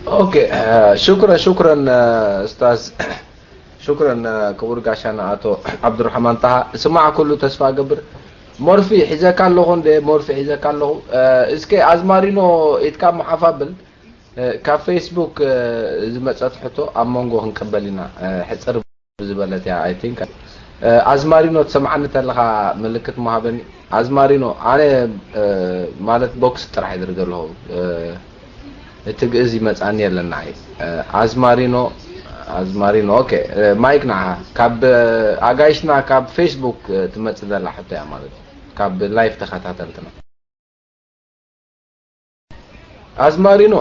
ኦኬ፣ ሹክረን ሹክረን ኡስታዝ፣ ሹክረን ክቡር ጋሻና ኣቶ ዓብዱራሕማን ጣሃ። ስማዕ፣ ኩሉ ተስፋ ገብር። ሞርፊ ሒዘካ ኣለኹ እንደ ሞርፊ ሒዘካ ኣለኹ። እስከ ኣዝማሪኖ ኢድካ መሓፍ ኣብል። ካብ ፌስቡክ ዝመጸት ሕቶ ኣብ መንጎ ክንቅበል ኢና። ሕጽር ዝበለት እያ። I think ኣዝማሪኖ ትሰምዓኒ ተለኻ ምልክት መሃበኒ። ኣዝማሪኖ፣ ኣነ ማለት ቦክስ ጥራሕ ይድርገ ኣለኹ። እቲ ግእዝ ይመጻኒ የለን ንዓይ። ኣዝማሪኖ፣ ኣዝማሪኖ፣ ኦኬ። ማይክ ንዓኻ። ካብ ኣጋይሽና ካብ ፌስቡክ ትመጽእ ዘላ ሕቶ እያ ማለት እዩ። ካብ ላይፍ ተኸታተልትና። ኣዝማሪኖ፣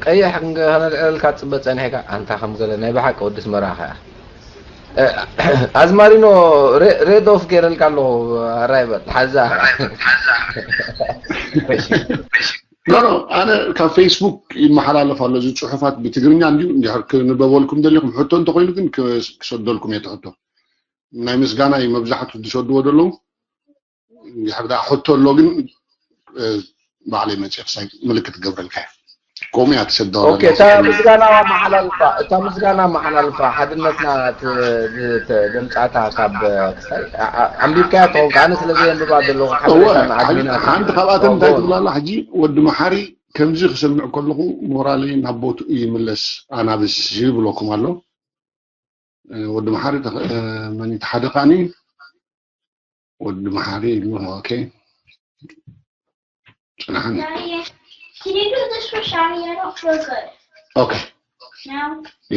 ቀይሕ ከነልዕለልካ ትጽበ ጸኒሕካ፣ ኣንታ ከም ገለ ናይ ብሓቂ ወዲ ኣስመራ ኸኣ። ኣዝማሪኖ፣ ሬድ ኦፍ ገይረልካ ኣለኹ። ኣራይ በል ሓዛ። ኖ ኖ፣ ኣነ ካብ ፌስቡክ ይመሓላለፍ ኣሎ። እዚ ጽሑፋት ብትግርኛ እንድዩ፣ እንድሕር ክንበበልኩም ደሊኹም፣ ሕቶ እንተኾይኑ ግን ክሰደልኩም እየ። ሕቶ ናይ ምስጋና እዩ መብዛሕቱ ዝሰድዎ ዘለዉ። እንድሕር ደኣ ሕቶ ኣሎ ግን ባዕለይ መፅእ ክሳይ ምልክት ገብረልካ እየ። ከምኡ እያ ትሰደዋ። እታ ምስጋና መሓላልፋ፣ እታ ምስጋና መሓላልፋ ሓድነትና ደምፃታ ካብ ክሳይ ኣንቢብካያ ትኸውን። ኣነ ስለ ዘየንብባ ዘለኹ ሓንቲ ካብኣተን እንታይ ትብላ ኣላ ሕጂ? ወዲ መሓሪ ከምዚ ክሰምዕ ከለኹ ሞራለይ ናብ ቦትኡ ይምለስ ኣናብስ ይብለኩም ኣሎ። ወዲ መሓሪ መን ተሓደ ከዓኒ ወዲ መሓሪ ይብሉ። ኦኬ ጽናሕኒ። ኦኬ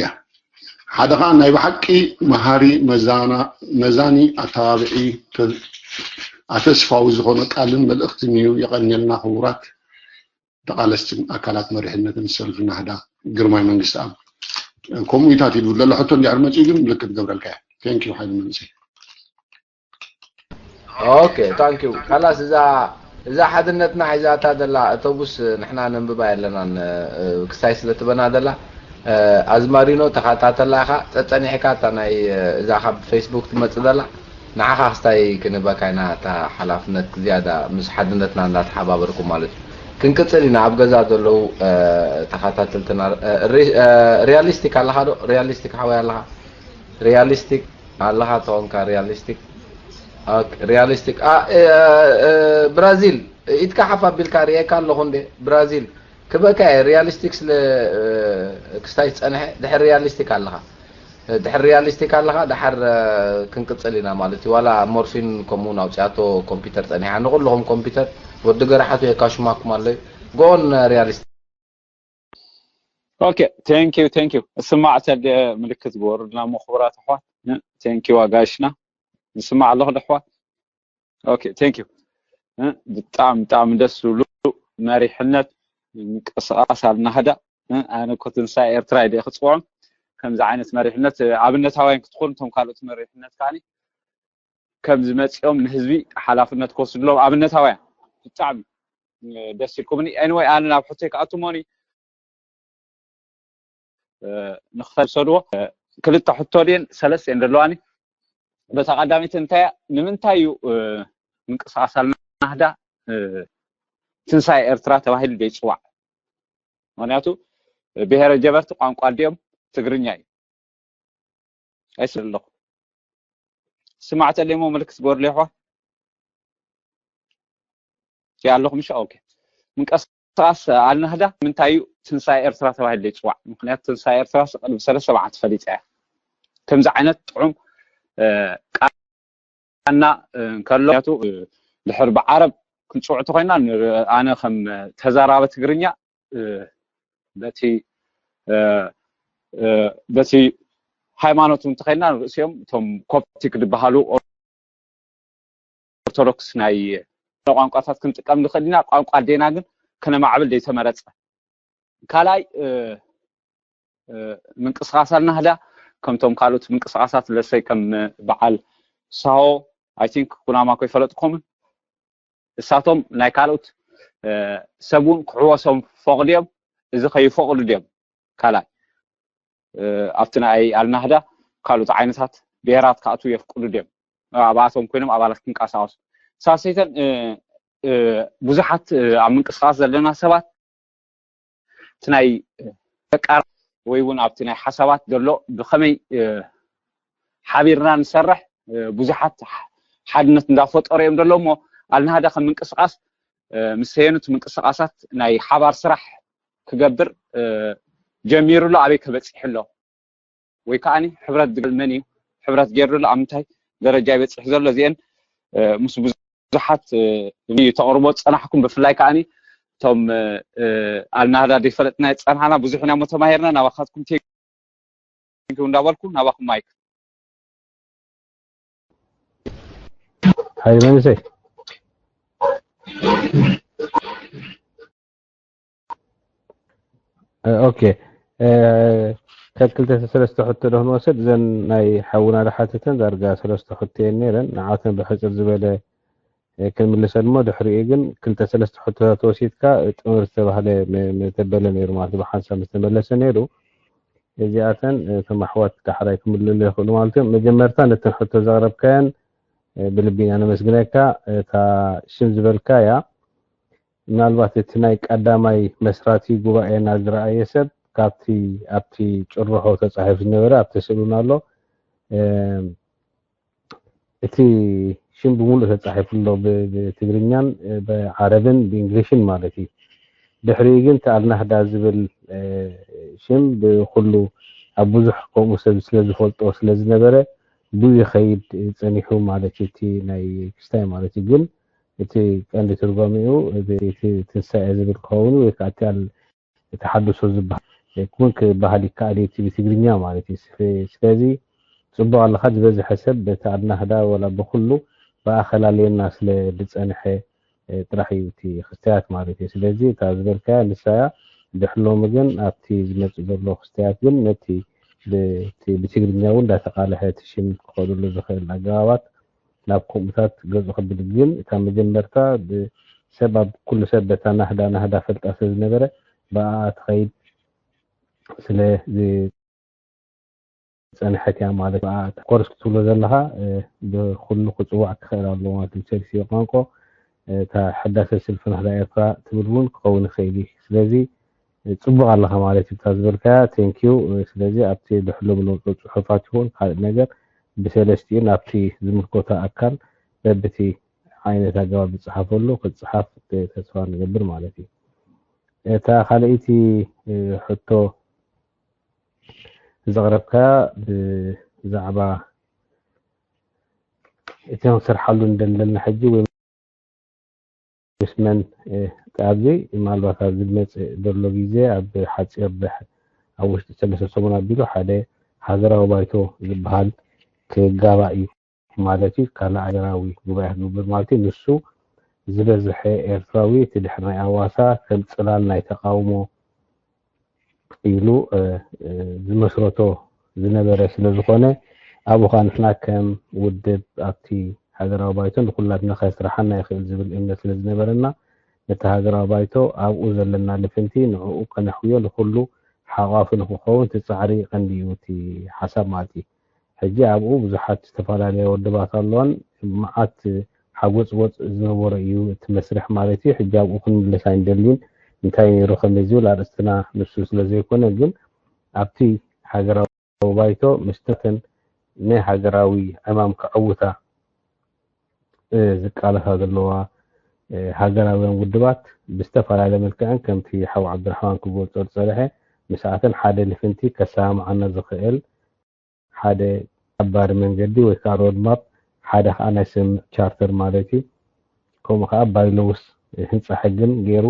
ያ ሓደ ከዓ ናይ ብሓቂ መሃሪ መዛኒ ኣተባብዒ ኣተስፋዊ ዝኾነ ቃልን መልእኽትን እዩ። የቐንየልና ክቡራት ተቓለስትን ኣካላት መሪሕነትን ሰልፊ ናህዳ ግርማይ መንግስትኣብ። ከምኡታት ይብል ዘሎ ሕቶ እንዲሕር መፅኡ ግን ምልክት ገብረልካ እያ። ቴንኪዩ ሓይሊ መንፅእ። ኦኬ ታንኪዩ። ካላስ እዛ እዛ ሓድነትና ሒዛታ ዘላ ኣውቶቡስ ንሕና ነንብባ የለናን ክሳይ ስለ ትበና ዘላ ኣዝማሪኖ ተኻታተላ ኢኻ ጸጸኒሕካ እታ ናይ እዛ ካብ ፌስቡክ ትመጽእ ዘላ ንዓኻ ክስታይ ክንበካ ኢና እታ ሓላፍነት ዝያዳ ምስ ሓድነትና እንዳተሓባበርኩም ማለት እዩ። ክንቅጽል ኢና ኣብ ገዛ ዘለዉ ተኻታተልትና። ሪያሊስቲክ ኣለኻ ዶ? ሪያሊስቲክ ሓወይ ኣለኻ? ሪያሊስቲክ ኣለኻ ተኾንካ ሪያሊስቲክ ሪያሊስቲክ ብራዚል ኢድካ ሓፍ ኣቢልካ ርእየካ ኣለኹ እንዴ ብራዚል ክበካ እየ ሪያሊስቲክ ስለ ክስታይ ዝፀንሐ ድሕር ሪያሊስቲክ ኣለኻ ድሕር ሪያሊስቲክ ኣለኻ ድሓር ክንቅፅል ኢና ማለት እዩ ዋላ ሞርፊን ከምኡ ናውፅኣቶ ኮምፒተር ፀኒሓ ንኩልኹም ኮምፒተር ወዲ ገራሓቱ የካሽማኩም ኣሎ ጎን ሪያሊስቲክ Okay thank you thank you እስማዕ ተል ምልክት ግበሩልና እሞ ክቡራት ኣሕዋት thank you ኣጋይሽና ንስማዕ ኣለኹ ዶ ኣሕዋት okay thank you ብጣዕሚ ብጣዕሚ ደስ ዝብሉ መሪሕነት ምንቅስቃስ ኣልናህዳ ኣነ እኮ ትንሳኤ ኤርትራ ኢለ ክፅውዖም ከምዚ ዓይነት መሪሕነት ኣብነታውያን ክትኾኑ እቶም ካልኦት መሪሕነት ከዓኒ ከም ዝመፅኦም ንህዝቢ ሓላፍነት ክወስድሎም ኣብነታውያን ብጣዕሚ ደስ ኢልኩምኒ anyway ኣነ ናብ ሕቶይ ክኣቱ ሞኒ ንክፈል ሰድዎ ክልተ ሕቶ ድየን ሰለስተ እየን ዘለዋኒ በታ ቀዳመይቲ እንታይ እያ ንምንታይ እዩ ምንቅስቃስ ኣልናህዳ ትንሳኤ ኤርትራ ተባሂሉ ዘይፅዋዕ ምክንያቱ ብሄረ ጀበርቲ ቋንቋ ድዮም ትግርኛ እዩ ኣይስል ኣለኹ ስማዕ ተለሞ ምልክት ግበርሉ ይሕዋ ኣለኹም ሻ ኦኬ ምንቀስቃስ ኣልናህዳ ምንታይ እዩ ትንሳኤ ኤርትራ ተባሂሉ ይፅዋዕ ምክንያቱ ትንሳኤ ኤርትራ ቅድሚ ሰለስተ መዓልቲ ፈሊፀ እያ ከምዚ ዓይነት ጥዑም ቃና እንከሎ ድሕር ብዓረብ ክንፅውዕ ተኮይና ኣነ ከም ተዛራበ ትግርኛ በቲ በቲ ሃይማኖት እውን ተኸይድና ንርእሲኦም እቶም ኮፕቲክ ዝበሃሉ ኦርቶዶክስ ናይ ቋንቋታት ክንጥቀም ንኽእል ኢና ቋንቋ ኣዴና ግን ከነማዕብል ዘይተመረፀ ካልኣይ ምንቅስቃስ ኣልናህዳ ከምቶም ካልኦት ምንቅስቃሳት ለሰይ ከም በዓል ሳሆ ኣይ ቲንክ ኩናማ ኮይፈለጥኮምን እሳቶም ናይ ካልኦት ሰብ እውን ክሕወሶም ፈቕድዮም እዚ ከይፈቕዱ ድዮም ካልኣይ ኣብቲ ናይ ኣልናህዳ ካልኦት ዓይነታት ብሄራት ክኣትዉ የፍቅዱ ድዮም ኣብኣቶም ኮይኖም ኣባላት ክንቀሳቀሱ ሳሰይተን ብዙሓት ኣብ ምንቅስቃስ ዘለና ሰባት ናይ ተቃራ ወይ እውን ኣብቲ ናይ ሓሳባት ዘሎ ብኸመይ ሓቢርና ንሰርሕ ብዙሓት ሓድነት እንዳፈጠሩ እዮም ዘሎ። እሞ ኣልናህዳ ከም ምንቅስቃስ ምስ ሰየኑት ምንቅስቃሳት ናይ ሓባር ስራሕ ክገብር ጀሚሩ ኣሎ። ኣበይ ከበፂሑ ኣሎ ወይ ከዓኒ ሕብረት ድግል መን እዩ ሕብረት ገይሩ ኣሎ ኣብ ምንታይ ደረጃ ይበፅሕ ዘሎ እዚአን ምስ ብዙሓት ተቕርቦ ዝፀናሕኩም ብፍላይ ከዓኒ እቶም ኣልናህዳ ዘይፈለጥና ዝፀናሕና ብዙሕ ኢና እሞ ተማሂርና ናባካትኩም እንዳበልኩ ናባኩም ማይክ። ሓይሊ መንእሰይ ኦኬ። ካብ ክልተ ሰለስተ ሕቶ ዶ ክንወስድ? እዘን ናይ ሓውና ዝሓተተን ዳርጋ ሰለስተ ሕቶ እየን ነይረን። ንዓተን ብሕፅር ዝበለ ክንምልሰን እሞ ድሕሪኡ ግን ክልተ ሰለስተ ሕቶታት ወሲድካ ጥምር ዝተባህለ ምተበለ ነይሩ ማለት ብሓንሳብ ምስተመለሰ ነይሩ። እዚኣተን እቶም ኣሕዋት ዳሕራይ ክምልሉ ይኽእሉ ማለት እዮም። መጀመርታ ነተን ሕቶ ዘቕረብካየን ብልቢ ኢና ነመስግነካ። እታ ሽም ዝበልካያ ምናልባት እቲ ናይ ቀዳማይ መስራቲ ጉባኤና ዝረኣየ ሰብ ካብቲ ኣብቲ ጭርሖ ተፃሒፉ ዝነበረ ኣብቲ ስእሉን ኣሎ። እቲ ሽም ብምሉእ ተፃሒፉ ኣሎ ብትግርኛን ብዓረብን ብእንግሊሽን ማለት እዩ። ድሕሪኡ ግን እቲ ኣልናህዳ ዝብል ሽም ብኩሉ ኣብ ብዙሕ ከምኡ ሰብ ስለዝፈልጦ ስለዝነበረ ብኡ ይኸይድ ፀኒሑ ማለት እዩ። እቲ ናይ ክስታይ ማለት እዩ። ግን እቲ ቀንዲ ትርጓሜኡ እቲ ትንሳኤ ዝብል ክኸውን ወይ ከዓ እቲ ተሓድሶ ዝበሃል እውን ክበሃል ይከኣል እዩ ብትግርኛ ማለት እዩ። ስለዚ ፅቡቅ ኣለካ ዝበዝሐ ሰብ በቲ ኣድናህዳ ወላ ብኩሉ ብኣኸላለየና ስለ ዝፀንሐ ጥራሕ እዩ እቲ ክስተያት ማለት እዩ። ስለዚ እታ ዝበልካያ ንሳያ ድሕሎሚ ግን ኣብቲ ዝመፅእ ዘሎ ክስተያት ግን ነቲ ብትግርኛ እውን እንዳተቃለሐ እቲ ሽም ክኸደሉ ዝኽእል ኣገባባት ናብ ከምኡታት ገፁ ክብል ግን እታ መጀመርታ ሰብ ኣብ ኩሉ ሰብ በታ ናህዳ ናህዳ ፈልጣ ስለ ዝነበረ ብኣኣ ትኸይድ ስለ ዝፀንሐት እያ ማለት ብኣኣ ኮርስ ክትብሎ ዘለኻ ብኩሉ ክፅዋዕ ክኽእል ኣለዎ ማለት ብሰልሲ ቋንቋ እታ ሕዳሰ ስልፊ ናህዳ ኤርትራ ትብል እውን ክኸውን ይኽእል እዩ። ስለዚ ፅቡቅ ኣለካ ማለት እዩ እታ ዝበልካያ thank you። ስለዚ ኣብቲ ድሕሎም ለውጦ ፅሑፋት ይኹን ካልእ ነገር ብሰለስቲኡ ናብቲ ዝምልከቶ ኣካል በብቲ ዓይነት ኣገባብ ዝፅሓፈሉ ክፅሓፍ ተስፋ ንገብር ማለት እዩ። እታ ካልኣይቲ ሕቶ ዘቕረብካ ብዛዕባ እቲ ክንሰርሓሉ እንደለና ሕጂ ወይ ምስ መን ኣብዚ ምናልባት ኣብ ዝመፅእ ዘሎ ግዜ ኣብ ሓፂር ኣብ ውሽጢ ሰለስተ ሰሙን ኣቢሉ ሓደ ሃገራዊ ባይቶ ዝበሃል ክጋባእ እዩ ማለት እዩ። ካልእ ሃገራዊ ጉባኤ ክግበር ማለት እዩ። ንሱ ዝበዝሐ ኤርትራዊ እቲ ድሕሪ ናይ ኣዋሳ ከም ፅላል ናይ ተቃውሞ ኢሉ ዝመስረቶ ዝነበረ ስለ ዝኾነ ኣብኡ ከዓ ንሕና ከም ውድብ ኣብቲ ሃገራዊ ባይቶ ንኩላትና ከስርሓና ይኽእል ዝብል እምነት ስለ ዝነበረና ነቲ ሃገራዊ ባይቶ ኣብኡ ዘለና ልፍንቲ ንዕኡ ከነሕውዮ ንኩሉ ሓቋፊ ንክኸውን እቲ ፃዕሪ ቀንዲ እዩ እቲ ሓሳብ ማለት እዩ። ሕጂ ኣብኡ ብዙሓት ዝተፈላለያ ውድባት ኣለዋን መዓት ሓጎፅጎፅ ዝነበሮ እዩ እቲ መስርሕ ማለት እዩ። ሕጂ ኣብኡ ክንምለስ ኣይንደልን እንታይ ነይሩ ከመይ ዝብል ኣርእስትና ንሱ ስለ ዘይኮነ ግን ኣብቲ ሃገራዊ ባይቶ ምስታተን ናይ ሃገራዊ ዕማም ከዕውታ ዝቃለሳ ዘለዋ ሃገራውያን ውድባት ብዝተፈላለየ መልክዕን ከምቲ ሓው ዓብድራሕማን ክገልፆ ዝፀርሐ ምስኣተን ሓደ ልፍንቲ ከሰማምዓና ዝኽእል ሓደ ሓባሪ መንገዲ ወይ ከዓ ሮድማፕ ሓደ ከዓ ናይ ስምምዕ ቻርተር ማለት እዩ። ከምኡ ከዓ ባይሎውስ ህንፃ ሕግን ገይሩ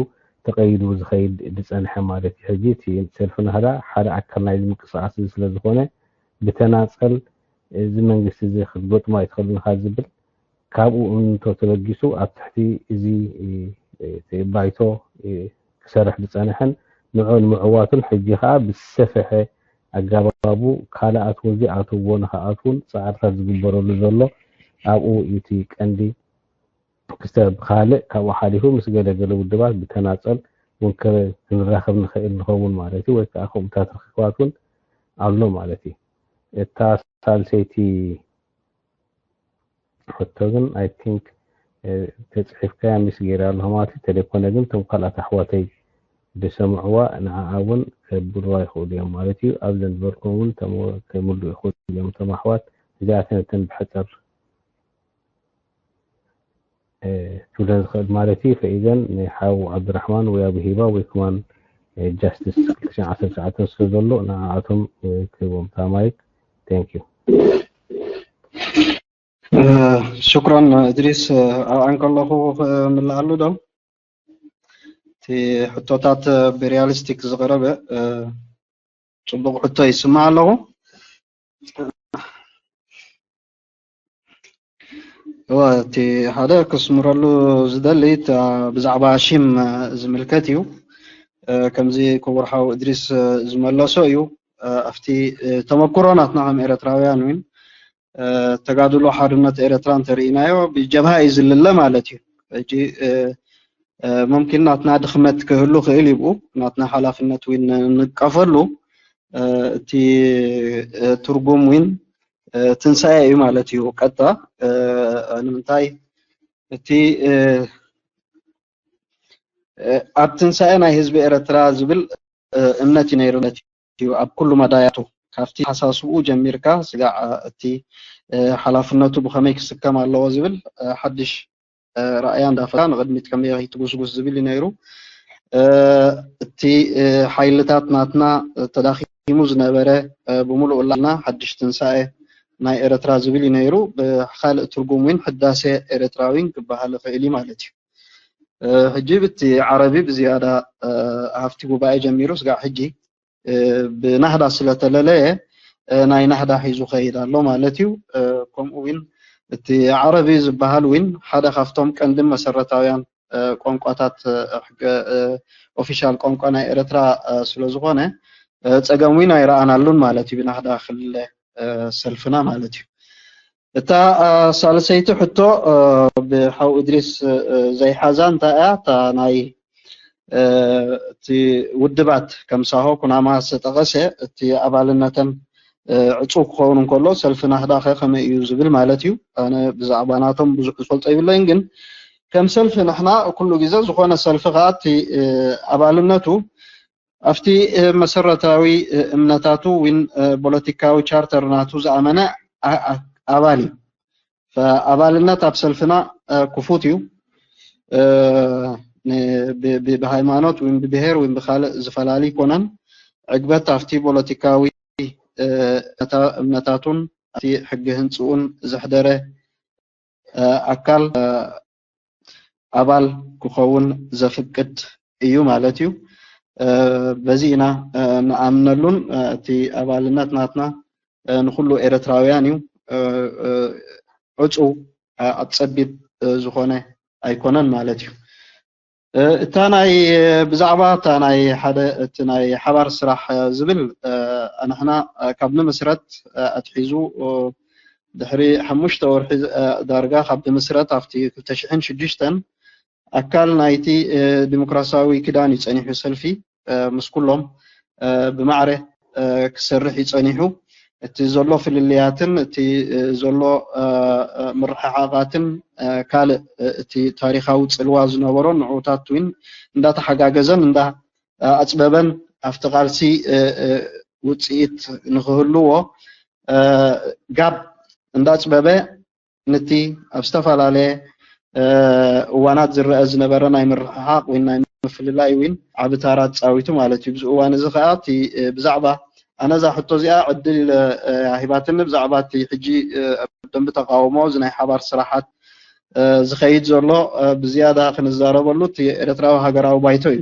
ተቀይዱ ዝኸይድ ዝፀንሐ ማለት እዩ። ሕጂ እቲ ሰልፊ ናህዳ ሓደ ኣካል ናይዚ ምንቅስቃስ እዚ ስለዝኾነ ብተናፀል እዚ መንግስቲ እዚ ክትገጥሞ ኣይትኽእልን ኢኻ ዝብል ካብኡ እንቶ ተበጊሱ ኣብ ትሕቲ እዚ ባይቶ ክሰርሕ ዝፀንሐን ንዑ ንምዕዋቱን ሕጂ ከዓ ብዝሰፈሐ ኣጋባቡ ካልኣት ወዚ ኣትዎ ንክኣትውን ፃዕርታት ዝግበረሉ ዘሎ ኣብኡ እዩ እቲ ቀንዲ ክስተ ብካልእ ካብኡ ሓሊፉ ምስ ገለገለ ውድባት ብተናፀል እውን ክንራኸብ ንኽእል ንኸውን ማለት እዩ ወይ ከዓ ከምኡታት ርክባት እውን ኣሎ ማለት እዩ። እታ ሳልሰይቲ ሕቶ ግን I think ተፅሒፍካያ ሚስ ገይረ ኣለኹ ማለት እዩ። ተለይኮነ ግን እቶም ካልኣት ኣሕዋተይ ዝሰምዕዋ ንዓኣ እውን ከብልዋ ይኽእሉ እዮም ማለት እዩ። ኣብ ዘንበርኩም እውን ተሞ-፣ ከይምልኡ ይኽእሉ እዮም እቶም ኣሕዋት። እዚኣተን እተን ብሕፅር፣ እ፣ ክብለን ዝኽእል ማለት እዩ። ፈኢዘን ንሓው ዓብድራሕማን ወይ ኣብ ሂባ ወይ ከማን፣ እ፣ ጃስቲስ ክልተ ሽሕን ዓሰርተ ትሽዓተን ስለ ዘሎ ንዓኣቶም፣ እ፣ ክህቦም እታ ማይክ። Thank you። ሽኩራን እድሪስ። ኣብኣ እንከለኹ ክምልኣሉ ዶ? እቲ ሕቶታት ብሪያሊስቲክ ዝቐረበ፣ እ፣ ጽቡቕ ሕቶ ይስማዕ ኣለኹ። እወ፣ እቲ ሓደ ክስምረሉ ዝደሊ፣ እታ ብዛዕባ ሺም ዝምልከት እዩ። እ፣ ከምዚ ክቡር ሓው እድሪስ ዝመለሶ እዩ። እ፣ ኣብቲ፣ እ፣ ተመክሮ ናትና ከም ኤርትራውያን እውን፣ እ፣ ተጋድሎ ሓርነት ኤርትራ እንተርኢናዮ ብጀብሃ እዩ ዝልለ ማለት እዩ። ሕጂ፣ እ፣ እ፣ ሙምኪን ናትና ድኽመት ክህሉ ክእል ይብኡ፣ ናትና ሓላፍነት እውን ንቀፈሉ። እ፣ እቲ፣ እ፣ ትርጉም እውን፣ እ፣ ትንሳኤ እዩ ማለት እዩ። ቀጥታ፣ እ፣ ንምንታይ እቲ፣ እ፣ እ፣ ኣብ ትንሳኤ ናይ ህዝቢ ኤርትራ ዝብል፣ እ፣ እምነት እዩ ነይሩ ማለት እዩ። ኣብ ኩሉ መዳያቱ ካብቲ ሓሳስብኡ ጀሚርካ ስጋዕ፣ እ፣ እቲ፣ እ፣ ሓላፍነቱ ብኸመይ ክስከም ኣለዎ ዝብል፣ እ፣ ሓድሽ፣ እ፣ ራእያ እንዳፈጠረ ንቕድሚት ከመይ ትጉስጉስ ዝብል እዩ ነይሩ። እ፣ እቲ፣ እ፣ ሓይልታት ናትና ተዳኺሙ ዝነበረ፣ እ፣ ብምሉእ ላዕልና ሓድሽ ትንሳኤ ናይ ኤርትራ ዝብል እዩ ነይሩ። ብኻልእ ትርጉም እውን ሕዳሴ ኤርትራ እውን ክበሃል ይኽእል እዩ ማለት እዩ። እ፣ ሕጂ ብቲ ዓረቢ ብዝያዳ፣ እ፣ ሃፍቲ ጉባኤ ጀሚሩ ስጋዕ ሕጂ፣ እ፣ ብናህዳ ስለተለለየ፣ እ፣ ናይ ናህዳ ሒዙ ኸይድ ኣሎ ማለት እዩ። እ፣ ከምኡ እውን እቲ ዓረቢ ዝበሃል እውን ሓደ ካብቶም ቀንድን መሰረታውያን፣ እ፣ ቋንቋታት፣ እ፣ ሕገ፣ እ፣ ኦፊሻል ቋንቋ ናይ ኤርትራ፣ እ፣ ስለ ዝኾነ፣ እ፣ ጸገም እውን ኣይረኣናሉን ማለት እዩ ብናህዳ ክልለ፣ እ፣ ሰልፍና ማለት እዩ። እታ፣ እ፣ ሳልሰይቲ ሕቶ፣ እ፣ ብሓው እድሪስ፣ እ፣ ዘይሓዛ እንታይ እያ? እታ ናይ፣ እ፣ እቲ ውድባት ከም ሳሆ ኩናማ ዝተጠቐሰ እቲ ኣባልነተን፣ እ፣ ዕጹው ክኸውን እንከሎ ሰልፊ ናህዳ ኸ ከመይ እዩ ዝብል ማለት እዩ። ኣነ ብዛዕባ ናቶም ብዙሕ ዝፈልጦ ይብለይን፣ ግን ከም ሰልፊ ንሕና ኩሉ ግዜ ዝኾነ ሰልፊ ኸኣ እቲ፣ እ፣ ኣባልነቱ ኣብቲ፣ እ፣ መሰረታዊ፣ እ፣ እምነታቱ ዊን፣ እ፣ ፖለቲካዊ ቻርተር ናቱ ዝኣመነ ኣ-፣ ኣ-፣ ኣባል እዩ። ኣባልነት ኣብ ሰልፍና፣ እ፣ ክፉት እዩ። እ፣ ን-፣ ብ-፣ ብ-፣ ብሃይማኖት ዊን ብብሄር ዊን ብኻልእ ዝፈላሊ ይኮነን። ዕግበት ኣብቲ ፖለቲካዊ፣ እ፣ እምነታ-፣ እምነታቱን ኣብቲ ሕጊ ህንፅኡን ዘሕደረ፣ እ፣ ኣካል፣ እ፣ ኣባል ክኸውን ዘፍቅድ እዩ ማለት እዩ። እ፣ በዚ ኢና፣ እ፣ ንኣምነሉን፣ እ፣ እቲ ኣባልነት ናትና፣ እ፣ ንኹሉ ኤርትራውያን እዩ። እ፣ እ፣ ዕጹው፣ እ፣ ኣብ ጸቢብ፣ እ፣ ዝኾነ ኣይኮነን ማለት እዩ። እ፣ እታ ናይ፣ ብዛዕባ እታ ናይ ሓደ፣ እቲ ናይ ሓባር ስራሕ፣ እ፣ ዝብል፣ እ፣ ንሕና፣ እ፣ ካብ ንምስረት፣ እ፣ ኣትሒዙ፣ እ፣ ድሕሪ ሓሙሽተ ወርሒ፣ እ፣ ዳርጋ ካብ ንምስረት ኣብቲ ክልተ ሽሕን ሽዱሽተን ኣካል ናይቲ፣ እ፣ ዲሞክራሲያዊ ኪዳን እዩ ጸኒሑ ሰልፊ፣ እ፣ ምስ ኩሎም፣ እ፣ ብማዕረ፣ እ፣ ክሰርሕ እዩ ጸኒሑ። እቲ ዘሎ ፍልልያትን እቲ፣ እ፣ ዘሎ፣ እ፣ እ፣ ምርሕሓቓትን፣ እ፣ ካልእ፣ እ፣ እቲ ታሪኻዊ ጽልዋ ዝነበሮ ንዑታት እውን እንዳተሓጋገዘን እንዳ ኣጽበበን ኣብቲ ቃልሲ፣ እ፣ እ፣ ውጽኢት ንኽህልዎ፣ እ፣ ጋብ እንዳጽበበ ነቲ ኣብ ዝተፈላለየ፣ እ፣ እዋናት ዝረአ ዝነበረ ናይ ምርሕሓቕ ወይ ናይ ምፍልላይ እውን ዓቢ ታራ ተጻዊቱ ማለት እዩ። ኣብዚ እዋን እዚ ከኣ እቲ፣ እ፣ ብዛዕባ ኣነ እዛ ሕቶ እዚኣ ዕድል፣ እ፣ ሂባትኒ ብዛዕባ እቲ ሕጂ፣ እ፣ ደንቢ ተቃውሞ እዚ ናይ ሓባር ስራሓት፣ እ፣ ዝኸይድ ዘሎ፣ እ፣ ብዝያዳ ክንዛረበሉ እቲ ኤርትራዊ ሃገራዊ ባይቶ እዩ።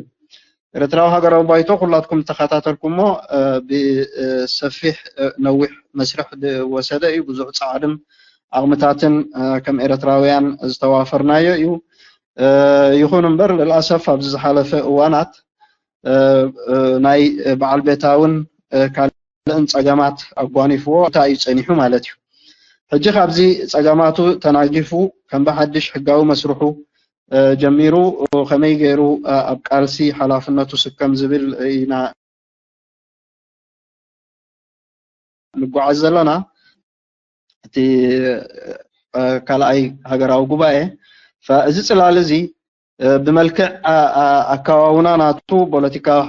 ኤርትራዊ ሃገራዊ ባይቶ ኩላትኩም ተኸታተልኩሞ፣ እ፣ ብሰፊሕ፣ እ፣ ነዊሕ መስርሕ ዝወሰደ እዩ። ብዙሕ ጻዕርን ዓቕምታትን፣ እ፣ ከም ኤርትራውያን ዝተዋፈርናዮ እዩ። እ፣ ይኹን እምበር ልልኣሰፍ ኣብዚ ዝሓለፈ እዋናት፣ እ፣ እ፣ ናይ በዓል ቤታውን፣ እ፣ ካልእን ጸገማት ኣጓኒፍዎ እንታይ እዩ ጸኒሑ ማለት እዩ። ሕጂ ካብዚ ጸገማቱ ተናጊፉ ከም ብሓድሽ ሕጋዊ መስርሑ፣ እ፣ ጀሚሩ፣ እ፣ ከመይ ገይሩ፣ እ፣ ኣብ ቃልሲ ሓላፍነቱ ስከም ዝብል ኢና ንጓዓዝ ዘለና። እቲ፣ እ፣ ካልኣይ ሃገራዊ ጉባኤ፣ ፈ-፣ እዚ ጽላል እዚ ብመልክዕ ኣከባቡና ናቱ ፖለቲካዊ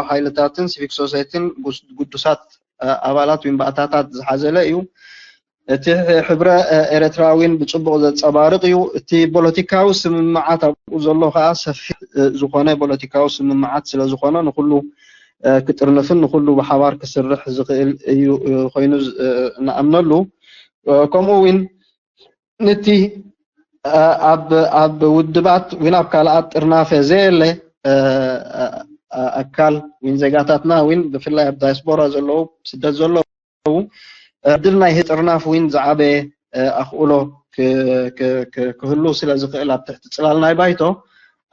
ሓይልታትን ሲቪክ ሶሳይቲን ግዱሳት ኣባላት ወይም ባእታታት ዝሓዘለ እዩ። እቲ ሕብረ ኤርትራዊን ብፅቡቕ ዘንፀባርቕ እዩ። እቲ ፖለቲካዊ ስምምዓት ኣብኡ ዘሎ ከዓ ሰፊሕ ዝኾነ ፖለቲካዊ ስምምዓት ስለዝኾነ ንኩሉ ክጥርንፍን ንኩሉ ብሓባር ክስርሕ ዝኽእል እዩ ኮይኑ ንኣምነሉ። ከምኡ እውን ንቲ ኣብ ውድባት ወይን ኣብ ካልኣት ጥርናፈ ዘየለ ኣካል ወይን ዜጋታትና ወይን ብፍላይ ኣብ ዳያስፖራ ዘለዉ ስደት ዘለዉ ዕድል ናይ ጥርናፍ ወይን ዝዓበየ ኣኽእሎ ክህሉ ስለ ዝኽእል ኣብ ትሕቲ ፅላል ናይ ባይቶ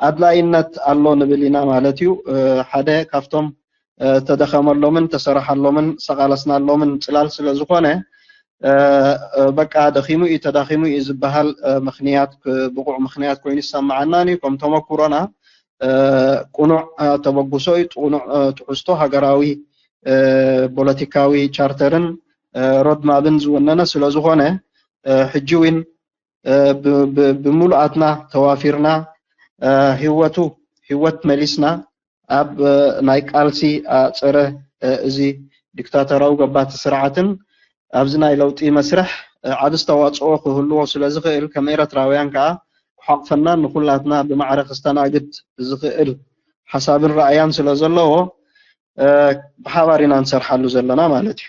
ኣድላይነት ኣሎ ንብል ኢና ማለት እዩ። ሓደ ካብቶም ተደኸመሎምን ተሰረሓሎምን ሰቓለስናሎምን ፅላል ስለ ዝኾነ በቃ ደኺሙ እዩ ተዳኺሙ እዩ ዝበሃል ምኽንያት ብቑዕ ምኽንያት ኮይኑ ይሰማዓናን እዩ። ከም ተመኩሮና ቅኑዕ ተበግሶ እዩ፣ ቅኑዕ ትሕዝቶ ሃገራዊ ፖለቲካዊ ቻርተርን ሮድማብን ዝወነነ ስለ ዝኾነ ሕጂ እውን ብምሉኣትና ተዋፊርና ህወቱ ህወት መሊስና ኣብ ናይ ቃልሲ ኣፀረ እዚ ዲክታተራዊ ገባቲ ስርዓትን ኣብዚ ናይ ለውጢ መስርሕ ዓቢ ዝተዋፅኦ ክህልዎ ስለ ዝኽእል ከም ኤረትራውያን ከዓ ክሓቕፈናን ንኩላትና ብማዕረ ክስተናግድ ዝኽእል ሓሳብን ራእያን ስለ ዘለዎ ብሓባር ኢና ንሰርሓሉ ዘለና ማለት እዩ።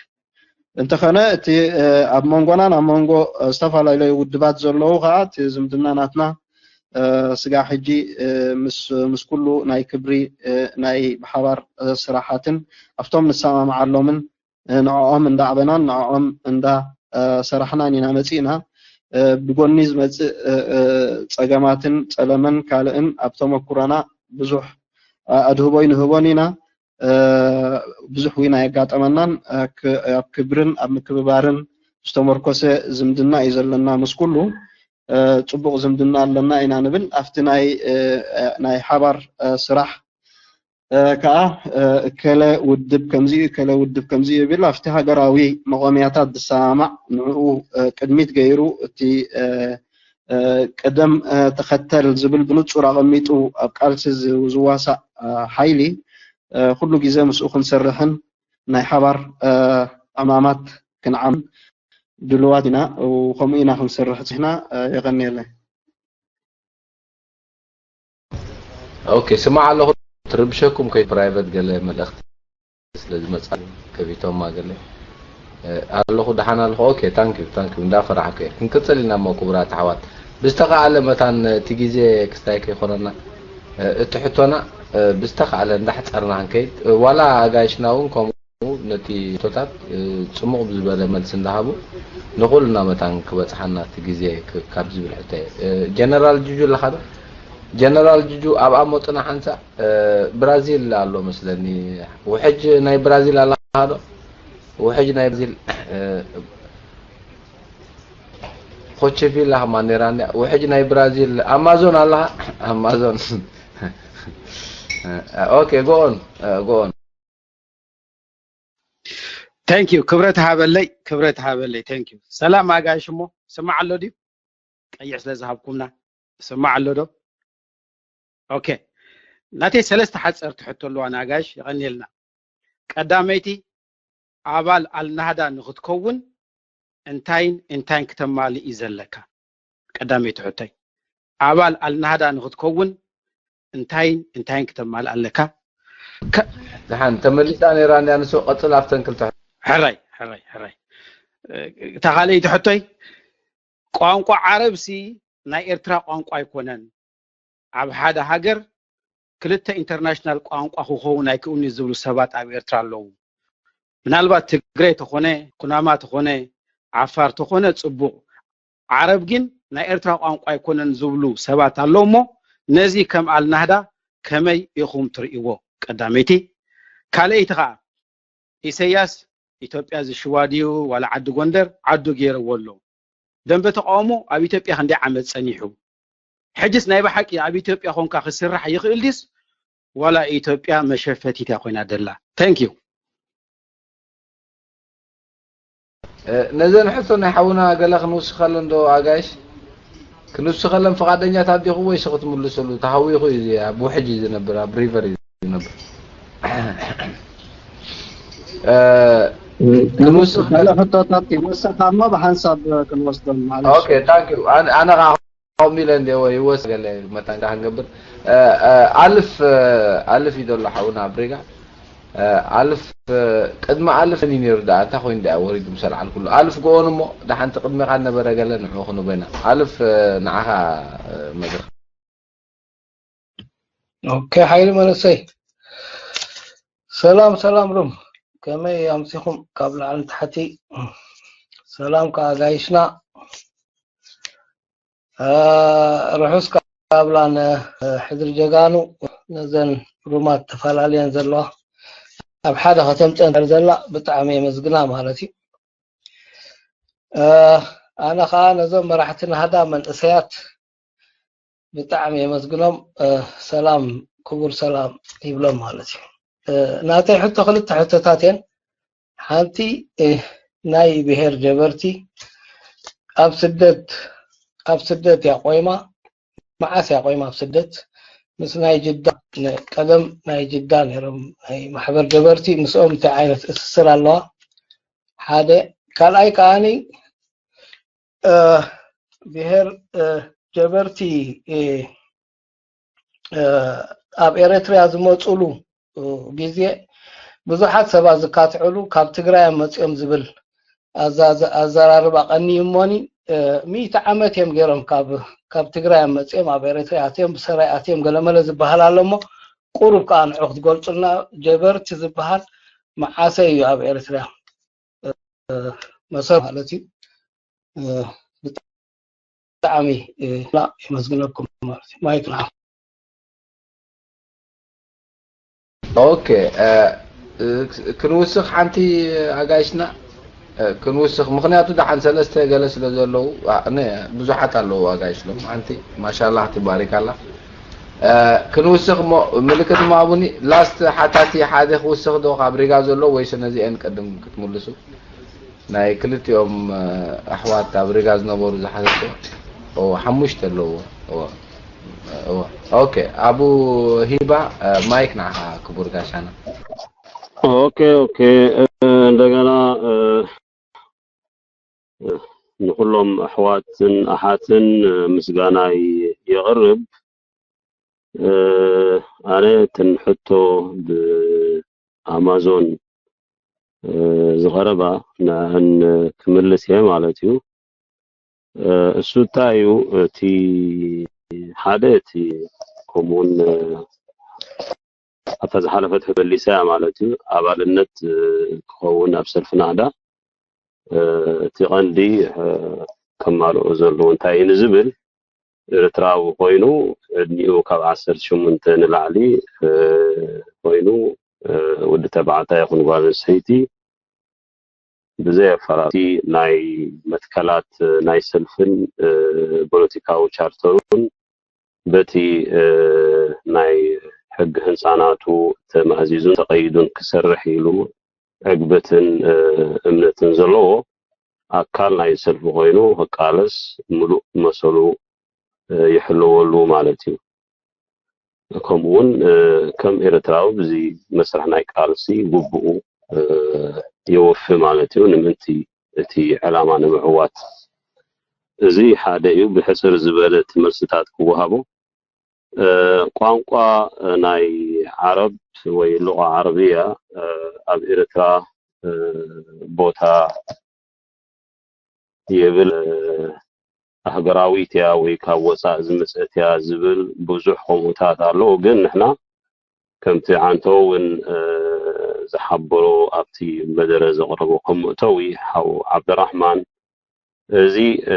እንተኸነ እቲ ኣብ መንጎናን ኣብ መንጎ ዝተፈላለዩ ውድባት ዘለዉ ከዓ እቲ ዝምድና ናትና ስጋ ሕጂ ምስ ኩሉ ናይ ክብሪ ናይ ብሓባር ስራሓትን ኣብቶም ንሰማምዓሎምን ንዕኦም እንዳዕበናን ንዕኦም እንዳ ሰራሕናን ኢና መፂእና። ብጎኒ ዝመፅእ ፀገማትን ፀለመን ካልእን ኣብ ተመኩሮና ብዙሕ ኣድህቦ ይንህቦን ኢና። ብዙሕ ዊና የጋጠመናን ኣብ ክብርን ኣብ ምክብባርን ዝተመርኮሰ ዝምድና እዩ ዘለና ምስ ኩሉ። ፅቡቕ ዝምድና ኣለና ኢና ንብል። ኣብቲ ናይ ናይ ሓባር ስራሕ ከዓ እከለ ውድብ ከምዚ እዩ፣ እከለ ውድብ ከምዚ እዩ ይብል ኣብቲ ሃገራዊ መቆምያታት ዝሰማማዕ ንዕኡ ቅድሚት ገይሩ እቲ ቅደም ተኸተል ዝብል ብንጹር ኣቐሚጡ ኣብ ቃልሲ ዝዋሳእ ሓይሊ ኩሉ ግዜ ምስኡ ክንሰርሕን ናይ ሓባር ዕማማት ክንዓም ድልዋት ኢና። ከምኡ ኢና ክንሰርሕ ፅሕና። የቐንየለይ። ኦኬ፣ ስማዕ ኣለኹ። ትርብሸኩም ከይ ፕራይቨት ገለ መልእኽቲ ስለ ዝመጻ ከፊቶማ ገለ ኣለኹ። ደሓን ኣለኹ። ኦኬ፣ ታንክ ዩ ታንክ ዩ። እንዳፈራሕኩ እየ። ክንቅጽል ኢና እሞ ክቡራት ኣሕዋት፣ ብዝተኻእለ መታን እቲ ግዜ ክስታይ ከይኮነና እቲ ሕቶና ብዝተኻእለ እንዳሕጸርና ክንከይድ፣ ዋላ ኣጋይሽና እውን ከምኡ ነቲ ሕቶታት ጽሙቕ ብዝበለ መልሲ እንዳሃቡ ንኹልና መታን ክበጽሓና እቲ ግዜ ካብ ዝብል ሕቶ እየ። ጀነራል ጁጁ ኣለኻ ዶ? ጀነራል ጁጁ ኣብኣ ሞጥና ሓንሳእ ብራዚል ኣሎ መስለኒ። ውሕጅ ናይ ብራዚል ኣለኻ ዶ? ውሕጅ ናይ ብራዚል ኮቸቪላ ከማን ነይራ እንድያ። ውሕጅ ናይ ብራዚል ኣማዞን ኣለኻ? ኣማዞን። ኦኬ፣ ጎኦን ጎኦን። Thank you። ክብረት ሃበለይ፣ ክብረት ሃበለይ። Thank you። ሰላም ኣጋይሽ፣ እሞ ስማዕ ኣሎ ድዩ? ቀይሕ ስለ ዝሃብኩምና ስማዕ ኣሎ ዶ? ኦኬ፣ ናተይ ሰለስተ ሓፀርቲ ሕቶ ኣለዋ ንኣጋይሽ። የቐንየልና። ቀዳመይቲ፣ ኣባል ኣልናህዳ ንክትከውን እንታይን እንታይን ክተማልእ እዩ ዘለካ? ቀዳመይቲ ሕቶይ፣ ኣባል ኣልናህዳ ንክትከውን እንታይን እንታይን ክተማልእ ኣለካ? ደሓን ተመሊሳ ነይራ እንድያ ንሱ። ቀፅል ኣብተን ክልተ። ሕራይ ሕራይ ሕራይ። እታ ካልኣይቲ ሕቶይ፣ ቋንቋ ዓረብሲ ናይ ኤርትራ ቋንቋ ኣይኮነን። ኣብ ሓደ ሃገር ክልተ ኢንተርናሽናል ቋንቋ ክኸውን ኣይክእሉን ዝብሉ ሰባት ኣብ ኤርትራ ኣለዉ። ምናልባት ትግሬ ተኾነ፣ ኩናማ ተኾነ፣ ዓፋር ተኾነ ጽቡቕ። ዓረብ ግን ናይ ኤርትራ ቋንቋ ኣይኮነን ዝብሉ ሰባት ኣለዉ እሞ ነዚ ከም ኣልናህዳ ከመይ ኢኹም ትርእይዎ? ቀዳመይቲ። ካልኣይቲ ኸኣ ኢሰያስ ኢትዮጵያ ዝሽዋ ድዩ ዋላ ዓዲ ጎንደር ዓዱ ገይርዎ ኣሎ? ደንበ ተቃውሞ ኣብ ኢትዮጵያ ክንደይ ዓመት ጸኒሑ? ሕጅስ ናይ ብሓቂ ኣብ ኢትዮጵያ ኾንካ ክስራሕ ይኽእል ድዩስ ዋላ ኢትዮጵያ መሸፈቲት እያ ኮይና ደላ? Thank you። ነዘን ሕቶ ናይ ሓውና ገለ ክንውስኸለን ዶ ኣጋይሽ? ክንውስኸለን ፍቓደኛታት ዲኹም ወይስ ክትምልስሉ? ተሃዊኹ እዩ፣ እዚ ኣብ ውሕጅ እዩ ዝነብር፣ ኣብ ሪቨር እዩ ዝነብር። እ፣ ክንውስኽ ካልእ ሕቶታት ይወሰኻ እሞ ብሓንሳብ ክንወስዶም ማለት እዩ። ኦኬ፣ ታንክ ዩ። ኣነ፣ ኣነ ኸዓ ከምኡ ኢለ እንደ ወይ ይወስ ገለ መታን ዳህ ንገብር። እ፣ እ፣ ኣልፍ፣ እ፣ ኣልፍ እዩ ዘሎ ሓውና ኣብ ሪጋ። እ፣ ኣልፍ፣ እ፣ ቅድሚ ኣልፍ ኒ ነይሩ ደኣ፣ እንታይ ኮይኑ ደኣ ወሪዱ ምስ ኣልዓልኩሉ። ኣልፍ ጎኦን እሞ፣ ደሓንቲ ቅድሜኻ ነበረ ገለ ንዕኡ ክንበና። ኣልፍ፣ እ፣ ንዓኻ፣ እ፣ መድረኽ። ኦኬ፣ ሓይሊ መንእሰይ። ሰላም፣ ሰላም ሩም። ከመይ ኣምሲኹም ካብ ላዕሊ ንታሕቲ? ሰላም ከኣ ኣጋይሽና። እ፣ ርሑስ ካብላ ን-፣ ሕድሪ ጀጋኑ ነዘን ሩማት ተፈላልየን ዘለዋ ኣብ ሓደ ከተምፀን ዘላ ብጣዕሚ የመስግና ማለት እዩ። እ፣ ኣነ ኸዓ ነዞም መራሕቲ ናህዳ መንእሰያት ብጣዕሚ የመስግኖም። እ፣ ሰላም፣ ክቡር ሰላም ይብሎም ማለት እዩ። እ፣ ናተይ ሕቶ ክልተ ሕቶታት እየን። ሓንቲ፣ እ፣ ናይ ብሄር ጀበርቲ ኣብ ስደት፣ ኣብ ስደት እያ ቆይማ። መዓስ እያ ቆይማ ኣብ ስደት? ምስ ናይ ጅዳ፣ ን-፣ ቀደም ናይ ጅዳ ነይሮም ናይ ማሕበር ጀበርቲ፣ ምስኦም እንታይ ዓይነት ትእስስር ኣለዋ? ሓደ። ካልኣይ ከዓኒ፣ እ፣ ብሄር፣ እ፣ ጀበርቲ፣ እ፣ እ፣ ኣብ ኤረትርያ ዝመጹሉ፣ እ፣ ግዜ ብዙሓት ሰባት ዝካትዕሉ ካብ ትግራይ እዮም መጺኦም ዝብል ኣዛ-፣ ኣዘራርባ ቀንዩ እሞኒ፣ እ፣ ሚእቲ ዓመት እዮም ገይሮም ካብ፣ ካብ ትግራይ እዮም መጺኦም ኣብ ኤረትርያ ኣትዮም ብሰራይ ኣትዮም ገለመለ ዝበሃል ኣሎ እሞ ቁሩብ ከኣ ንዑ ክትገልጹልና ጀበርቲ ዝበሃል መዓሰ እዩ ኣብ ኤረትርያ? መሰር ማለት እዩ። እ፣ ብጣዕሚ፣ እ፣ የመስግነኩም ማለት እዩ። ማይክ ንዓኹም። ኦኬ፣ እ፣ እ፣ ክንውስኽ ሓንቲ ኣጋይሽና፣ እ፣ ክንውስኽ፣ ምኽንያቱ ደሓን ሰለስተ ገለ ስለ ዘለዉ፣ ኣ፣ ነ-፣ ብዙሓት ኣለዉ ኣጋይሽ ሎም። ሓንቲ ማሻላህ ትባሪካላ። እ፣ ክንውስኽ እሞ ምልክት ማቡኒ ላስት ሓታቲ ሓደ ክውስኽ ዶ ካብ ሪጋ ዘሎ ወይስ ነዚአን ቅድም ክትምልሱ? ናይ ክልቲኦም፣ እ፣ ኣሕዋት ኣብ ሪጋ ዝነበሩ ዝሓተቶ። ኦ፣ ሓሙሽተ ኣለዎ። ኦ፣ ኦ፣ ኦኬ፣ ኣቡ ሂባ፣ እ፣ ማይክ ንዓኻ ክቡር ጋሻና። ኦኬ፣ ኦኬ፣ እ፣ እንደገና፣ እ፣ ንኹሎም ኣሕዋትን ኣሓትን፣ እ፣ ምስጋናይ የቕርብ። እ፣ ኣነ እተን ሕቶ ብኣማዞን፣ እ፣ ዝቐረባ ንዕን ክምልስ እየ ማለት እዩ። እ፣ እሱ እንታይ እዩ? እቲ ሓደ፣ እቲ ከምኡውን፣ እ፣ ኣብታ ዝሓለፈት ሕቶ መሊሰያ ማለት እዩ። ኣባልነት፣ እ፣ ክኸውን ኣብ ሰልፊ ናህዳ፣ እ፣ እቲ ቀንዲ፣ እ፣ ከማልኦ ዘለዎ እንታይ እዩ ንዝብል፣ ኤርትራዊ ኮይኑ ዕድሚኡ ካብ ዓሰርተ ሸሞንተ ንላዕሊ፣ እ፣ ኮይኑ፣ እ፣ ወዲ ተባዕታይ ይኹን ጓል ኣንስተይቲ ብዘይ ኣፈላላይ ናይ መትከላት፣ እ፣ ናይ ሰልፍን፣ እ፣ ፖለቲካዊ ቻርተሩን በቲ፣ እ፣ ናይ ሕጊ ህንጻ ናቱ ተማእዚዙን ተቐይዱን ክሰርሕ ኢሉ ዕግበትን፣ እ፣ እምነትን ዘለዎ ኣካል ናይ ሰልፊ ኮይኑ ክቃለስ ምሉእ መሰሉ፣ እ፣ ይሕለወሉ ማለት እዩ። ከምኡ እውን፣ እ፣ ከም ኤርትራዊ ብዚ መስርሕ ናይ ቃልሲ ግቡኡ፣ እ፣ የወፊ ማለት እዩ፣ ንምእንቲ እቲ ዕላማ ንምዕዋት። እዚ ሓደ እዩ። ብሕጽር ዝበለ እቲ መልስታት ክወሃቦ፣ እ፣ ቋንቋ፣ እ፣ ናይ ዓረብ ወይ ሉቓ ዓረብያ፣ እ፣ ኣብ ኤርትራ፣ እ፣ ቦታ የብል፣ እ፣ ኣህገራዊት እያ ወይ ካብ ወጻእ ዝመጸት እያ ዝብል ብዙሕ ከምኡታት ኣለዉ። ግን ንሕና ከምቲ ዓንቶ እውን፣ እ፣ ዝሓበሮ ኣብቲ መደረ ዘቕረቦ ከም መእተዊ ሓው ዓብደራሕማን፣ እዚ፣ እ፣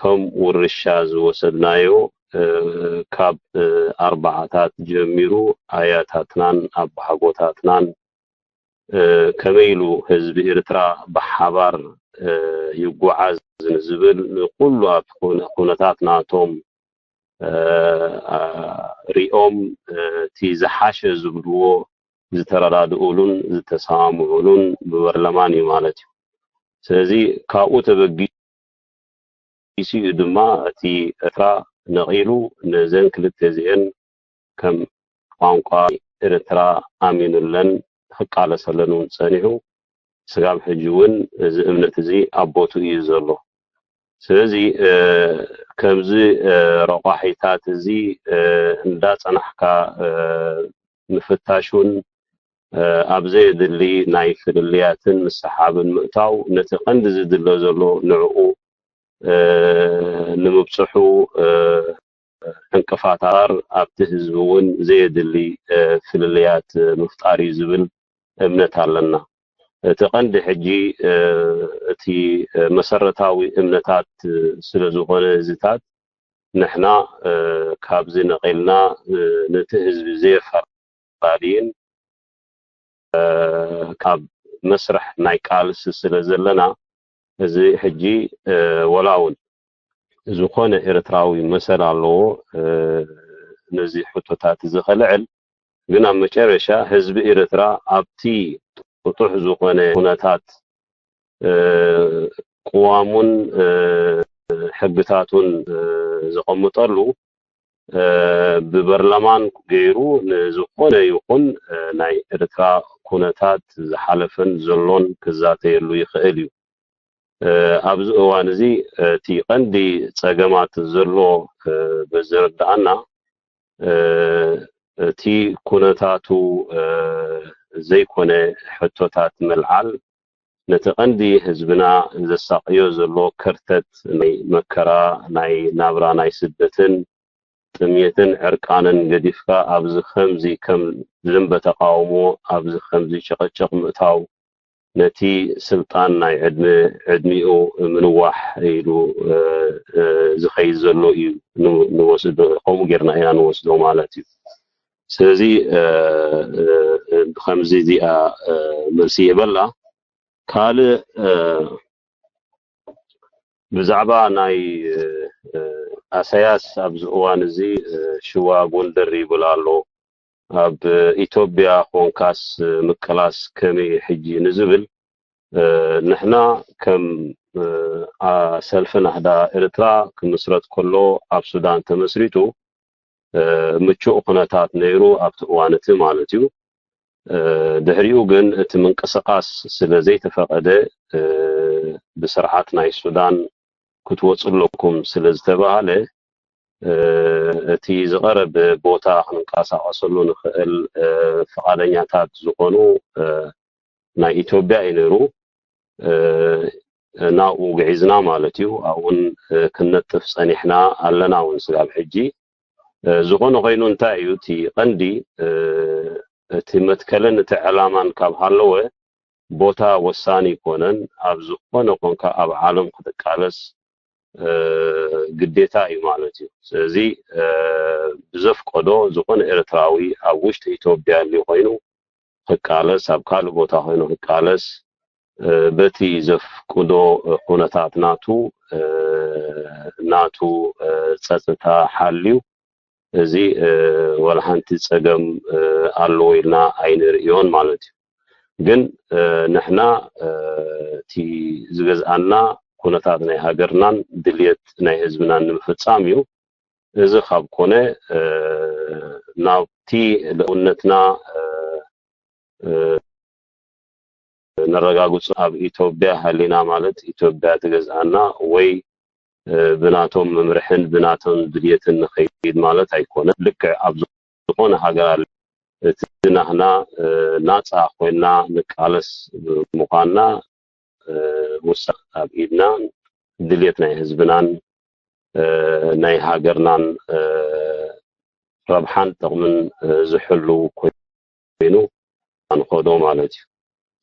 ከም ውርሻ ዝወሰድናዮ፣ እ፣ ካብ፣ እ፣ ኣርባዓታት ጀሚሩ ኣያታትናን ኣባሓጎታትናን፣ እ፣ ከመይ ኢሉ ህዝቢ ኤርትራ ብሓባር፣ እ፣ ይጓዓዝ ንዝብል ንኩሉ ኣብቲ ኩነ-፣ ኩነታት ናቶም፣ እ፣ አ፣ ሪኦም፣ እ፣ እቲ ዝሓሸ ዝብልዎ ዝተረዳድኡሉን ዝተሰማምዑሉን ብበርለማን እዩ ማለት እዩ። ስለዚ ካብኡ ተበጊሱ ተመሊሱ እዩ ድማ እቲ ኤርትራ ነቒሉ ነዘን ክልተ እዚአን ከም ቋንቋ ኤርትራ ኣሚኑለን ክቃለሰለን እውን ጸኒሑ። ስጋብ ሕጂ እውን እዚ እምነት እዚ ኣብ ቦትኡ እዩ ዘሎ። ስለዚ ከምዚ ረቋሒታት እዚ እንዳጸናሕካ ምፍታሹን ኣብ ዘየድሊ ናይ ፍልልያትን ምስሓብን ምእታው ነቲ ቀንዲ ዝድለ ዘሎ ንዕኡ ንምብጽሑ ዕንቅፋታት ኣብቲ ህዝቢ እውን ዘየድሊ ፍልልያት ምፍጣር እዩ ዝብል እምነት ኣለና። እቲ ቀንዲ ሕጂ እቲ መሰረታዊ እምነታት ስለ ዝኾነ እዚታት ንሕና ካብዚ ነቒልና ነቲ ህዝቢ ዘየፈላልይን ካብ መስርሕ ናይ ቃልሲ ስለ ዘለና እዚ ሕጂ ወላ እውን ዝኾነ ኤርትራዊ መሰል ኣለዎ ነዚ ሕቶታት እዚ ከልዕል። ግን ኣብ መጨረሻ ህዝቢ ኤርትራ ኣብቲ ጥጡሕ ዝኾነ ኩነታት ቅዋሙን ሕግታቱን ዘቐምጠሉ ብበርለማን ገይሩ ንዝኾነ ይኹን ናይ ኤርትራ ኩነታት ዝሓለፈን ዘሎን ክዛተየሉ ይኽእል እዩ። ኣብዚ እዋን እዚ እቲ ቀንዲ ጸገማት ዘሎ በዝርድኣና እቲ ኩነታቱ ዘይኮነ ሕቶታት ምልዓል ነቲ ቀንዲ ህዝብና ዘሳቕዮ ዘሎ ከርተት ናይ መከራ ናይ ናብራ ናይ ስደትን ጥምየትን ዕርቃንን ገዲፍካ ኣብዚ ከምዚ ከም ደንበ ተቃውሞ ኣብዚ ከምዚ ጭቕጭቕ ምእታው ነቲ ስልጣን ናይ ዕድመ ዕድሚኡ ምንዋሕ ኢሉ ዝኸይድ ዘሎ እዩ ንወስዶ ከምኡ ጌርና ኢና ንወስዶ ማለት እዩ። ስለዚ ብከምዚ እዚኣ መልሲ ይህበላ። ካልእ ብዛዕባ ናይ ኣሰያስ ኣብዚ እዋን እዚ ሽዋ ጎንደር ይብል ኣሎ። ኣብ ኢትዮጵያ ኮንካስ ምቅላስ ከመይ ሕጂ ንዝብል ንሕና ከም ሰልፊ ናህዳ ኤርትራ ክምስረት ከሎ ኣብ ሱዳን ተመስሪቱ ምቹእ ኩነታት ነይሩ ኣብቲ እዋን እቲ ማለት እዩ። ድሕሪኡ ግን እቲ ምንቅስቃስ ስለ ዘይተፈቐደ ብስርዓት ናይ ሱዳን ክትወፁ ኣለኩም ስለ ዝተባሃለ እቲ ዝቐረበ ቦታ ክንንቀሳቐሰሉ ንኽእል ፍቓደኛታት ዝኾኑ ናይ ኢትዮጵያ እዩ ነይሩ። ናብኡ ግዒዝና ማለት እዩ። ኣብኡን ክንነጥፍ ጸኒሕና ኣለና እውን ስጋብ ሕጂ። ዝኾነ ኮይኑ እንታይ እዩ እቲ ቀንዲ እቲ መትከልን እቲ ዕላማን ካብ ሃለወ ቦታ ወሳኒ ይኮነን። ኣብ ዝኾነ ኮንካ ኣብ ዓለም ክትቃለስ ግዴታ እዩ ማለት እዩ። ስለዚ ብዘፍቀዶ ዝኾነ ኤርትራዊ ኣብ ውሽጢ ኢትዮጵያ ሊኡ ኮይኑ ክቃለስ ኣብ ካልእ ቦታ ኮይኑ ክቃለስ በቲ ዘፍቅዶ ኩነታት ናቱ ናቱ ፀፅታ ሓልዩ እዚ ወላ ሓንቲ ፀገም ኣለዎ ኢልና ኣይንርእዮን ማለት እዩ። ግን ንሕና እቲ ዝገዝኣና ኩነታት ናይ ሃገርናን ድልየት ናይ ህዝብናን ንምፍፃም እዩ። እዚ ካብ ኮነ ናብቲ ልእውነትና ነረጋግፁ ኣብ ኢትዮጵያ ሃሊና ማለት ኢትዮጵያ ትገዝኣና ወይ ብናቶም መምርሕን ብናቶም ድልየትን ንኸይድ ማለት ኣይኮነ። ልክዕ ኣብ ዝኾነ ሃገር ኣለ እቲ ናህና ናፃ ኮይና ንቃለስ ምዃንና ውሳ ኣብ ኢድና ድልየት ናይ ህዝብናን ናይ ሃገርናን ረብሓን ጥቕምን ዝሕሉ ኮይኑ ኣንኸዶ ማለት እዩ።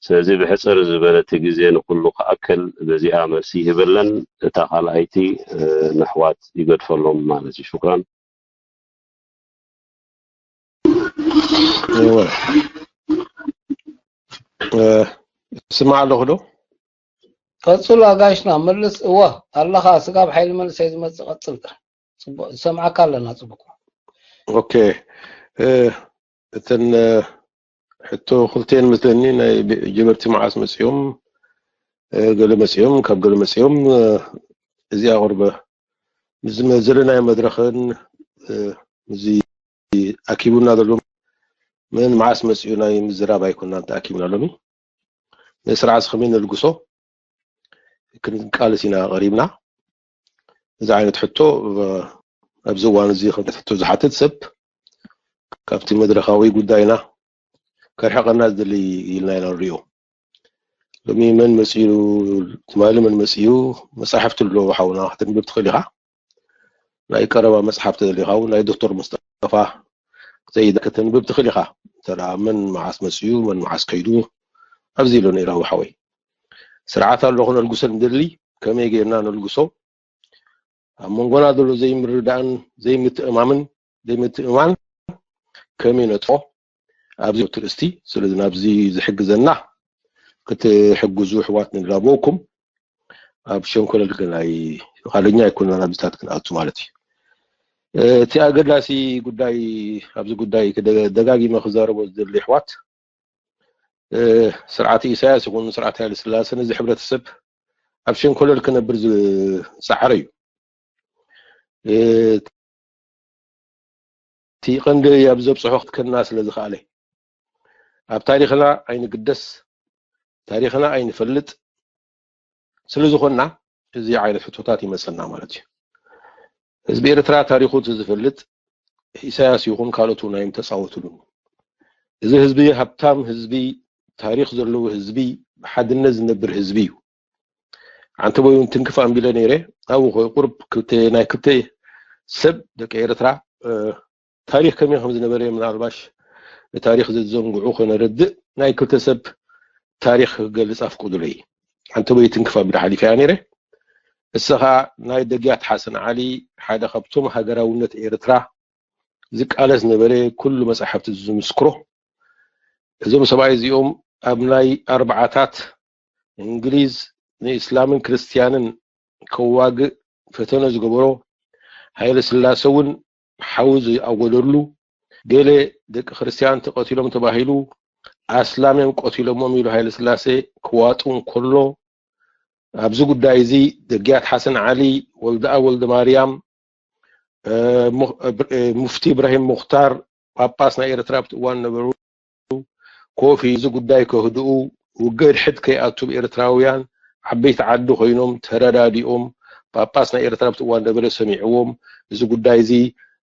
ስለዚ ብሕፅር ዝበለ እቲ ግዜ ንኩሉ ክኣክል በዚኣ መልሲ ይህበለን። እታ ካልኣይቲ ንኣሕዋት ይገድፈሎም ማለት እዩ። ሽኩራን። ስማዕ ኣለኹ ዶ? ቀፅሉ ኣጋይሽና መልስ። እወ ኣለኻ ስጋብ ሓይሊ መልስ እየ ዝመፅእ። ቀፅል ጥራይ። ፅቡቅ ዝሰምዓካ ኣለና። ፅቡቅ። ኦኬ እተን ሕቶ ክልተን መስለኒ ናይ ጀበርቲ መዓስ መፅኦም ገለ መፅኦም ካብ ገለ መፅኦም እዚኣ ቁርበ እዚ መ- ዘለናዮ መድረኽን፣ እ፣ እዚ ኣኪቡና ዘሎ መን መዓስ መጺኡ ናይ ምዝራብ ኣይኮናን ተኣኪብና ሎሚ። ንስርዓት እዚ ከመይ ነልግሶ ክንቃለስ ኢና ቀሪብና። እዚ ዓይነት ሕቶ፣ እ፣ ኣብዚ እዋን እዚ ከም ሕቶ ዝሓትት ሰብ ካብቲ መድረኻዊ ጉዳይና ከርሕቐና ዝደሊ ኢልና ኢና ንሪኦ። ሎሚ መን መጺኡ፣ ትማሊ መን መጺኡ፣ መጻሕፍቲ ኣለዉ ሓውና፣ ከተንብብ ትኽእል ኢኻ። ናይ ቀረባ መጽሓፍ ተደሊኻ እውን ናይ ዶክተር ሙስጠፋ ዘይዳ ከተንብብ ትኽእል ኢኻ። እንተ ደኣ መን መዓስ መጺኡ፣ መን መዓስ ከይዱ፣ ኣብዚ ኣሎ ነይራዊ ሓወይ። ስርዓት ኣሎ ክነልግሶ ንደሊ፣ ከመይ ጌርና ነልግሶ? ኣብ መንጎና ዘሎ ዘይምርዳእን ዘይምትእማምን፣ ዘይምትእማን ከመይ ነጥፎ? ኣብዚ ትርእስቲ፣ ስለዚ ናብዚ ዝሕግዘና ክትሕግዙ ኣሕዋት ንላበወኩም። ኣብ ሸንኮለል ግን ኣይ-፣ ካልኛ ኣይኮነን ኣብዚታት ክንኣቱ ማለት እዩ። እቲ ኣገዳሲ ጉዳይ፣ ኣብዚ ጉዳይ ክደ-፣ ደጋጊመ ክዛረቦ ዝደሊ ኣሕዋት፣ እ፣ ስርዓት ኢሳያስ ይኹን ስርዓት ሃይለ ስላሰ ነዚ ሕብረተሰብ ኣብ ሸንኮለል ክነብር ዝጸዓረ እዩ። እ፣ እቲ ቀንዲ ኣብ ዘብጽሖ ክትከና ስለ ዝኸኣለ፣ ኣብ ታሪኽና ኣይንግደስ፣ ታሪኽና ኣይንፈልጥ ስለ ዝኾንና፣ እዚ ዓይነት ሕቶታት ይመጸና ማለት እዩ። ህዝቢ ኤርትራ ታሪኹ እቲ ዝፈልጥ ኢሳያስ ይኹን ካልኦት እውን ኣይም ተጻወትሉን። እዚ ህዝቢ ሃብታም ህዝቢ፣ ታሪኽ ዘለዎ ህዝቢ፣ ብሓድነት ዝነብር ህዝቢ እዩ። ሓንቲ ወይ እውን ትንክፍ ኣንቢለ ነይረ፣ ኣብኡ ቁርብ ክልተ፣ ናይ ክልተ ሰብ ደቂ ኤርትራ፣ እ፣ ታሪኽ ከመይ ከም ዝነበረ ምናልባሽ ንታሪኽ ዘዘንግዑ ከነረድእ ናይ ክልተ ሰብ ታሪኽ ክገልጽ ኣፍቅዱለይ። ሓንቲ ወይ ትንክፍ ኣቢለ ሓሊፈያ ነይረ። እሳ ኸኣ ናይ ደግያት ሓሰን ዓሊ ሓደ ካብቶም ሃገራውነት ኤርትራ ዝቃለስ ነበረ፣ ኩሉ መጻሕፍቲ ዝምስክሮ። እዞም ሰብኣይ እዚኦም ኣብ ናይ ኣርብዓታት እንግሊዝ ንእስላምን ክርስትያንን ከዋግእ ፈተነ ዝገበሮ፣ ሃይለ ስላሰ እውን ሓዊ ዝኣወደሉ፣ ገለ ደቂ ክርስትያን ተቐቲሎም ተባሂሉ ኣስላም እዮም ቀቲሎሞም ኢሉ ሃይለ ስላሴ ክዋጡ እንከሎ፣ ኣብዚ ጉዳይ እዚ ደግያት ሓሰን ዓሊ፣ ወልደኣብ ወልደ ማርያም፣ እ፣ ሙ-፣ እ፣ ሙፍቲ ኢብራሂም ሙኽታር፣ ጳጳስ ናይ ኤርትራ ኣብቲ እዋን ነበሩ፣ ኮፍ እዚ ጉዳይ ከህድኡ፣ ውግእ ድሕድ ከይኣቱ ኤርትራውያን ዓበይቲ ዓዲ ኮይኖም ተረዳዲኦም፣ ጳጳስ ናይ ኤርትራ ኣብቲ እዋን ነበረ ሰሚዕዎም፣ እዚ ጉዳይ እዚ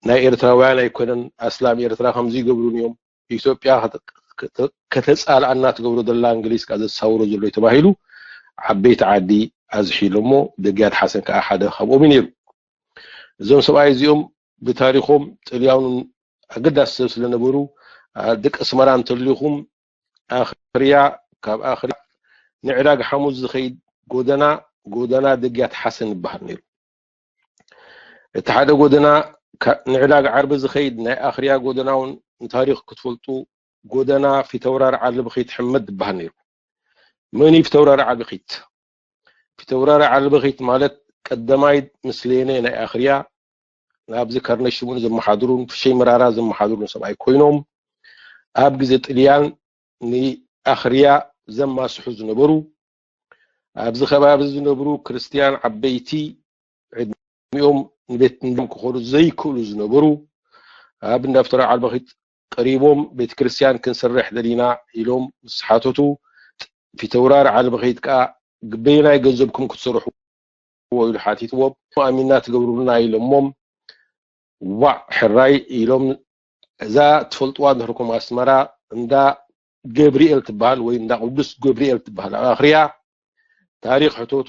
ናይ ኤርትራውያን ኣይኮነን፣ ኣስላም ኤርትራ ከምዚ ይገብሩን እዮም፣ ኢትዮጵያ ከተ-፣ ከተ-፣ ከተጻልኣና ትገብሮ ዘላ እንግሊዝ ከኣ ዘሳውሮ ዘሎ እዩ ተባሂሉ ዓበይቲ ዓዲ ኣዝሒሎሞ፣ ደግያት ሓሰን ከኣ ሓደ ካብኦም እዩ ነይሩ። እዞም ሰብኣይ እዚኦም ብታሪኾም ጥልያኑን ኣገዳሲ ሰብ ስለነበሩ፣ ኣ፣ ደቂ ኣስመራ እንተሊኹም ኣኽርያ፣ ካብ ኣኽርያ ንዕዳግ ሓሙስ ዝኸይድ ጎደና፣ ጎደና ደግያት ሓሰን ይበሃል ነይሩ። እቲ ሓደ ጎደና ካ-፣ ንዕዳግ ዓርቢ ዝኸይድ ናይ ኣኽርያ ጎደና እውን ንታሪኽ ክትፈልጡ፣ ጎደና ፊተውራሪ ዓሊ ብኺት ሕመድ ይበሃል ነይሩ። መን እዩ ፊተውራሪ ዓሊ ብኺት? ፊተውራሪ ዓሊ ብኺት ማለት ቀዳማይ ምስሌነ ናይ ኣኽርያ፣ ናብዚ ከርነሽሙን ዘመሓድሩን ፍሸይ መራራ ዘመሓድሩን ሰብኣይ ኮይኖም፣ ኣብ ግዜ ጥልያን ንኣኽርያ ዘማስሑ ዝነበሩ፣ ኣብዚ ከባቢ ዝነብሩ ክርስትያን ዓበይቲ ዕድሚኦም ንቤት ንድም ክኸዱ ዘይክእሉ ዝነበሩ፣ ኣብ እንዳ ፊተውራሪ ዓሊ ብኺት ቀሪቦም ቤተ ክርስትያን ክንሰርሕ ደሊና ኢሎም ምስ ሓተቱ፣ ፊተውራሪ ዓሊ ብኺት ከኣ በየናይ ገንዘብኩም ክትሰርሕዎ ኢሉ ሓቲትዎም። ኣሚንና ትገብሩልና ኢሎሞም፣ ዋዕ ሕራይ ኢሎም። እዛ ትፈልጥዋ እንድሕርኩም ኣስመራ እንዳ ገብርኤል ትበሃል ወይ እንዳ ቅዱስ ገብርኤል ትበሃል ኣብ ኣኽርያ ታሪኽ ሕተቱ።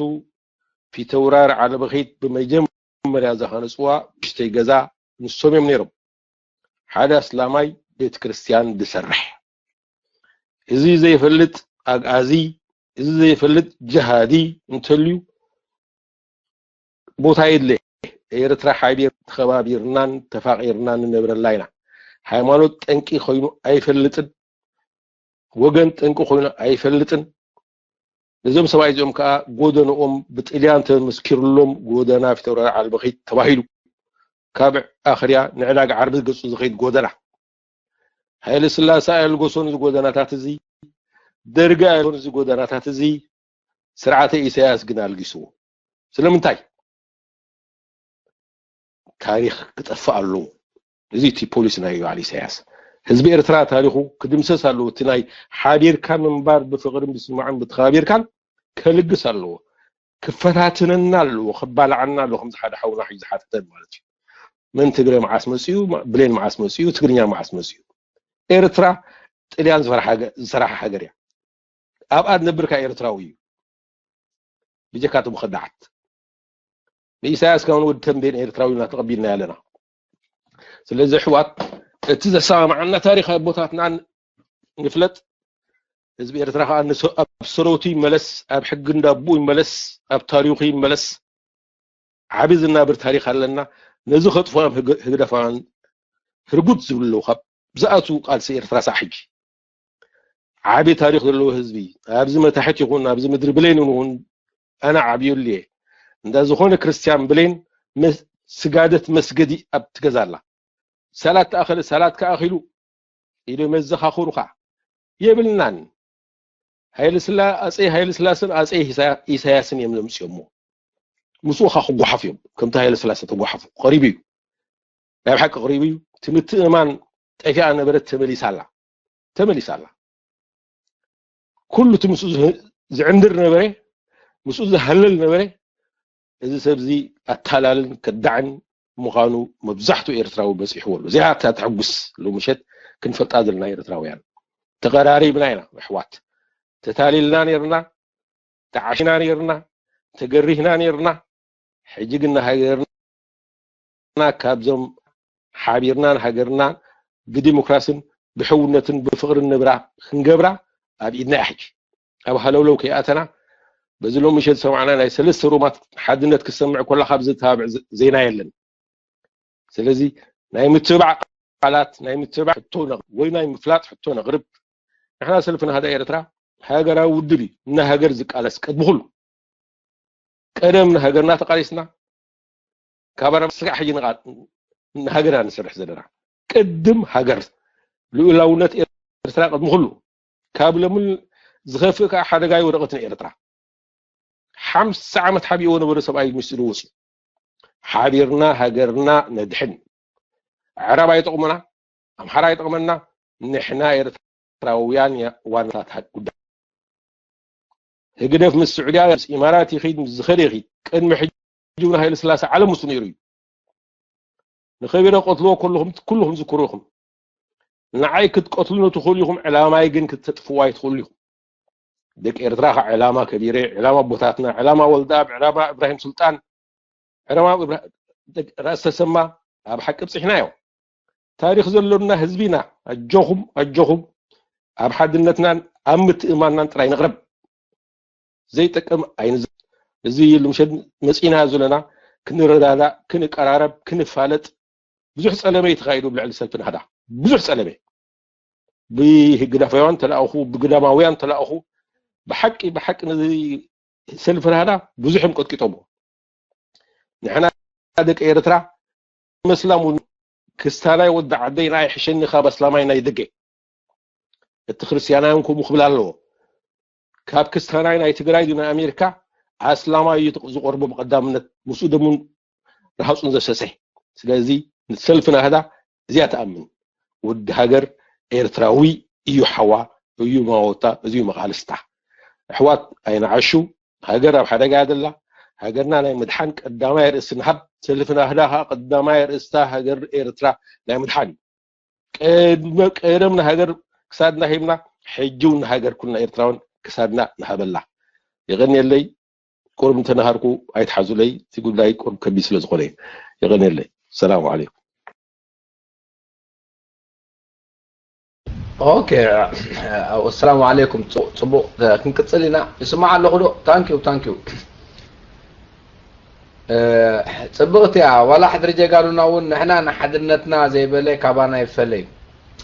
ፊተውራሪ ዓሊ ብኺት ብመጀመርያ ዝሃነጽዋ ውሽተይ ገዛ ንሶም እዮም ነይሮም። ሓደ ኣስላማይ ቤተ ክርስትያን ዝሰርሕ። እዚ ዘይፈልጥ ኣግኣዚ፣ እዚ ዘይፈልጥ ጀሃዲ እንተልዩ ቦታ የድለ። ኤርትራ ሓቢር ተኸባቢርናን ተፋቒርናን ንነብረላ ኢና። ሃይማኖት ጠንቂ ኮይኑ ኣይፈልጥን፣ ወገን ጠንቂ ኮይኑ ኣይፈልጥን። ነዞም ሰብኣይ እዚኦም ከኣ ጎደንኦም ብጥልያን ተመስኪርሎም ጎደና ፊተውራሪ ዓሊ ብኺት ተባሂሉ። ካብ ኣኽርያ ንዕዳጋ ዓርቢ ገጹ ዝኸይድ ጎደና። ሃይለ ስላሰ ኣየልጎሶን እዚ ጎደናታት እዚ፣ ደርጊ ኣየልጎሶን እዚ ጎደናታት እዚ፣ ስርዓተ ኢሳያስ ግን ኣልጊስዎ። ስለምንታይ? ታሪኽ ክጠፍእ ኣለዎ። እዚ እቲ ፖሊሲ ናይ በዓል ኢሳያስ። ህዝቢ ኤርትራ ታሪኹ ክድምሰስ ኣለዎ። እቲ ናይ ሓቢርካ ምንባር ብፍቕርን ብስምማዕን ብተኸባቢርካን ከልግስ ኣለዎ። ክፈታትነና ኣለዎ፣ ክባልዓና ኣለዎ፣ ከምዚ ሓደ ሓውና ሕጂ ዝሓተተን ማለት እዩ። መን ትግረ መዓስ መጺኡ፣ ብሌን መዓስ መጺኡ፣ ትግርኛ መዓስ መጺኡ? ኤርትራ ጥልያን ዝፈርሓ ሃገ-፣ ዝሰራሓ ሃገር እያ። ኣብኣ ዝነብር ከኣ ኤርትራዊ እዩ። ብጀካ እቶም ከዳዓት። ብኢሳያስ ከማን ወዲ ተንቤን ኤርትራዊ ኢና ተቐቢልናዮ ኣለና። ስለዚ ኣሕዋት፣ እቲ ዘሰማምዓና ታሪኽ ኣቦታትና ንፍለጥ። ህዝቢ ኤርትራ ከኣ ንሰ-፣ ኣብ ሰረውቱ ይመለስ፣ ኣብ ሕጊ እንዳቦኡ ይመለስ፣ ኣብ ታሪኹ ይመለስ። ዓቢ ዝናብር ታሪኽ ኣለና። ነዚ ከጥፍኦም ህግ-፣ ህግደፋውያን ህርጉት ዝብሉ ኣለዉ። ካብ ዝኣትዉ ቃልሲ ኤርትራ ሳዕ ሕጂ ዓቢ ታሪኽ ዘለዎ ህዝቢ፣ ኣብዚ መታሕት ይኹን ኣብዚ ምድሪ ብሌን ይኹን ኣነ ዓብየሉ እየ። እንዳ ዝኾነ ክርስትያን ብሌን መስ-፣ ስጋደት መስገዲ ኣብ ትገዛ ኣላ። ሰላት ተኣኸለ፣ ሰላት ከኣኺሉ ኢሉ መዘኻኽሩ ኸዓ የብልናን። ሃይለ ስላ-፣ ኣጼ ሃይለ ስላሰን ኣጼ ኢሳ-፣ ኢሳያስን እዮም ዘምጽኦሞ። ምስኡ ኸዓ ክጓሓፉ እዮም። ከምቲ ሃይለ ስላሰ ተጓሓፉ። ቀሪቡ እዩ። ናይ ብሓቂ ቀሪቡ እዩ። እቲ ምትእምማን ጠፊኣ ነበረት ተመሊሳ ኣላ። ተመሊሳ ኣላ። ኩሉ እቲ ምስኡ ዝህ-፣ ዝዕንድር ነበረ፣ ምስኡ ዝሃለል ነበረ። እዚ ሰብ እዚ ኣታላልን ከዳዕን ምዃኑ መብዛሕትኡ ኤርትራዊ በጺሕዎ ኣሎ። እዚኣ እታ ተሐጉስ ሎሚ ምሸት ክንፈልጣ ዘለና ኤርትራውያን። ተቐራሪብና ኢና ኣሕዋት። ተታሊልና ኔርና፣ ተዓሺና ኔርና፣ ተገሪህና ኔርና። ሕጂ ግን ንሃገርና ካብዞም ሓቢርና ንሃገርና ብዲሞክራስን ብሕውነትን ብፍቕርን ንብራ ክንገብራ ኣብ ኢድና እያ። ሕጂ ኣብ ሃለውለው ከይኣተና በዚ ሎሚ ምሸት ዝሰማዕና ናይ ሰለስተ ሩማት ሓድነት ክሰምዕ ከለኻ ኣብ ዘተባብዕ ዘ-፣ ዜና የለን። ስለዚ ናይ ምትብባዕ ቃላት፣ ናይ ምትብባዕ ሕቶ ነቕርብ ወይ ናይ ምፍላጥ ሕቶ ነቕርብ። ንሕና ሰልፊ ናህዳ ኤርትራ ሃገራዊ ውድብ እዩ፣ ንሃገር ዝቃለስ ቅድሚ ኩሉ። ቀደም ንሃገርና ተቃሊስና፣ ካብ ኣርባዕተ ስጋዕ ሕጂ ንቃ-፣ ንሃገርና ንሰርሕ ዘለና። ቅድም ሃገር፣ ልኡላውነት ኤርትራ ቅድሚ ኩሉ። ካብ ለሙን ዝኸፍእ ከኣ ሓደጋ ኣይወደቐትን ኤርትራ። ሓምሳ ዓመት ሓቢእዎ ነበረ ሰብኣይ ምስጢሩ ወፂኡ። ሓቢርና ሃገርና ነድሕን። ኣዕራብ ኣይጠቕሙና፣ ኣምሓራ ኣይጠቕመና፣ ንሕና ኤርትራውያን እያ ዋናታት ሃ-፣ ጉዳይ። ህግደፍ ምስ ስዑድያ፣ ምስ ኢማራት ይኺድ፣ ምስ ዝኸደ ይኺድ። ቅድሚ ሕጂ እውን ሃይለ ስላሴ ዓለም ውስጥ ነይሩ እዩ። ንኸቢረ ቀትልዎ ከለኹም ኩልኹም ዝክሩ ኢኹም። ንዓይ ክትቀትሉኒ ትኽእሉ ኢኹም፣ ዕላማይ ግን ክተጥፍዎ ኣይትኽእሉ ኢኹም። ደቂ ኤርትራ ኸዓ ዕላማ ከቢረ፣ ዕላማ ኣቦታትና፣ ዕላማ ወልደኣብ፣ ዕላማ እብራሂም ሱልጣን፣ ዕላማ እብራ-፣ ደቂ ራእሲ ተሰማ ኣብ ሓቂ ብጽሕናዮ። ታሪኽ ዘሎና ህዝቢ ኢና። ኣጆኹም፣ ኣጆኹም። ኣብ ሓድነትናን ኣብ ምትእማንናን ጥራይ ንቕረብ። ዘይጠቅም ኣይንዝ-፣ እዚ ኢሉ ምሸት መጺና ዘለና ክንረዳዳእ፣ ክንቀራረብ፣ ክንፋለጥ ብዙሕ ጸለመ እዩ ተኻይዱ ኣብ ልዕሊ ሰልፊ ናህዳ። ብዙሕ ጸለመ። ብህግደፋውያን ተላእኹ፣ ብግዳማውያን ተላእኹ። ብሓቂ፣ ብሓቂ ነዚ ሰልፊ ናህዳ ብዙሕ እዮም ቀጥቂጦምዎ። ንሕና ደቂ ኤርትራ መስላም እውን ክስታናይ ወዲ ዓደይ ንዓይ ሕሸኒ ካብ ኣስላማይ ናይ ደገ። እቲ ክርስትያናይ እውን ከምኡ ክብል ኣለዎ። ካብ ክስታናይ ናይ ትግራይ ድዩ ናይ ኣሜሪካ ኣስላማይ እዩ ዝቆርቦ ብቀዳምነት፣ ምስኡ ደሙን ረሃጹን ዘፍሰሰ። ስለዚ ሰልፊ ናህዳ እዚኣ ትኣምን። ወዲ ሃገር ኤርትራዊ እዩ ሓዋ፣ እዩ ማወታ፣ እዚ እዩ መቓልስታ። ኣሕዋት ኣይንዓሹ፣ ሃገር ኣብ ሓደጋ እያ ዘላ። ሃገርና ናይ ምድሓን ቀዳማይ ኣርእስቲ ንሃብ። ሰልፊ ናህዳ ኸኣ ቀዳማይ ኣርእስታ ሃገር ኤርትራ ናይ ምድሓን እዩ። ቀድመ-፣ ቀደም ንሃገር ክሳድና ሂብና፣ ሕጂ እውን ንሃገር ኩልና ኤርትራውያን ክሳድና ንሃበላ። የቐንየለይ። ቁሩብ እንተነሃርኩ ኣይትሓዙለይ፣ እቲ ጉዳይ ቁሩብ ከቢድ ስለ ዝኾነ እዩ። የቐንየለይ። ሰላም ዓለይኩም። ኦኬ፣ ኣሰላሙ ዓለይኩም። ጽ-፣ ጽቡቕ፣ ክንቅጽል ኢና። ይስማዕ ኣለኹ ዶ? ታንኪዩ፣ ታንኪዩ። እ፣ ጽብቕቲ እያ። ዋላ ሕድሪ ጀጋኑና እውን ንሕና ንሓድነትና ዘይበለ ካባና ይፈለ እዩ።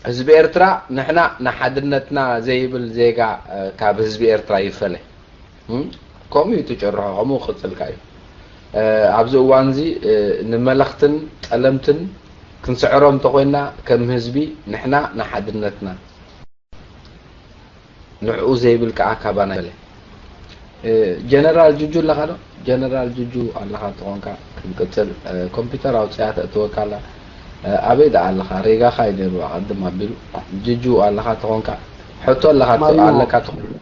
ህዝቢ ኤርትራ ንሕና ንሓድነትና ዘይብል ዜጋ፣ እ፣ ካብ ህዝቢ ኤርትራ ይፈለ። እም፣ ከምኡ እዩ እቲ ጭርሖ፣ ከምኡ ክቕጽልካ እዩ። እ፣ ኣብዚ እዋን እዚ፣ እ፣ ንመለኽትን ጠለምትን ክንስዕሮም እንተኾይንና ከም ህዝቢ ንሕና ንሓድነትና ንዕኡ ዘይብል ከዓ ካባና ይበለ። እ፣ ጀነራል ጁጁ ኣለኻ ዶ? ጀነራል ጁጁ ኣለኻ እንተኾንካ ንቅጽል። ኮምፒተር ኣውጽያ ተእትወካ ኣላ። ኣበይ ደኣ ኣለኻ? ሬጋኻ እዩ ነይሩ ኣቐድም ኣቢሉ። ጅጁ ኣለኻ ተኾንካ፣ ሕቶ ኣለኻ፣ ኣለካ ተኾንካ።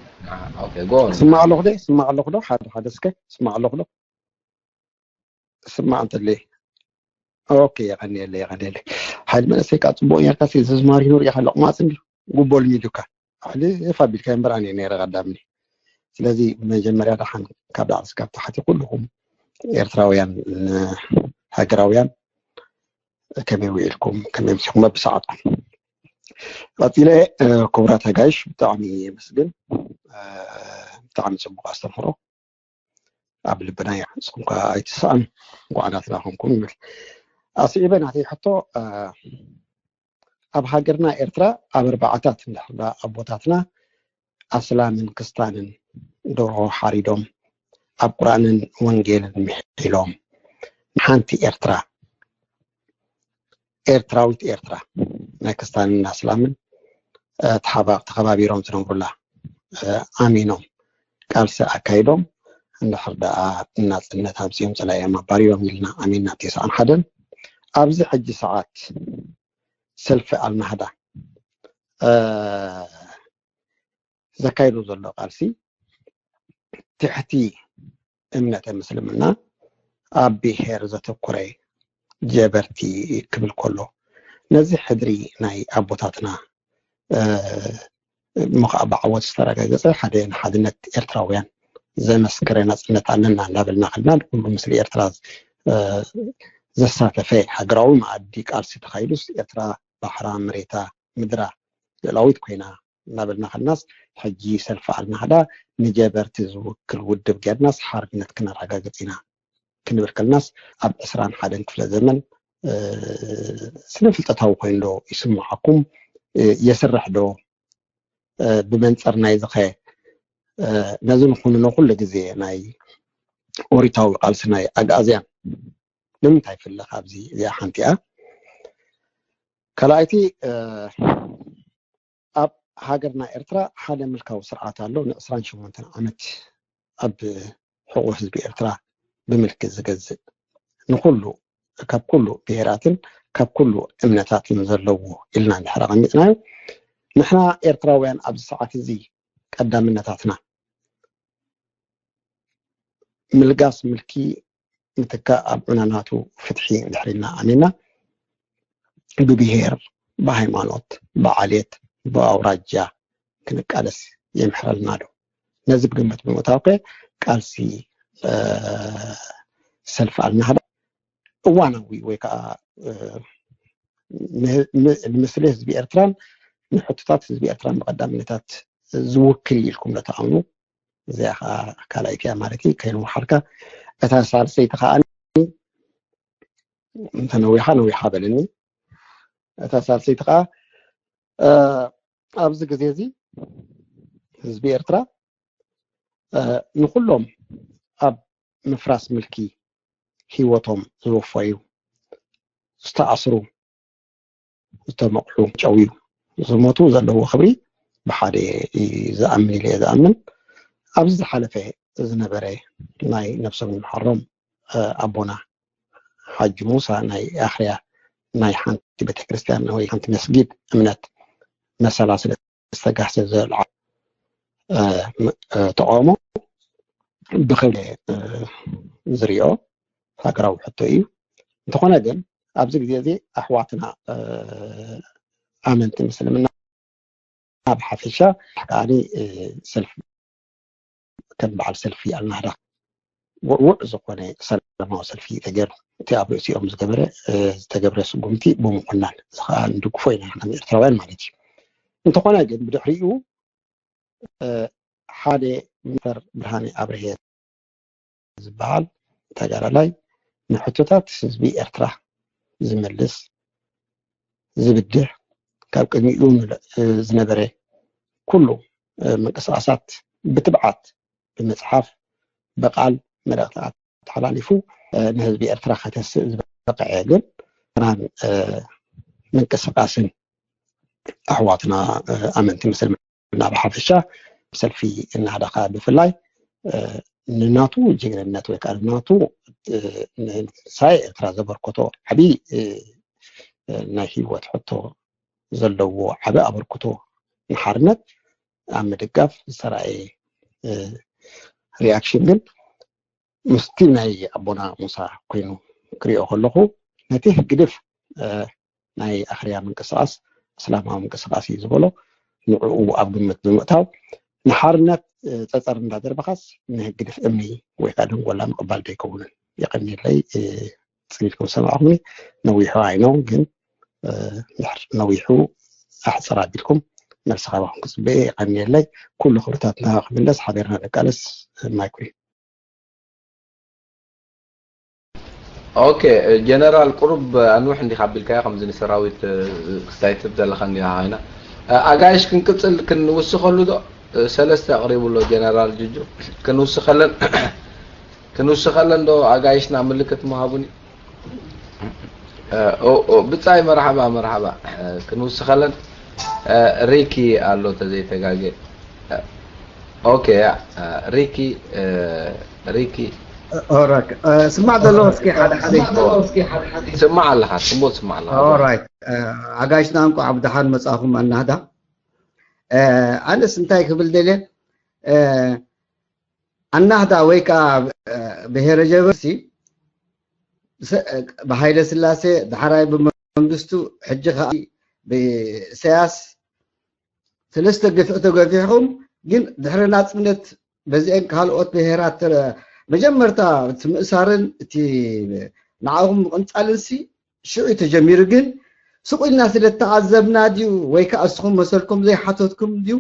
ኦኬ፣ ጎ ኦን። ስማዕ ኣለኹ ዶ? ስማዕ ኣለኹ ዶ? ሓደ ሓደ እስከ ስማዕ ኣለኹ ዶ? ስማዕ እንተለይ። ኦኬ፣ የቐንየለይ፣ የቐንየለይ። ሓይሊ መንእሰይ፣ ካብ ጽቡቕ ጌርካ ሲ ዝማሪ ኑር ኢኻ፣ ለቑማጽ እንድዩ። ጉቦ ልሚዱካ። ሕልፍ ኣቢልካ እምበር ኣነ ነይረ ቀዳምኒ። ስለዚ መጀመርያ ደሓን ካብ ላዕሊ እስካብ ታሕቲ ኩልኹም ኤርትራውያን፣ ን-፣ ሃገራውያን ከመይ ውዒልኩም፣ ከመይ ምሲኹም በብሰዓትኩም። ቀጺለ፣ እ፣ ክቡራት ኣጋይሽ ብጣዕሚ የመስግን። እ፣ ብጣዕሚ ጽቡቕ ኣስተምህሮ። ኣብ ልብና እያ፣ ንስኹም ከኣ ኣይትስኣኑ። እንኳዕ ናትና ኮንኩም ይብል። ኣስዒበ ናተይ ሕቶ፣ እ፣ ኣብ ሃገርና ኤርትራ ኣብ ኣርባዓታት እንድሕር ደኣ ኣቦታትና ኣስላምን ክስታንን ደርሆ ሓሪዶም ኣብ ቁርኣንን ወንጌልን ምሒሎም ንሓንቲ ኤርትራ፣ ኤርትራዊት ኤርትራ ናይ ክስታንን ኣስላምን፣ እ፣ ተሓባ-፣ ተኸባቢሮም ዝነብሩላ፣ እ፣ ኣሚኖም ቃልሲ ኣካይዶም እንድሕር ደኣ ናጽነት ኣምጺኦም ጸላኢኦም ኣባሪሮም ኢልና ኣሚንና ኣብ ተስዓን ሓደን ኣብዚ ሕጂ ሰዓት ሰልፊ ኣልናህዳ፣ እ፣ ዘካይዶ ዘሎ ቃልሲ ትሕቲ እምነተ ምስልምና ኣብ ብሄር ዘተኮረ ጀበርቲ ክብል ከሎ ነዚ ሕድሪ ናይ ኣቦታትና፣ እ፣ እሞ ከዓ ብዓወት ዝተረጋገጸ ሓደ ንሓድነት ኤርትራውያን ዘመስከረ ናጽነት ኣለና እናበልና ከለና ንኩሉ ምስሊ ኤርትራ፣ እ፣ ዘሳተፈ ሃገራዊ መኣዲ ቃልሲ ተኻይዱስ ኤርትራ ባሕራ፣ መሬታ፣ ምድራ ልእላዊት ኮይና እናበልና ከለናስ ሕጂ ሰልፊ ኣልናህዳ ንጀበርቲ ዝውክል ውድብ ጌርናስ ሓርነት ክነረጋግጽ ኢና ክንብል ከለናስ ኣብ ዕስራን ሓደን ክፍለ ዘመን፣ እ፣ ስነ ፍልጠታዊ ኮይኑ ዶ ይስምዓኩም? እ፣ የስርሕ ዶ? እ፣ ብመንጽር ናይዚ ኸ፣ እ፣ ነዚ ንኹንኖ ኩሉ ግዜ ናይ ኦሪታዊ ቃልሲ ናይ ኣግኣዝያን ንምንታይ ፍለ ካብዚ እዚኣ ሓንቲ እያ። ካልኣይቲ፣ እ፣ ኣብ ሃገርና ኤርትራ ሓደ ምልካዊ ስርዓት ኣሎ። ንዕስራን ሸሞንተን ዓመት ኣብ ሕቑ ህዝቢ ኤርትራ ብምልኪ ዝገዝእ፣ ንኹሉ፣ ካብ ኩሉ ብሄራትን ካብ ኩሉ እምነታትን ዘለዎ ኢልና እንድሕር ኣቐሚጥናዮ፣ ንሕና ኤርትራውያን ኣብዚ ሰዓት እዚ ቀዳምነታትና ምልጋስ ምልኪ ምትካእ ኣብ ዑናናቱ ፍትሒ እንድሕር ኢልና ኣሚንና፣ ብብሄር፣ ብሃይማኖት፣ ብዓሌት፣ ብኣውራጃ ክንቃለስ የምሕረልና ዶ? ነዚ ብግምት ብምእታው ከ ቃልሲ፣ እ፣ ሰልፊ ኣልናህዳ እዋናዊ ወይ ከዓ፣ እ፣ ን-፣ ን-፣ ንምስሊ ህዝቢ ኤርትራን ንሕቶታት ህዝቢ ኤርትራን ብቐዳምነታት ዝውክል እዩ ኢልኩም ዶ ትኣምኑ? እዚኣ ከዓ ካልኣይቲ እያ ማለት እዩ። ከይንወሓድካ እታ ሳልሰይቲ ከዓ እንተነዊሓ ነዊሓ በልኒ። እታ ሳልሰይቲ ከዓ፣ እ፣ ኣብዚ ግዜ እዚ ህዝቢ ኤርትራ፣ እ፣ ንኩሎም ኣብ ምፍራስ ምልኪ ህይወቶም ዝወፈዩ፣ ዝተኣስሩ፣ ዝተመቕሑ፣ ጨውዩ ዝሞቱ ዘለዎ ክብሪ ብሓደ እዩ ዝኣምን ኢለ እየ ዝኣምን። ኣብዚ ዝሓለፈ ዝነበረ ናይ ነብሶም ይምሓሮም፣ እ፣ ኣቦና ሓጂ ሙሳ ናይ ኣኽርያ ናይ ሓንቲ ቤተክርስትያን ወይ ሓንቲ መስጊድ እምነት መሰላ ስለ ዝተጋህሰ ዘልዓ፣ እ፣ ም-፣ እ፣ ተቃውሞ ብክብሪ፣ እ፣ ዝሪኦ ሃገራዊ ሕቶ እዩ። እንተኾነ ግን ኣብዚ ግዜ እዚ ኣሕዋትና፣ እ፣ ኣመንቲ ምስልምና ብሓፈሻ ከዓኒ፣ እ፣ ሰልፊ ከም በዓል ሰልፊ ኣልናህዳ ውዕዉዕ ዝኾነ ሰላማዊ ሰልፊ ተገይሩ። እቲ ኣብ ርእሲኦም ዝገበረ፣ እ፣ ዝተገብረ ስጉምቲ ብምኹናን፣ እዚ ኸዓ ንድግፎ ኢና ከም ኤርትራውያን ማለት እዩ። እንተኾነ ግን ብድሕሪኡ፣ እ፣ ሓደ ሚስተር ብርሃነ ኣብርሄ ዝበሃል ተጋዳላይ ንሕቶታት ህዝቢ ኤርትራ ዝምልስ፣ ዝብድህ፣ ካብ ቅድሚኡ ንለ-፣ እ፣ ዝነበረ ኩሉ፣ እ፣ ምንቅስቃሳት ብትብዓት ብምጽሓፍ ብቃል መልእኽቲ ኣተሓላሊፉ፣ እ፣ ንህዝቢ ኤርትራ ከተስእ ዝበቅዐ ግን ናን፣ እ፣ ምንቅስቃስን ኣሕዋትና፣ እ፣ ኣመንቲ ምስልምና ብሓፈሻ ብሰልፊ እናሃዳኻ ብፍላይ፣ እ፣ ንናቱ ጅግንነት ወይ ከዓ ንናቱ ንሳ ኤርትራ ዘበርከቶ ዓብዪ ናይ ህይወት ሕቶ ዘለዎ ዓቢ ኣበርክቶ ንሓርነት ኣብ ምድጋፍ ዝተራእየ ሪኣክሽን ግን ምስቲ ናይ ኣቦና ሙሳ ኮይኑ ክሪኦ ከለኹ ነቲ ህግድፍ ናይ ኣኽርያ ምንቅስቃስ እስላማዊ ምንቅስቃስ እዩ ዝበሎ ንዕኡ ኣብ ግምት ብምእታው ንሓርነት ፀፀር እንዳደርበኻስ ንህግድፍ እምኒ ወይ ከዓ ደንጎላ ምቕባል ደይከውንን የቐኒለይ ፅሊልኩም ሰማዕኹምኒ ነዊሑ ኣይነው ግን ድሕር ነዊሑ ኣሕፅር ኣቢልኩም መልሲ ካባኹም ክፅበየ የቐኒለይ ኩሉ ክብርታትና ክምለስ ሓቢርና ደቃለስ ማይኩ ኦኬ ጀነራል ቁሩብ ኣንውሕ እንዲኻ ኣቢልካዮ ከምዚ ንሰራዊት ክስታይ ትብ ዘለኻ እንዲኻ ኮይና ኣጋይሽ ክንቅፅል ክንውስኸሉ ዶ ሰለስተ ኣቕሪቡ ኣሎ ጀነራል ጅጁ ክንውስኸለን ክንውስኸለን ዶ ኣጋይሽና ምልክት ምሃቡኒ ብጻይ መርሓባ መርሓባ ክንውስኸለን ሪኪ ኣሎ ተዘይተጋገ ኦኬ ያ ሪኪ ሪኪ ኦራክ ስማዕ ዘሎ እስኪ ሓደ ሓደ ስማዕ ኣለኻ ጽቡቅ ስማዕ ኣለኻ ኦራይት ኣጋይሽና እንኳዕ ብደሓን መጻኹም ኣናህዳ ኣነስ እንታይ ክብል ደልየ ኣናህዳ ወይ ከዓ ብሄረ ጀበርሲ ብሃይለ ስላሴ ዳሕራይ ብመንግስቱ ሕጂ ከዓ ብኢሳያስ ሰለስተ ግፍዒ ተገፊሕኩም ግን ድሕሪ ናፅነት በዚአን ካልኦት ብሄራት መጀመርታ እቲ ምእሳርን እቲ ንዓኹም ምቕንፃልን ሲ ሽዑ ተጀሚሩ ግን ስቕ ኢልና ስለ ተዓዘብና ድዩ ወይ ከዓ እስኹም መሰልኩም ዘይሓተትኩም ድዩ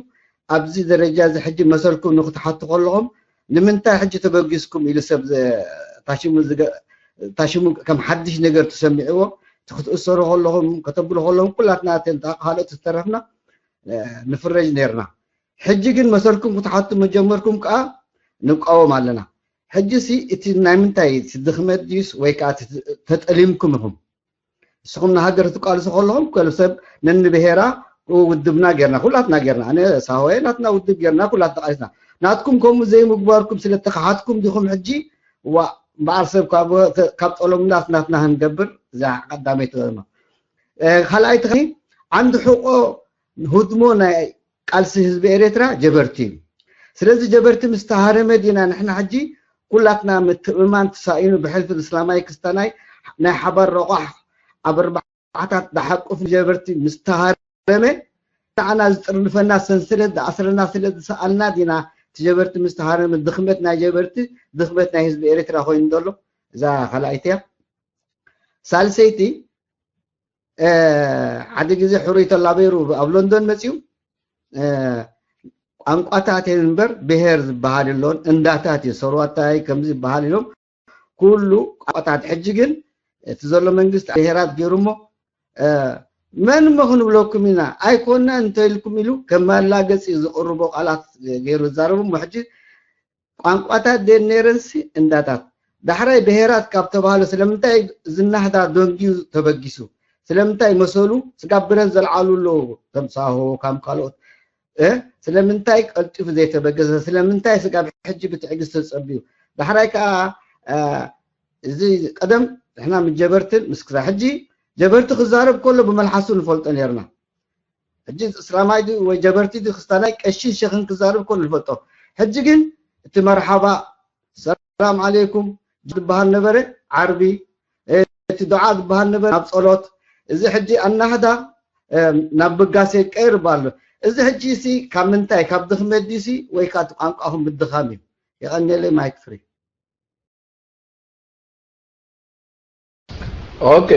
ኣብዚ ደረጃ እዚ ሕጂ መሰልኩም ንክትሓቱ ከለኹም ንምንታይ ሕጂ ተበጊስኩም ኢሉ ሰብ ታሽሙ ከም ሓድሽ ነገር ተሰሚዕዎ ክትእሰሩ ከለኹም ከተብሉ ከለኹም ኩላትና ካልኦት ዝተረፍና ንፍረጅ ነርና ሕጂ ግን መሰልኩም ክትሓቱ መጀመርኩም ከዓ ንቃወም ኣለና ሕጂ ሲ እቲ ናይ ምንታይ ድኽመት ድዩስ ወይ ከዓ ተጠሊምኩም ኢኹም ንስኹም ንሃገር ትቃልሱ ከለኹም ከም ሰብ ነንብሄራ ውድብና ጌርና ኩላትና ጌርና ኣነ ሳሆየ ናትና ውድብ ጌርና ኩላትና ቃሊስና ናትኩም ከምኡ ዘይምግባርኩም ስለተካሓትኩም ዲኹም ሕጂ ዋ በዓል ሰብ ካብ ጸሎምናስ ናትና ክንገብር እዛ ቀዳመይቲ ከተማ ካልኣይቲ ከ ዓንዲ ሕቆ ህድሞ ናይ ቃልሲ ህዝቢ ኤርትራ ጀበርቲ እዩ ስለዚ ጀበርቲ ምስ ተሃረመ ዲና ንሕና ሕጂ ኩላትና ምትእምማን ተሳኢኑ ብሕልፊ እስላማይ ክስታናይ ናይ ሓባር ረቋሕ ኣብ ኣርባዓታት ዝሓቁፍ ጀበርቲ ምስ ተሃረመ ንዓና ዝጥርንፈና ሰንሰለት ዝኣስረና ስለ ዝሰኣልና ዲና እቲ ጀበርቲ ምስ ተሃረመ ድኽመት ናይ ጀበርቲ ድኽመት ናይ ህዝቢ ኤርትራ ኮይኑ ዘሎ እዛ ካልኣይቲ እያ ሳልሰይቲ ሓደ ግዜ ሕሩይ ተላበይሩ ኣብ ሎንዶን መፅዩ ቋንቋታት እየን እምበር ብሄር ዝበሃል የሎን እንዳታት እዩ ሰርዋታይ ከምዚ ዝበሃል ኢሎም ኩሉ ቋንቋታት ሕጂ ግን እቲ ዘሎ መንግስቲ ብሄራት ገይሩ እሞ መን እሞ ክንብለኩም ኢና ኣይኮና እንተኢልኩም ኢሉ ከም መላገፂ ዝቕርቦ ቃላት ገይሩ ዝዛረቡ እሞ ሕጂ ቋንቋታት ደን ነይረንሲ እንዳታት ዳሕራይ ብሄራት ካብ ተባህለ ስለምንታይ ዝናህዳ ደንጊዩ ተበጊሱ ስለምንታይ መሰሉ ስጋብ ብረት ዘልዓሉ ኣለዉ ከም ሳሆ ካም ካልኦት ስለምንታይ ቀልጢፉ ዘይተበገሰ ስለምንታይ ስጋብ ሕጂ ብትዕግስቲ ተፀቢዩ ዳሕራይ ከዓ እዚ ቀደም ንሕና ምስ ጀበርትን ምስ ክሳ ሕጂ ጀበርቲ ክዛረብ ከሎ ብመልሓሱ ንፈልጦ ነርና ሕጂ እስላማይ ድዩ ወይ ጀበርቲ ድዩ ክስታናይ ቀሺን ሸኽን ክዛረብ ከሎ ንፈልጦ ሕጂ ግን እቲ መርሓባ ሰላም ዓለይኩም ዝበሃል ነበረ ዓርቢ እቲ ዱዓ ዝበሃል ነበረ ናብ ጸሎት እዚ ሕጂ ኣናህዳ ናብ ብጋሴ ቀይር ኣሎ እዚ ሕጂ ሲ ካብ ምንታይ ካብ ድኽመት ድዩ ሲ ወይ ካብ ቋንቋኹም ምድኻም እዩ የቐንየለይ ማይክ ፍሪ ኦኬ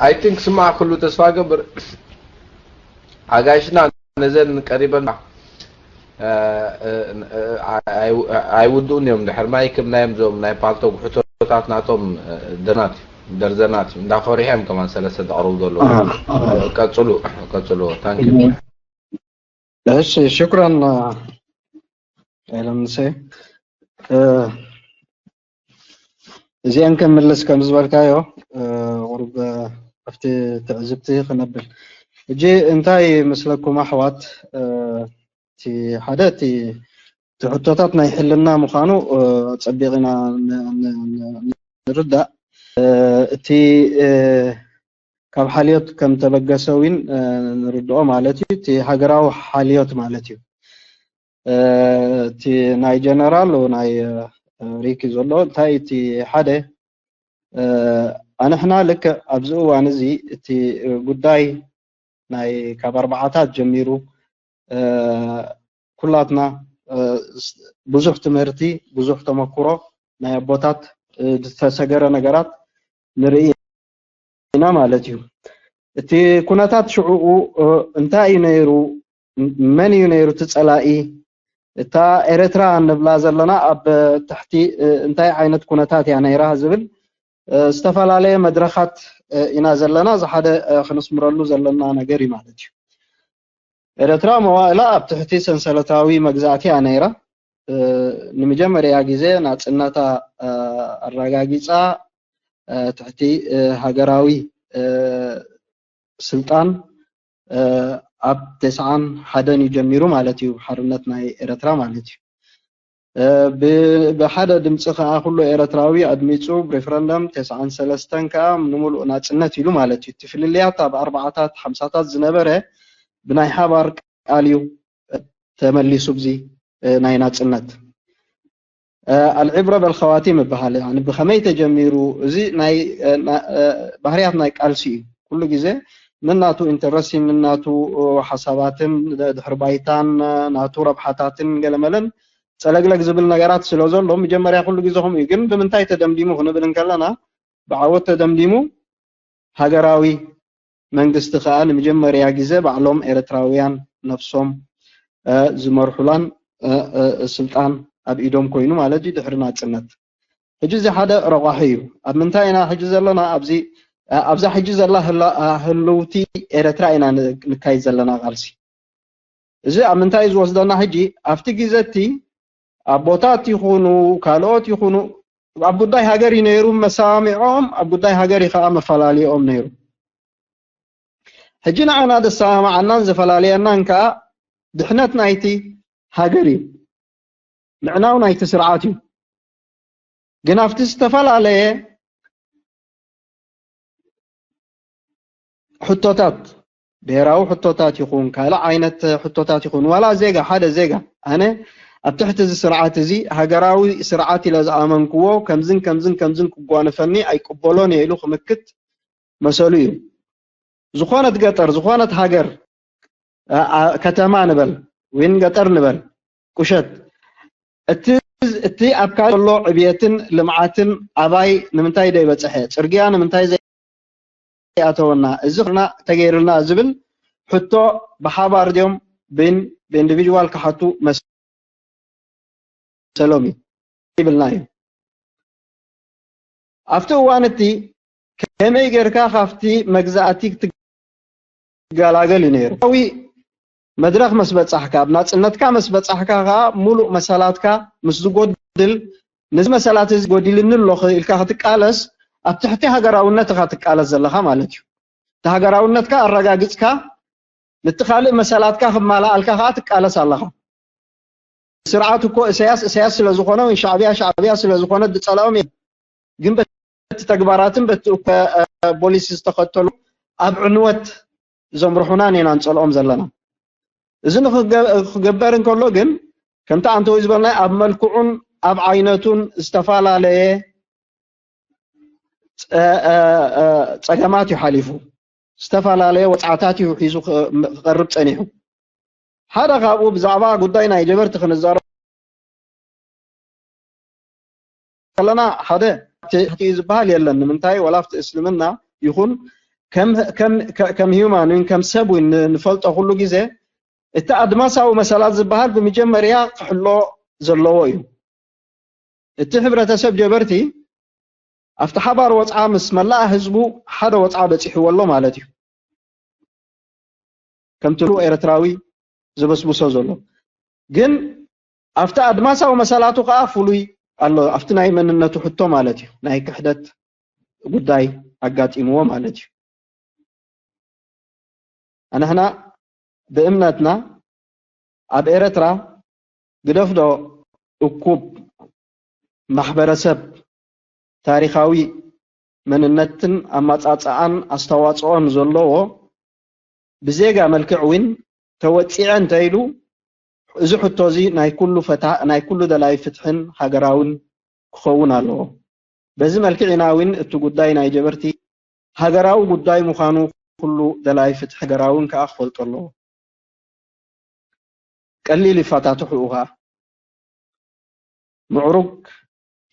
ኣይ ቲንክ ስማዕ ኩሉ ተስፋ ገብር ኣጋይሽና ነዘን ቀሪበን ኣይውድኡን እዮም ድሕር ማይ ክም ናዮም ዞም ናይ ፓልቶ ጉሕቶታት ናቶም ደርናት ደርዘናት እዩ እንዳፈሪሖም ከማን ሰለስተ ዘቕርቡ ዘለዉ ቀፅሉ ቀፅሉ ታንኪ እሺ ሽኩራን ኤለምሰ እዚአን ከምልስ ከም ዝበልካዮ ቁሩብ ኣብቲ ትዕዝብቲ ክነብል ሕጂ እንታይ ምስለኩም ኣሕዋት እቲ ሓደ እቲ እቲ ሕቶታት ናይ ሕልና ምዃኑ ጸቢቕ ኢና ን- ን- ን- ንርዳእ። እ፣ እቲ እ፣ ካብ ሓልዮት ከም ተበገሰ እውን እ፣ ንርድኦ ማለት እዩ። እቲ ሃገራዊ ሓልዮት ማለት እዩ። እ፣ እቲ ናይ ጀነራል ናይ እ፣ ሪክ ዘሎ እንታይ እቲ ሓደ እ፣ ኣንሕና ልክዕ ኣብዚ እዋን እዚ እቲ ጉዳይ ናይ ካብ ኣርባዓታት ጀሚሩ እ፣ ኩላትና እ፣ ስ- ብዙሕ ትምህርቲ፣ ብዙሕ ተመክሮ ናይ ኣቦታት እ፣ ዝተሰገረ ነገራት ንርኢ ኢና ማለት እዩ። እቲ ኩነታት ሽዕኡ እ፣ እንታይ እዩ ነይሩ? መን እዩ ነይሩ እቲ ጸላኢ? እታ ኤርትራ ንብላ ዘለና ኣብ ትሕቲ እ፣ እንታይ ዓይነት ኩነታት እያ ነይራ ዝብል እ፣ ዝተፈላለየ መድረኻት እ፣ ኢና ዘለና። እዚ ሓደ እ፣ ክንስምረሉ ዘለና ነገር እዩ ማለት እዩ። ኤርትራ መዋእላ ኣብ ትሕቲ ሰንሰለታዊ መግዛእቲ እያ ነይራ። እ፣ ንመጀመርያ ግዜ ናጽነታ እ፣ ኣረጋጊጻ እ፣ ትሕቲ እ፣ ሃገራዊ እ፣ ስልጣን እ፣ ኣብ ተስዓን ሓደን እዩ ጀሚሩ ማለት እዩ፣ ሓርነት ናይ ኤርትራ ማለት እዩ። እ፣ ብ- ብሓደ ድምፂ ከዓ ኩሉ ኤርትራዊ ኣድሚፁ ብሬፈረንደም ተስዓን ሰለስተን ከዓ ንምሉእ ናፅነት ኢሉ ማለት እዩ። እቲ ፍልልያት ኣብ ኣርባዓታት ሓምሳታት ዝነበረ ብናይ ሓባር ቃል እዩ ተመሊሱ ብዚ እ፣ ናይ ናፅነት። ኣልዕብረ በልኸዋቲም ይበሃል። ብኸመይ ተጀሚሩ? እዚ ናይ ባህርያት ናይ ቃልሲ እዩ። ኩሉ ግዜ ንናቱ ኢንተረስትን ንናቱ ሓሳባትን ድሕሪ ባይታን ናቱ ረብሓታትን ገለመለን ፀለግለግ ዝብል ነገራት ስለ ዘሎ መጀመርያ ኩሉ ግዜ ከምኡ እዩ። ግን ብምንታይ ተደምዲሙ ክንብል እንከለና ብዓወት ተደምዲሙ ሃገራዊ መንግስቲ ከዓ ንመጀመርያ ግዜ ባዕሎም ኤርትራውያን ነብሶም ዝመርሑላን ስልጣን ኣብ ኢዶም ኮይኑ ማለት እዩ ድሕሪ ናፅነት። ሕጂ እዚ ሓደ ረቋሒ እዩ። ኣብ ምንታይ ኢና ሕጂ ዘለና? ኣብዚ ኣብዛ ሕጂ ዘላ ህልውቲ ኤርትራ ኢና ንካይድ ዘለና ቃልሲ። እዚ ኣብ ምንታይ እዩ ዝወስደና? ሕጂ ኣብቲ ግዜ እቲ ኣቦታት ይኹኑ ካልኦት ይኹኑ ኣብ ጉዳይ ሃገር እዩ ነይሩ መሰማሚዖም፣ ኣብ ጉዳይ ሃገር እዩ ከዓ መፈላለይኦም ነይሩ። ሕጂ ንዓና ዘሰማምዓናን ዘፈላለየናን ከዓ ድሕነት ናይቲ ሃገር እዩ፣ ምዕናው ናይቲ ስርዓት እዩ። ግን ኣብቲ ዝተፈላለየ ሕቶታት፣ ብሄራዊ ሕቶታት ይኹን ካልእ ዓይነት ሕቶታት ይኹን ዋላ ዜጋ ሓደ ዜጋ ኣነ ኣብ ትሕቲ እዚ ስርዓት እዚ ሃገራዊ ስርዓት ኢለ ዝኣመንክዎ ከምዝን ከምዝን ከምዝን ክጓነፈኒ ኣይቅበሎን እየ ኢሉ ክምክት መሰሉ እዩ። ዝኾነት ገጠር ዝኾነት ሃገር ከተማ ንበል ወይን ገጠር ንበል ቁሸት እቲ እቲ ኣብ ካልእ ዘሎ ዕብየትን ልምዓትን ኣባይ ንምንታይ ዘይበፀሐ፣ ፅርግያ ንምንታይ ዘይኣተወና፣ እዚ ክና ተገይርልና ዝብል ሕቶ ብሓባር ድዮም ብኢንዲቪጅዋል ክሓቱ መሰሎም እዩ ይብልና እዩ። ኣብቲ እዋን እቲ ከመይ ጌርካ ካብቲ መግዛእቲ ክትገላገል እዩ ነይሩ። መድረኽ መስ በጻሕካ፣ ኣብ ናጽነትካ መስ በጻሕካ ከኣ ሙሉእ መሰላትካ ምስ ዝጎድል፣ ነዚ መሰላት እዚ ጎዲልኒ ኣሎ ኢልካ ክትቃለስ ኣብ ትሕቲ ሃገራውነት ኢኻ ትቃለስ ዘለኻ ማለት እዩ። እቲ ሃገራውነትካ ኣረጋጊጽካ ነቲ ካልእ መሰላትካ ክማላኣልካ ከኣ ትቃለስ ኣለኻ። ስርዓት እኮ እሰያስ እሰያስ ስለ ዝኾነ ወይ ሻዕብያ ሻዕብያ ስለ ዝኾነ ዝጸልኦም እዮም። ግን በቲ ተግባራትን በቲ እኮ ፖሊሲ ዝተኸተሉ ኣብ ዕንወት ዘምርሑና ኢና ንጸልኦም ዘለና። እዚ ንክገበር እንከሎ ግን ከምቲ ኣንተወይ ዝበልና ኣብ መልክዑን ኣብ ዓይነቱን ዝተፈላለየ ፀገማት እዩ ሓሊፉ። ዝተፈላለየ ወፅዓታት እዩ ሒዙ ክቐርብ ፀኒሑ። ሓደ ካብኡ ብዛዕባ ጉዳይ ናይ ጀበርቲ ክንዛረብ ከለና ሓደ ትሕቲ ዝበሃል የለን። ንምንታይ ወላ ኣብቲ እስልምና ይኹን ከም human ወይም ከም ሰብ እውን ንፈልጦ ኩሉ ግዜ እቲ ኣድማሳዊ መሰላት ዝበሃል ብመጀመርያ ክሕሎ ዘለዎ እዩ። እቲ ሕብረተሰብ ጀበርቲ ኣብቲ ሓባር ወፅዓ ምስ መላእ ህዝቡ ሓደ ወፅዓ በፂሕዎ ኣሎ ማለት እዩ። ከምቲ ኤርትራዊ ዘበስብሶ ዘሎ ግን ኣብቲ ኣድማሳዊ መሰላቱ ከዓ ፍሉይ ኣሎ። ኣብቲ ናይ መንነቱ ሕቶ ማለት እዩ፣ ናይ ክሕደት ጉዳይ ኣጋጢምዎ ማለት እዩ። ኣንሕና ብእምነትና ኣብ ኤርትራ ግደፍዶ እኩብ ማሕበረሰብ ታሪኻዊ መንነትን ኣመጻጽኣን ኣስተዋጽኦን ዘለዎ ብዜጋ መልክዕ እውን ተወጺዐ እንተኢሉ፣ እዚ ሕቶ እዚ ናይ ኩሉ ፈታ-፣ ናይ ኩሉ ደላይ ፍትሕን ሃገራውን ክኸውን ኣለዎ። በዚ መልክዕ ኢና እውን እቲ ጉዳይ ናይ ጀበርቲ ሃገራዊ ጉዳይ ምዃኑ ኩሉ ደላይ ፍትሒ ሃገራውን ከኣ ክፈልጦ ኣለዎ። ቀሊል ይፈታትሑ ኸኣ። ምዕሩግ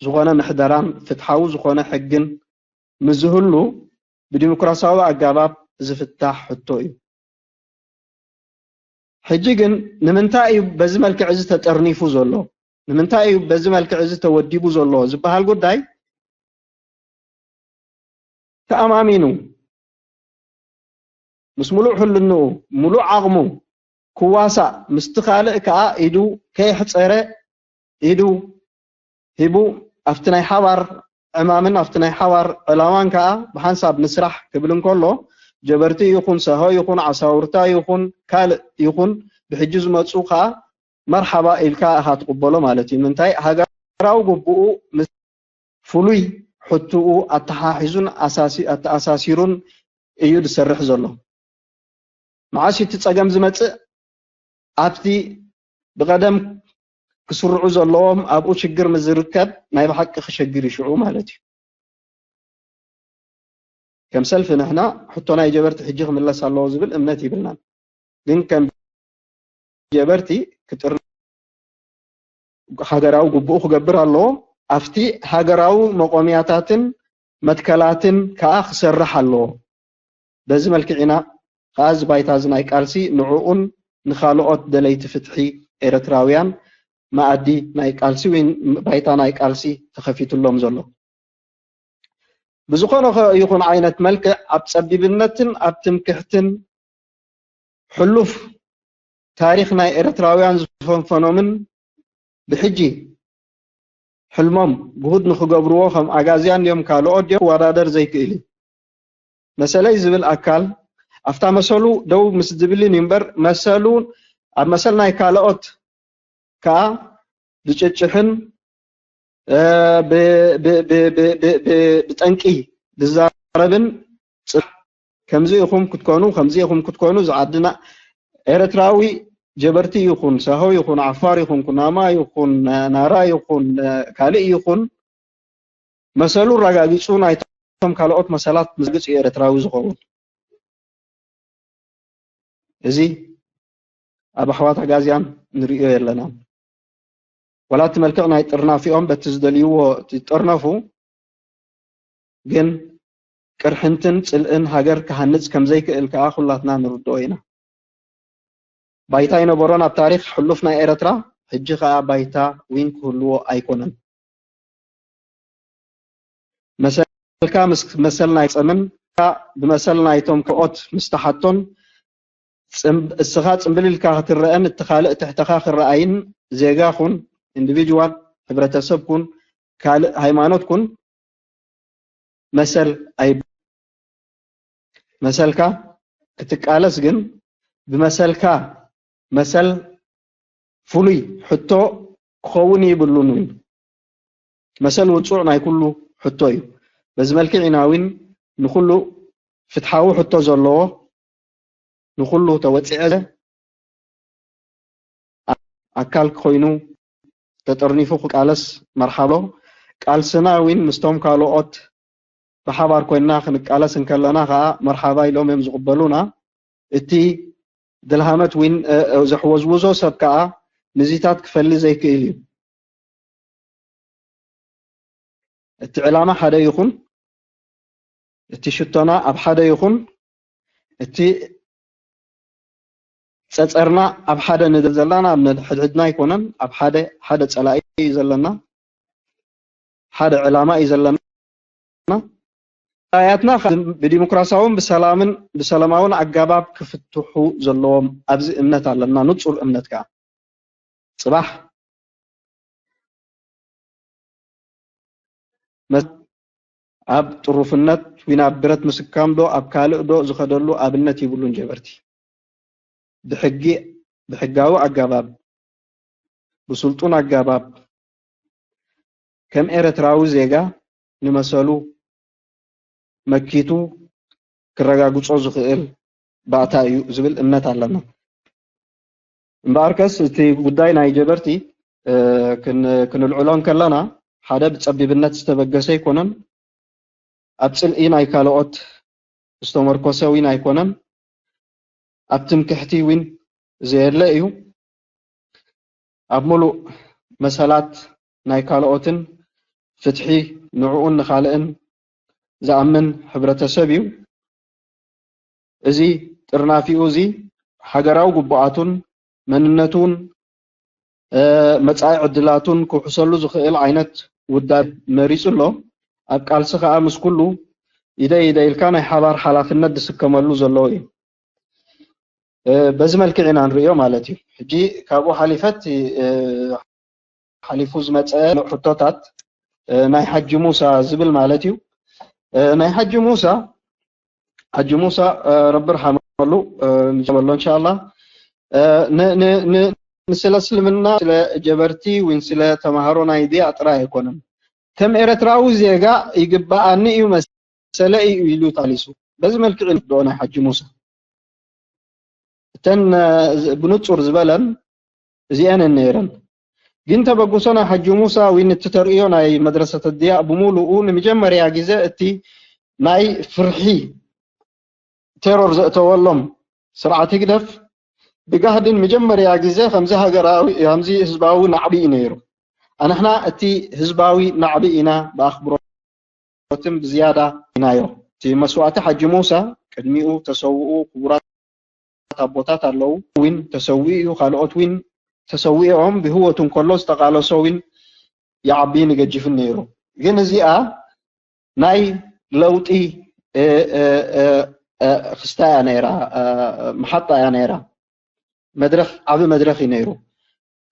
ዝኾነ ምሕደራን ፍትሓዊ ዝኾነ ሕግን ምስ ዝህሉ ብዲሞክራሲያዊ ኣገባብ ዝፍታሕ ሕቶ እዩ። ሕጂ ግን ንምንታይ እዩ በዚ መልክዕ እዚ ተጠርኒፉ ዘሎ? ንምንታይ እዩ በዚ መልክዕ እዚ ተወዲቡ ዘሎ ዝበሃል ጉዳይ ተኣማሚኑ ምስ ሙሉእ ሕልንኡ፣ ሙሉእ ዓቕሙ ክዋሳእ፣ ምስቲ ካልእ ከኣ ኢዱ ከየሕጸረ ኢዱ ሂቡ ኣብቲ ናይ ሓባር ዕማምን ኣብቲ ናይ ሓባር ዕላማን ከኣ ብሓንሳብ ንስራሕ ክብል እንከሎ፣ ጀበርቲ ይኹን፣ ሰሆ ይኹን፣ ዓሳውርታ ይኹን፣ ካልእ ይኹን፣ ብሕጂ ዝመጹ ከኣ መርሓባ ኢልካ ኢኻ ትቕበሎ ማለት እዩ። ምንታይ? ሃገራዊ ግቡኡ ምስ ፍሉይ ሕቱኡ ኣተሓሒዙን ኣሳሲ-፣ ኣተኣሳሲሩን እዩ ዝሰርሕ ዘሎ። መዓስ እዩ እቲ ጸገም ዝመጽእ? ኣብቲ ብቐደም ክስርዑ ዘለዎም ኣብኡ ሽግር ምስ ዝርከብ ናይ ብሓቂ ክሸግር እዩ ሽዑ ማለት እዩ። ከም ሰልፊ ንሕና ሕቶ ናይ ጀበርቲ ሕጂ ክምለስ ኣለዎ ዝብል እምነት ይብልናን። ግን ከም ጀበርቲ ክጥር-፣ ሃገራዊ ግቡኡ ክገብር ኣለዎ። ኣብቲ ሃገራዊ መቆምያታትን መትከላትን ከኣ ክሰርሕ ኣለዎ። በዚ መልክዕ ኢና ከኣ እዚ ባይታ እዚ ናይ ቃልሲ ንዕኡን ንኻልኦት ደለይቲ ፍትሒ ኤርትራውያን መኣዲ ናይ ቃልሲ ወይ ባይታ ናይ ቃልሲ ተኸፊትሎም ዘሎ። ብዝኾነ ኸ-፣ ይኹን ዓይነት መልክዕ ኣብ ጸቢብነትን ኣብ ትምክሕትን ሕሉፍ ታሪኽ ናይ ኤርትራውያን ዝፈንፈኖምን ብሕጂ ሕልሞም ግሁድ ንኽገብርዎ ከም ኣጋዝያን ድዮም ካልኦት ድዮም ክወዳደር ዘይክእል እዩ። መሰለይ ዝብል ኣካል ኣብታ መሰሉ ደው ምስ ዝብልን እዩ እምበር፣ መሰሉ ኣብ መሰል ናይ ካልኦት ከኣ ዝጭጭሕን፣ እ፣ ብ-፣ ብ-፣ ብ-፣ ብ-፣ ብ-፣ ብ-፣ ብጠንቂ ዝዛረብን ጽ-፣ ከምዚ ኢኹም ክትኮኑ፣ ከምዚ ኢኹም ክትኮኑ፣ እዚ ዓድና ኤርትራዊ ጀበርቲ ይኹን፣ ሳሆ ይኹን፣ ዓፋር ይኹን፣ ኩናማ ይኹን፣ ናራ ይኹን፣ ካልእ ይኹን፣ መሰሉ ኣረጋጊጹ ናይቶም ካልኦት መሰላት ምስ ግጽ እዩ ኤርትራዊ ዝኸውን። እዚ ኣብ ኣሕዋት ኣጋዝያን ንርእዮ የለናን። ዋላ እቲ መልክዕ ናይ ጥርናፊኦም በቲ ዝደልይዎ ይጠርነፉ፣ ግን ቅርሕንትን ጽልእን ሃገር ክሃንጽ ከም ዘይክእል ከኣ ኩላትና ንርድኦ ኢና። ባይታ ኣይነበሮን ኣብ ታሪኽ ሕሉፍ ናይ ኤርትራ፣ ሕጂ ከኣ ባይታ ዊን ክህልዎ ኣይኮነን። መሰልካ ምስ መሰል ናይ ጸምን፣ ብመሰል ናይቶም ካልኦት ምስ ተሓቶን፣ ጽም-፣ እስኻ ጽምብል ኢልካ ክትረአን እቲ ካልእ ትሕተኻ ክረኣይን፣ ዜጋ ኩን፣ ኢንዲቪጅዋል፣ ሕብረተሰብ ኩን፣ ካልእ ሃይማኖት ኩን፣ መሰል ኣይ-፣ መሰልካ ክትቃለስ ግን ብመሰልካ መሰል ፍሉይ ሕቶ ክኸውን ይብሉን እውን። መሰል ውጹዕ ናይ ኩሉ ሕቶ እዩ። በዚ መልክዕ ኢና እውን ንኩሉ ፍትሓዊ ሕቶ ዘለዎ ንኩሉ ተወጺዐ ኣካል ኮይኑ ተጠርኒፉ ክቃለስ መርሓባ። ቃልስና እውን ምስቶም ካልኦት ብሓባር ኮይንና ክንቃለስ እንከለና ከኣ መርሓባ ኢሎም እዮም ዝቕበሉና። እቲ ድልሃመት እውን፣ እ፣ እ፣ ዘሕወዝውዞ ሰብ ከኣ ንዚታት ክፈሊ ዘይክእል እዩ። እቲ ዕላማ ሓደ ይኹን፣ እቲ ሽቶና ኣብ ሓደ ይኹን፣ እቲ ጸጸርና ኣብ ሓደ ንደል ዘለና፣ ኣብ ነድሕድሕድና ኣይኮነን፣ ኣብ ሓደ፣ ሓደ ጸላኢ እዩ ዘለና፣ ሓደ ዕላማ እዩ ዘለና። ጸላያትና ብዲሞክራሲያውን ብሰላምን፣ ብሰላማውን ኣገባብ ክፍትሑ ዘለዎም ኣብዚ እምነት ኣለና፣ ንጹር እምነት ከኣ። ጽባሕ መ-፣ ኣብ ጥሩፍነት ወይ ናብ ብረት ምስካም ዶ ኣብ ካልእ ዶ ዝኸደሉ ኣብነት ይብሉን ጀበርቲ። ብሕጊ፣ ብሕጋዊ ኣገባብ፣ ብስልጡን ኣገባብ፣ ከም ኤርትራዊ ዜጋ ንመሰሉ መኪቱ ክረጋግጾ ዝኽእል ባእታ እዩ ዝብል እምነት ኣለና። እምበኣርከስ እቲ ጉዳይ ናይ ጀበርቲ ክንልዕሎ እንከለና ሓደ ብጸቢብነት ዝተበገሰ ኣይኮነን። ኣብ ጽልኢ ናይ ካልኦት ዝተመርኮሰ እውን ኣይኮነን። ኣብ ትምክሕቲ እውን ዘየለ እዩ። ኣብ ሙሉእ መሰላት ናይ ካልኦትን ፍትሒ ንዕኡን ንኻልእን ዝኣምን ሕብረተሰብ እዩ። እዚ ጥርናፊኡ እዚ ሃገራዊ ግቡኣቱን መንነቱን መጻኢ ዕድላቱን ክውሕሰሉ ዝኽእል ዓይነት ውዳብ መሪጹ ኣሎ። ኣብ ቃልሲ ከኣ ምስ ኩሉ ኢደይ ኢደይ ኢልካ ናይ ሓባር ሓላፍነት ዝስከመሉ ዘሎ እዩ። በዚ መልክዕ ኢና ንርእዮ ማለት እዩ። ሕጂ ካብኡ ሓሊፈት ሓሊፉ ዝመጸ ሕቶታት ናይ ሓጂ ሙሳ ዝብል ማለት እዩ። ናይ ሓጂ ሙሳ ሓጂ ሙሳ ረቢ ርሓመሉ ንጀመሎ እንሻላ ስለ እስልምና ስለ ጀበርቲ ወይን ስለ ተማሃሮ ናይ ድያ ጥራይ ኣይኮነን። ከም ኤርትራዊ ዜጋ ይግበኣኒ እዩ መሰለ እዩ ኢሉ ታሊሱ። በዚ መልክዕ ንዶ ናይ ሓጂ ሙሳ እተን ብንጹር ዝበለን እዚአን ነይረን። ግን ተበግሶ ናይ ሓጂ ሙሳ ወይን እቲ ተርእዮ ናይ መድረሰት ድያ ብምሉኡ ንመጀመርያ ግዜ እቲ ናይ ፍርሒ ቴሮር ዘእተወሎም ስርዓት ህግደፍ ብጋህድን መጀመርያ ግዜ ከምዚ ሃገራዊ ከምዚ ህዝባዊ ናዕቢ እዩ ነይሩ። ኣንሕና እቲ ህዝባዊ ናዕቢ ኢና ብኣኽብሮትን ብዝያዳ ኢናዮ። እቲ መስዋእቲ ሓጂ ሙሳ ቅድሚኡ ተሰውኡ ክቡራት ኣቦታት ኣለዉ። ዊን ተሰዊኡ እዩ፣ ካልኦት ዊን ተሰዊኦም ብህይወቱ እንከሎ ዝተቃለሶ ዊን ይዓቢ ንገጅፍን ነይሩ። ግን እዚኣ ናይ ለውጢ ክስታ እያ ነይራ፣ መሓጣ እያ ነይራ። መድረኽ ዓቢ መድረኽ እዩ ነይሩ።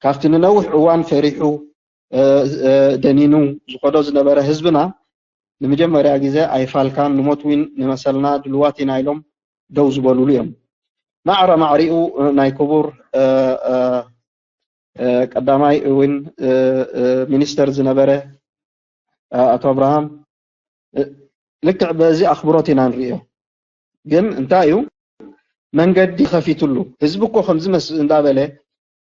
ካብቲ ንነዊሕ እዋን ፈሪሑ ደኒኑ ዝኸዶ ዝነበረ ህዝብና ንመጀመርያ ግዜ ኣይፋልካን ንሞት ዊን ንመሰልና ድልዋት ኢና ኢሎም ደው ዝበሉሉ እዮም። ማዕረ ማዕሪኡ ናይ ክቡር ቀዳማይ እውን ሚኒስተር ዝነበረ ኣቶ ኣብርሃም ልክዕ በዚ ኣኽብሮት ኢና ንርእዮ። ግን እንታይ እዩ መንገዲ ከፊትሉ ህዝቢ እኮ ከምዚ መስ እንዳበለ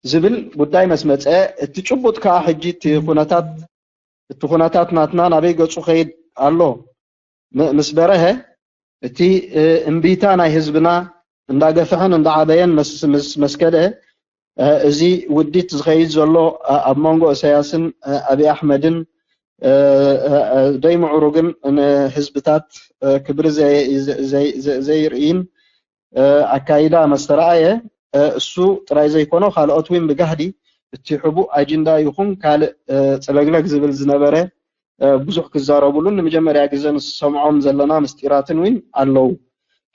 ዝብል ጉዳይ መስ መፀ እቲ ጭቡጥ ከዓ ሕጂ እቲ ኩነታት እቲ ኩነታት ናትና ናበይ ገፁ ከይድ ኣሎ ምስ በረሀ እቲ እምቢታ ናይ ህዝብና እንዳገፍሐን እንዳዓበየን መስ- ምስ መስከደ እዚ ውዲት ዝኸይድ ዘሎ ኣብ መንጎ እሰያስን ኣብይ ኣሕመድን ደይምዕሩግን ንህዝብታት ክብሪ ዘይርእይን ኣካይዳ መስተረኣየ እሱ ጥራይ ዘይኮነ ካልኦት እውን ብጋህዲ እቲ ሕቡእ ኣጅንዳ ይኹን ካልእ ጽለግለግ ዝብል ዝነበረ ብዙሕ ክዛረቡሉን ንመጀመርያ ግዘ ንሰምዖም ዘለና ምስጢራትን እውን ኣለዉ።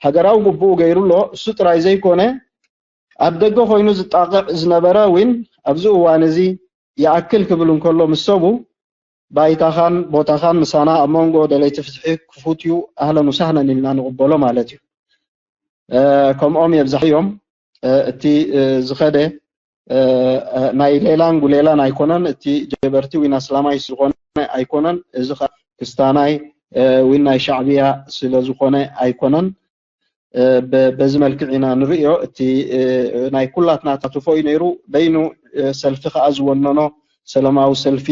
ሃገራዊ ግቡኡ ገይሩ ኣሎ። እሱ ጥራይ ዘይኮነ ኣብ ደገ ኮይኑ ዝጣቕዕ ዝነበረ እውን ኣብዚ እዋን እዚ ይኣክል ክብል እንከሎ ምስ ሰቡ ባይታኻን ቦታኻን ምሳና ኣብ መንጎ ደለይቲ ፍትሒ ክፉት እዩ ኣህለን ውሳህለን ኢልና ንቕበሎ ማለት እዩ። ከምኦም የብዛሕዮም እቲ ዝኸደ ናይ ሌላን ጉሌላን ኣይኮነን፣ እቲ ጀበርቲ ዊን ኣስላማይ ዝኾነ ኣይኮነን። እዚ ክስታናይ ዊን ናይ ሻዕብያ ስለ ዝኾነ ኣይኮነን። በዚ መልክዕ ኢና ንርእዮ። እቲ ናይ ኩላትና ታትፎ እዩ ነይሩ። በይኑ ሰልፊ ከዓ ዝወነኖ ሰላማዊ ሰልፊ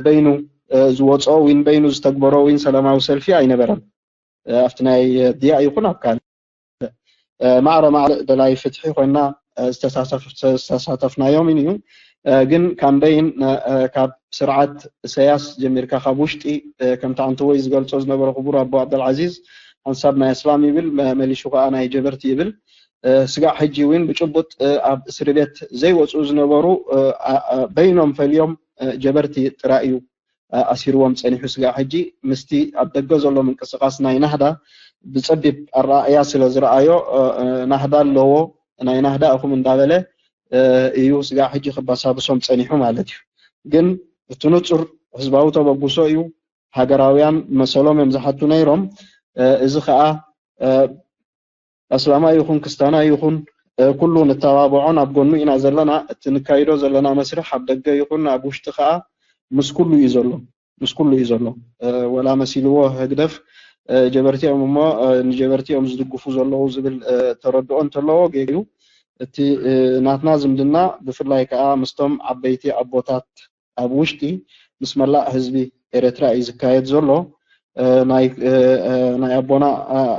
በይኑ ዝወፅኦ ዊን በይኑ ዝተግበሮ ዊን ሰላማዊ ሰልፊ ኣይነበረን። ኣብቲ ናይ ድያ ይኹን ኣብ ካልእ ማዕረ ማዕረ ደላይ ፍትሒ ኮይና ዝተሳተፍናዮም እዩ። ግን ካምበይን ካብ ስርዓት እሰያስ ጀሚርካ ካብ ውሽጢ ከምቲ ዓንተወይ ዝገልፆ ዝነበረ ክቡር ኣቦ ዓብደልዓዚዝ ሓንሳብ ናይ ኣስላም ይብል መሊሹ ከዓ ናይ ጀበርቲ ይብል። ስጋዕ ሕጂ እውን ብጭቡጥ ኣብ እስሪ ቤት ዘይወፅኡ ዝነበሩ በይኖም ፈልዮም ጀበርቲ ጥራይ እዩ ኣሲርዎም ፀኒሑ። ስጋዕ ሕጂ ምስቲ ኣብ ደገ ዘሎ ምንቅስቃስ ናይ ናህዳ ብፀቢብ ኣረኣእያ ስለ ዝረኣዮ ናህዳ ኣለዎ ናይ ናህዳ እኹም እንዳበለ እዩ ስጋዕ ሕጂ ክባሳብሶም ፀኒሑ ማለት እዩ። ግን እቲ ንፁር ህዝባዊ ተበግሶ እዩ። ሃገራውያን መሰሎም እዮም ዝሓቱ ነይሮም። እዚ ከዓ ኣስላማይ ይኹን ክስታናይ ይኹን ኩሉ ንተባብዖን ኣብ ጎኑ ኢና ዘለና። እቲ ንካይዶ ዘለና መስርሕ ኣብ ደገ ይኹን ኣብ ውሽጢ ከዓ ምስ ኩሉ እዩ ዘሎ፣ ምስ ኩሉ እዩ ዘሎ። ወላ መሲልዎ ህግደፍ ጀበርቲ እዮም እሞ ንጀበርቲ እዮም ዝድግፉ ዘለዉ ዝብል ተረድኦ እንተለዎ ጌጋ እዩ። እቲ ናትና ዝምድና ብፍላይ ከዓ ምስቶም ዓበይቲ ኣቦታት ኣብ ውሽጢ ምስ መላእ ህዝቢ ኤረትራ እዩ ዝካየድ ዘሎ። ናይ ኣቦና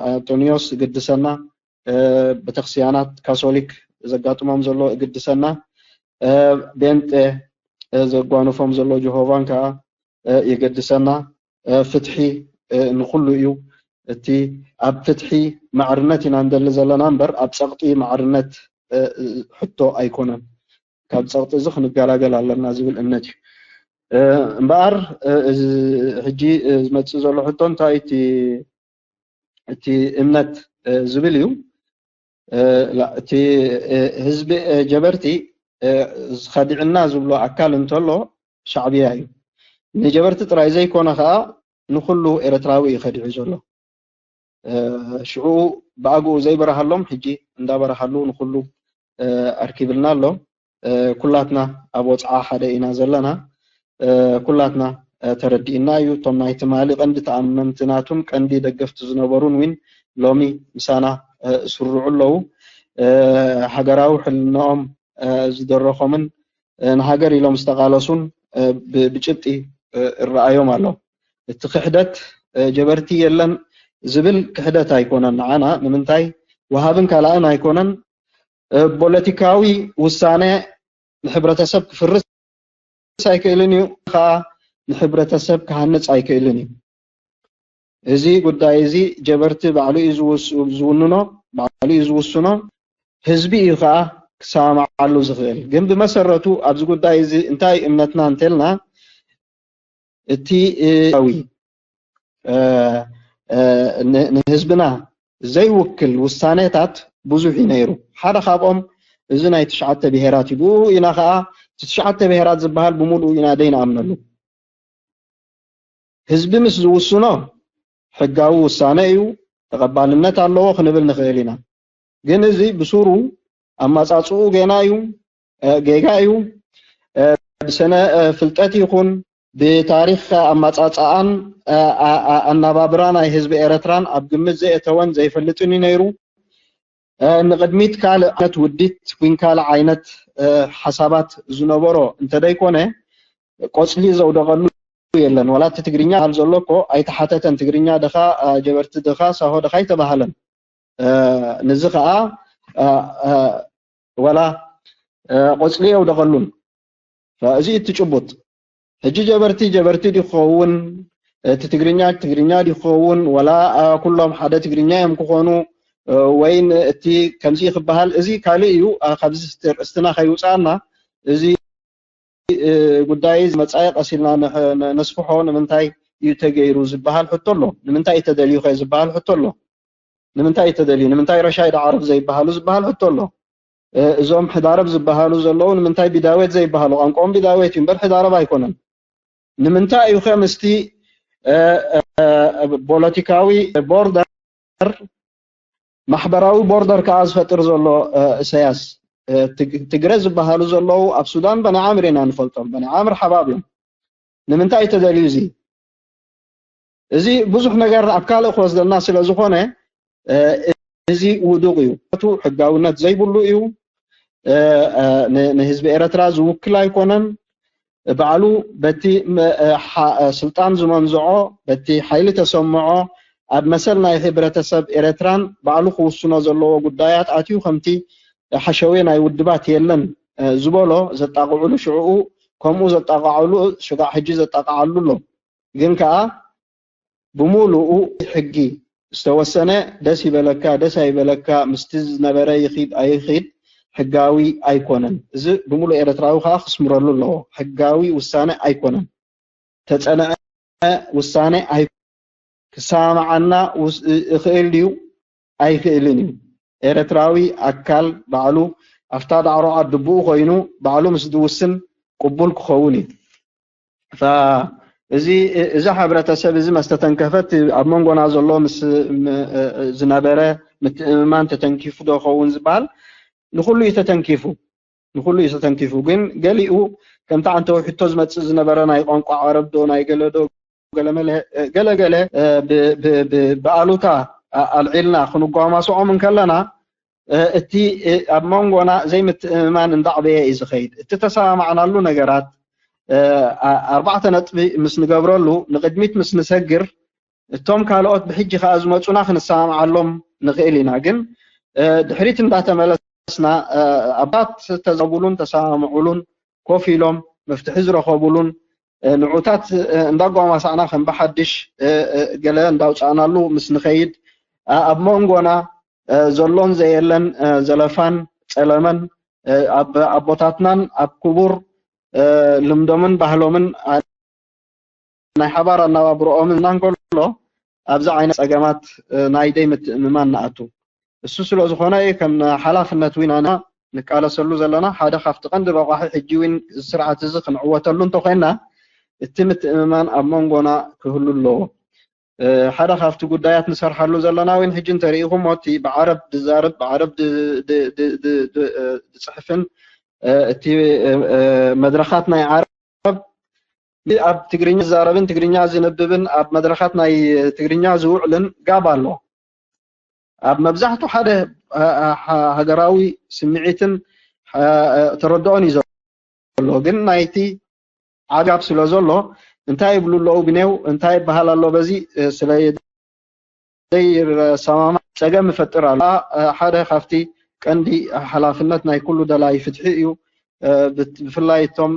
ኣንጦንዮስ ይግድሰና፣ ቤተክርስትያናት ካቶሊክ ዘጋጥሞም ዘሎ ይግድሰና፣ ቤንጤ ዘጓንፎም ዘሎ ጆሆቫን ከዓ ይገድሰና። ፍትሒ ንኩሉ እዩ። እቲ ኣብ ፍትሒ ማዕርነት ኢና እንደሊ ዘለና እምበር ኣብ ፀቕጢ ማዕርነት ሕቶ ኣይኮነን። ካብ ፀቕጢ እዚ ክንገላገል ኣለና ዝብል እምነት እዩ። እምበኣር ሕጂ ዝመፅእ ዘሎ ሕቶ እንታይ እቲ እምነት ዝብል እዩ። እቲ ህዝቢ ጀበርቲ ዝኸዲዕና ዝብሎ ኣካል እንተሎ ሻዕብያ እዩ። ንጀበርቲ ጥራይ ዘይኮነ ከዓ ንኩሉ ኤረትራዊ እዩ ከዲዑ ዘሎ። ሽዑ ብኣግኡ ዘይበረሃሎም ሕጂ እንዳበረሃሉ ንኩሉ ኣርኪብልና ኣሎ። ኩላትና ኣብ ወፅዓ ሓደ ኢና ዘለና። ኩላትና ተረዲእና እዩ። እቶም ናይ ትማሊ ቀንዲ ተኣመንቲ ናቱን ቀንዲ ደገፍቲ ዝነበሩን እውን ሎሚ ምሳና ስርዑ ኣለዉ። ሃገራዊ ሕልናኦም ዝደረኾምን ንሃገር ኢሎም ዝተቓለሱን ብጭብጢ እረኣዮም ኣሎ። እቲ ክሕደት ጀበርቲ የለን ዝብል ክሕደት ኣይኮነን ንዓና። ንምንታይ ወሃብን ካልኣን ኣይኮነን። ፖለቲካዊ ውሳነ ንሕብረተሰብ ክፍርስ ኣይክእልን እዩ፣ ከዓ ንሕብረተሰብ ክሃንፅ ኣይክእልን እዩ። እዚ ጉዳይ እዚ ጀበርቲ ባዕሉ እዩ ዝውንኖ፣ ባዕሉ እዩ ዝውስኖ። ህዝቢ እዩ ከዓ ክሰማማዓሉ ዝኽእል። ግን ብመሰረቱ ኣብዚ ጉዳይ እዚ እንታይ እምነትና እንተልና እቲ ዊ ንህዝብና ዘይውክል ውሳኔታት ብዙሕ እዩ ነይሩ። ሓደ ካብኦም እዚ ናይ ትሽዓተ ብሄራት እዩ። ብኡ ኢና ከዓ እቲ ትሽዓተ ብሄራት ዝበሃል ብምሉኡ ኢና ደይንኣምነሉ። ህዝቢ ምስ ዝውስኖ ሕጋዊ ውሳነ እዩ፣ ተቐባልነት ኣለዎ ክንብል ንኽእል ኢና። ግን እዚ ብሱሩ ኣማጻጽኡ ጌና እዩ፣ ጌጋ እዩ። ብሰነ ፍልጠት ይኹን ብታሪኽ ኣማጻጽኣን ኣናባብራ ናይ ህዝቢ ኤረትራን ኣብ ግምት ዘየእተወን ዘይፈልጥን እዩ ነይሩ። ንቕድሚት ካልእ ዓይነት ውዲት ወይ ካልእ ዓይነት ሓሳባት ዝነበሮ እንተደይኮነ ቆጽሊ ዘውደቐሉ የለን። ዋላ እቲ ትግርኛ ዝበሃል ዘሎ እኮ ኣይተሓተተን። ትግርኛ ድኻ ጀበርቲ ድኻ ሳሆ ድኻ ኣይተባሃለን። ንዚ ከዓ ዋላ ቆፅሊ የውደቐሉን። እዚ እቲ ጭቡጥ። ሕጂ ጀበርቲ ጀበርቲ ድዩ ክኸውን፣ እቲ ትግርኛ ትግርኛ ድዩ ክኸውን፣ ወላ ኩሎም ሓደ ትግርኛ እዮም ክኾኑ፣ ወይን እቲ ከምዚ ክበሃል፣ እዚ ካልእ እዩ። ካብዚ ርእስትና ከይውፃና እዚ ጉዳይ እዚ መፃኢ ቀስ ኢልና ነስፍሖ። ንምንታይ እዩ ተገይሩ ዝበሃል ሕቶ ኣሎ። ንምንታይ እዩ ተደልዩ ከ ዝበሃል ሕቶ ኣሎ። ንምንታይ እዩ ተደልዩ? ንምንታይ ረሻይድ ዓረብ ዘይበሃሉ ዝበሃል ሕቶ ኣሎ። እዞም ሕዳረብ ዝበሃሉ ዘለዉ ንምንታይ ቢዳዌት ዘይበሃሉ? ቋንቋኦም ቢዳዌት እዩ እምበር ሕዳረብ ኣይኮነን። ንምንታይ እዩ ከ ምስቲ ፖለቲካዊ ቦርደር ማሕበራዊ ቦርደር ከዓ ዝፈጥር ዘሎ እሰያስ? ትግረ ዝበሃሉ ዘለዉ ኣብ ሱዳን በኒ ዓምር ኢና ንፈልጦም። በኒ ዓምር ሓባብ እዮም። ንምንታይ እዩ ተደልዩ እዚ? እዚ ብዙሕ ነገር ኣብ ካልእ ክወስደና ስለ ዝኾነ እዚ ውዱቕ እዩ። ሕጋውነት ዘይብሉ እዩ። ንህዝቢ ኤረትራ ዝውክል ኣይኮነን። ባዕሉ በቲ ስልጣን ዝመንዝዖ፣ በቲ ሓይሊ ተሰምዖ ኣብ መሰል ናይ ሕብረተሰብ ኤረትራን ባዕሉ ክውስኖ ዘለዎ ጉዳያት ኣትዩ ከምቲ ሓሸውየ ናይ ውድባት የለን ዝበሎ ዘጣቕዕሉ ሽዕኡ ከምኡ ዘጣቕዓሉ ሽጋዕ ሕጂ ዘጣቕዓሉ ኣሎ። ግን ከኣ ብምሉኡ ሕጊ ዝተወሰነ ደስ ይበለካ ደስ ኣይበለካ ምስቲ ዝነበረ ይኺድ ኣይኺድ ሕጋዊ ኣይኮነን። እዚ ብምሉእ ኤረትራዊ ከኣ ክስምረሉ ኣለዎ። ሕጋዊ ውሳነ ኣይኮነን። ተጸንዐ ውሳነ ኣይ ክሰማማዓና እኽእል ድዩ? ኣይክእልን እዩ። ኤረትራዊ ኣካል ባዕሉ ኣብታ ዳዕሮ ዓዲ ኣቦኡ ኮይኑ ባዕሉ ምስ ዝውስን ቅቡል ክኸውን እዩ። እዚ እዚ ሕብረተሰብ እዚ መስተተንከፈት ኣብ መንጎና ዘሎ ምስ ዝነበረ ምትእምማን ተተንኪፉ ዶ ኸውን ዝበሃል ንኩሉ እዩ ተተንኪፉ። ንኩሉ እዩ ተተንኪፉ። ግን ገሊኡ ከምቲ ዓንተዊ ሕቶ ዝመጽእ ዝነበረ ናይ ቋንቋ ዓረብ ዶ ናይ ገለ ዶ ገለመለ ገለገለ ብኣሉታ ኣልዒልና ክንጓማስዖም እንከለና እቲ ኣብ መንጎና ዘይምትእምማን እንዳዕበየ እዩ ዝኸይድ። እቲ ተሰማማዕናሉ ነገራት ኣርባዕተ ነጥቢ ምስ ንገብረሉ ንቕድሚት ምስ ንሰግር እቶም ካልኦት ብሕጂ ከኣ ዝመጹና ክንሰማምዓሎም ንኽእል ኢና። ግን ድሕሪት እንዳተመለስና ኣባት ተዘቡሉን ተሰማምዑሉን ኮፍ ኢሎም መፍትሒ ዝረኸቡሉን ንዑታት እንዳጓማሳዕና ከም ብሓድሽ ገለ እንዳውፃእናሉ ምስ ንኸይድ ኣብ መንጎና ዘሎን ዘየለን ዘለፋን ጸለመን ኣብ ኣቦታትናን ኣብ ክቡር ልምዶምን ባህሎምን ናይ ሓባር ኣናባብሮኦምን እናንከሎ ኣብዚ ዓይነት ጸገማት ናይ ደይ ምትእምማን ንኣቱ። እሱ ስለ ዝኾነ ከም ሓላፍነት ዊን ኣና ንቃለሰሉ ዘለና ሓደ ካብቲ ቀንዲ ረቋሒ ሕጂ ዊን ስርዓት እዚ ክንዕወተሉ እንተኮይና እቲ ምትእምማን ኣብ መንጎና ክህሉ ኣለዎ። ሓደ ካብቲ ጉዳያት ንሰርሓሉ ዘለና ዊን ሕጂ እንተሪኢኹሞ እቲ ብዓረብ ዝዛረብ ብዓረብ ዝፅሕፍን እቲ መድረኻት ናይ ዓረብ ኣብ ትግርኛ ዝዛረብን ትግርኛ ዝንብብን ኣብ መድረኻት ናይ ትግርኛ ዝውዕልን ጋብ ኣሎ። ኣብ መብዛሕቱ ሓደ ሃገራዊ ስምዒትን ተረድኦን እዩ ዘሎ። ግን ናይቲ ዓጋብ ስለ ዘሎ እንታይ ይብሉ ኣለዉ ብኔው እንታይ ይበሃል ኣሎ በዚ ስለ ዘይሰማማዕ ጸገም ይፈጥር ኣሎ። ሓደ ካብቲ ቀንዲ ሓላፍነት ናይ ኩሉ ደላይ ፍትሒ እዩ። ብፍላይ እቶም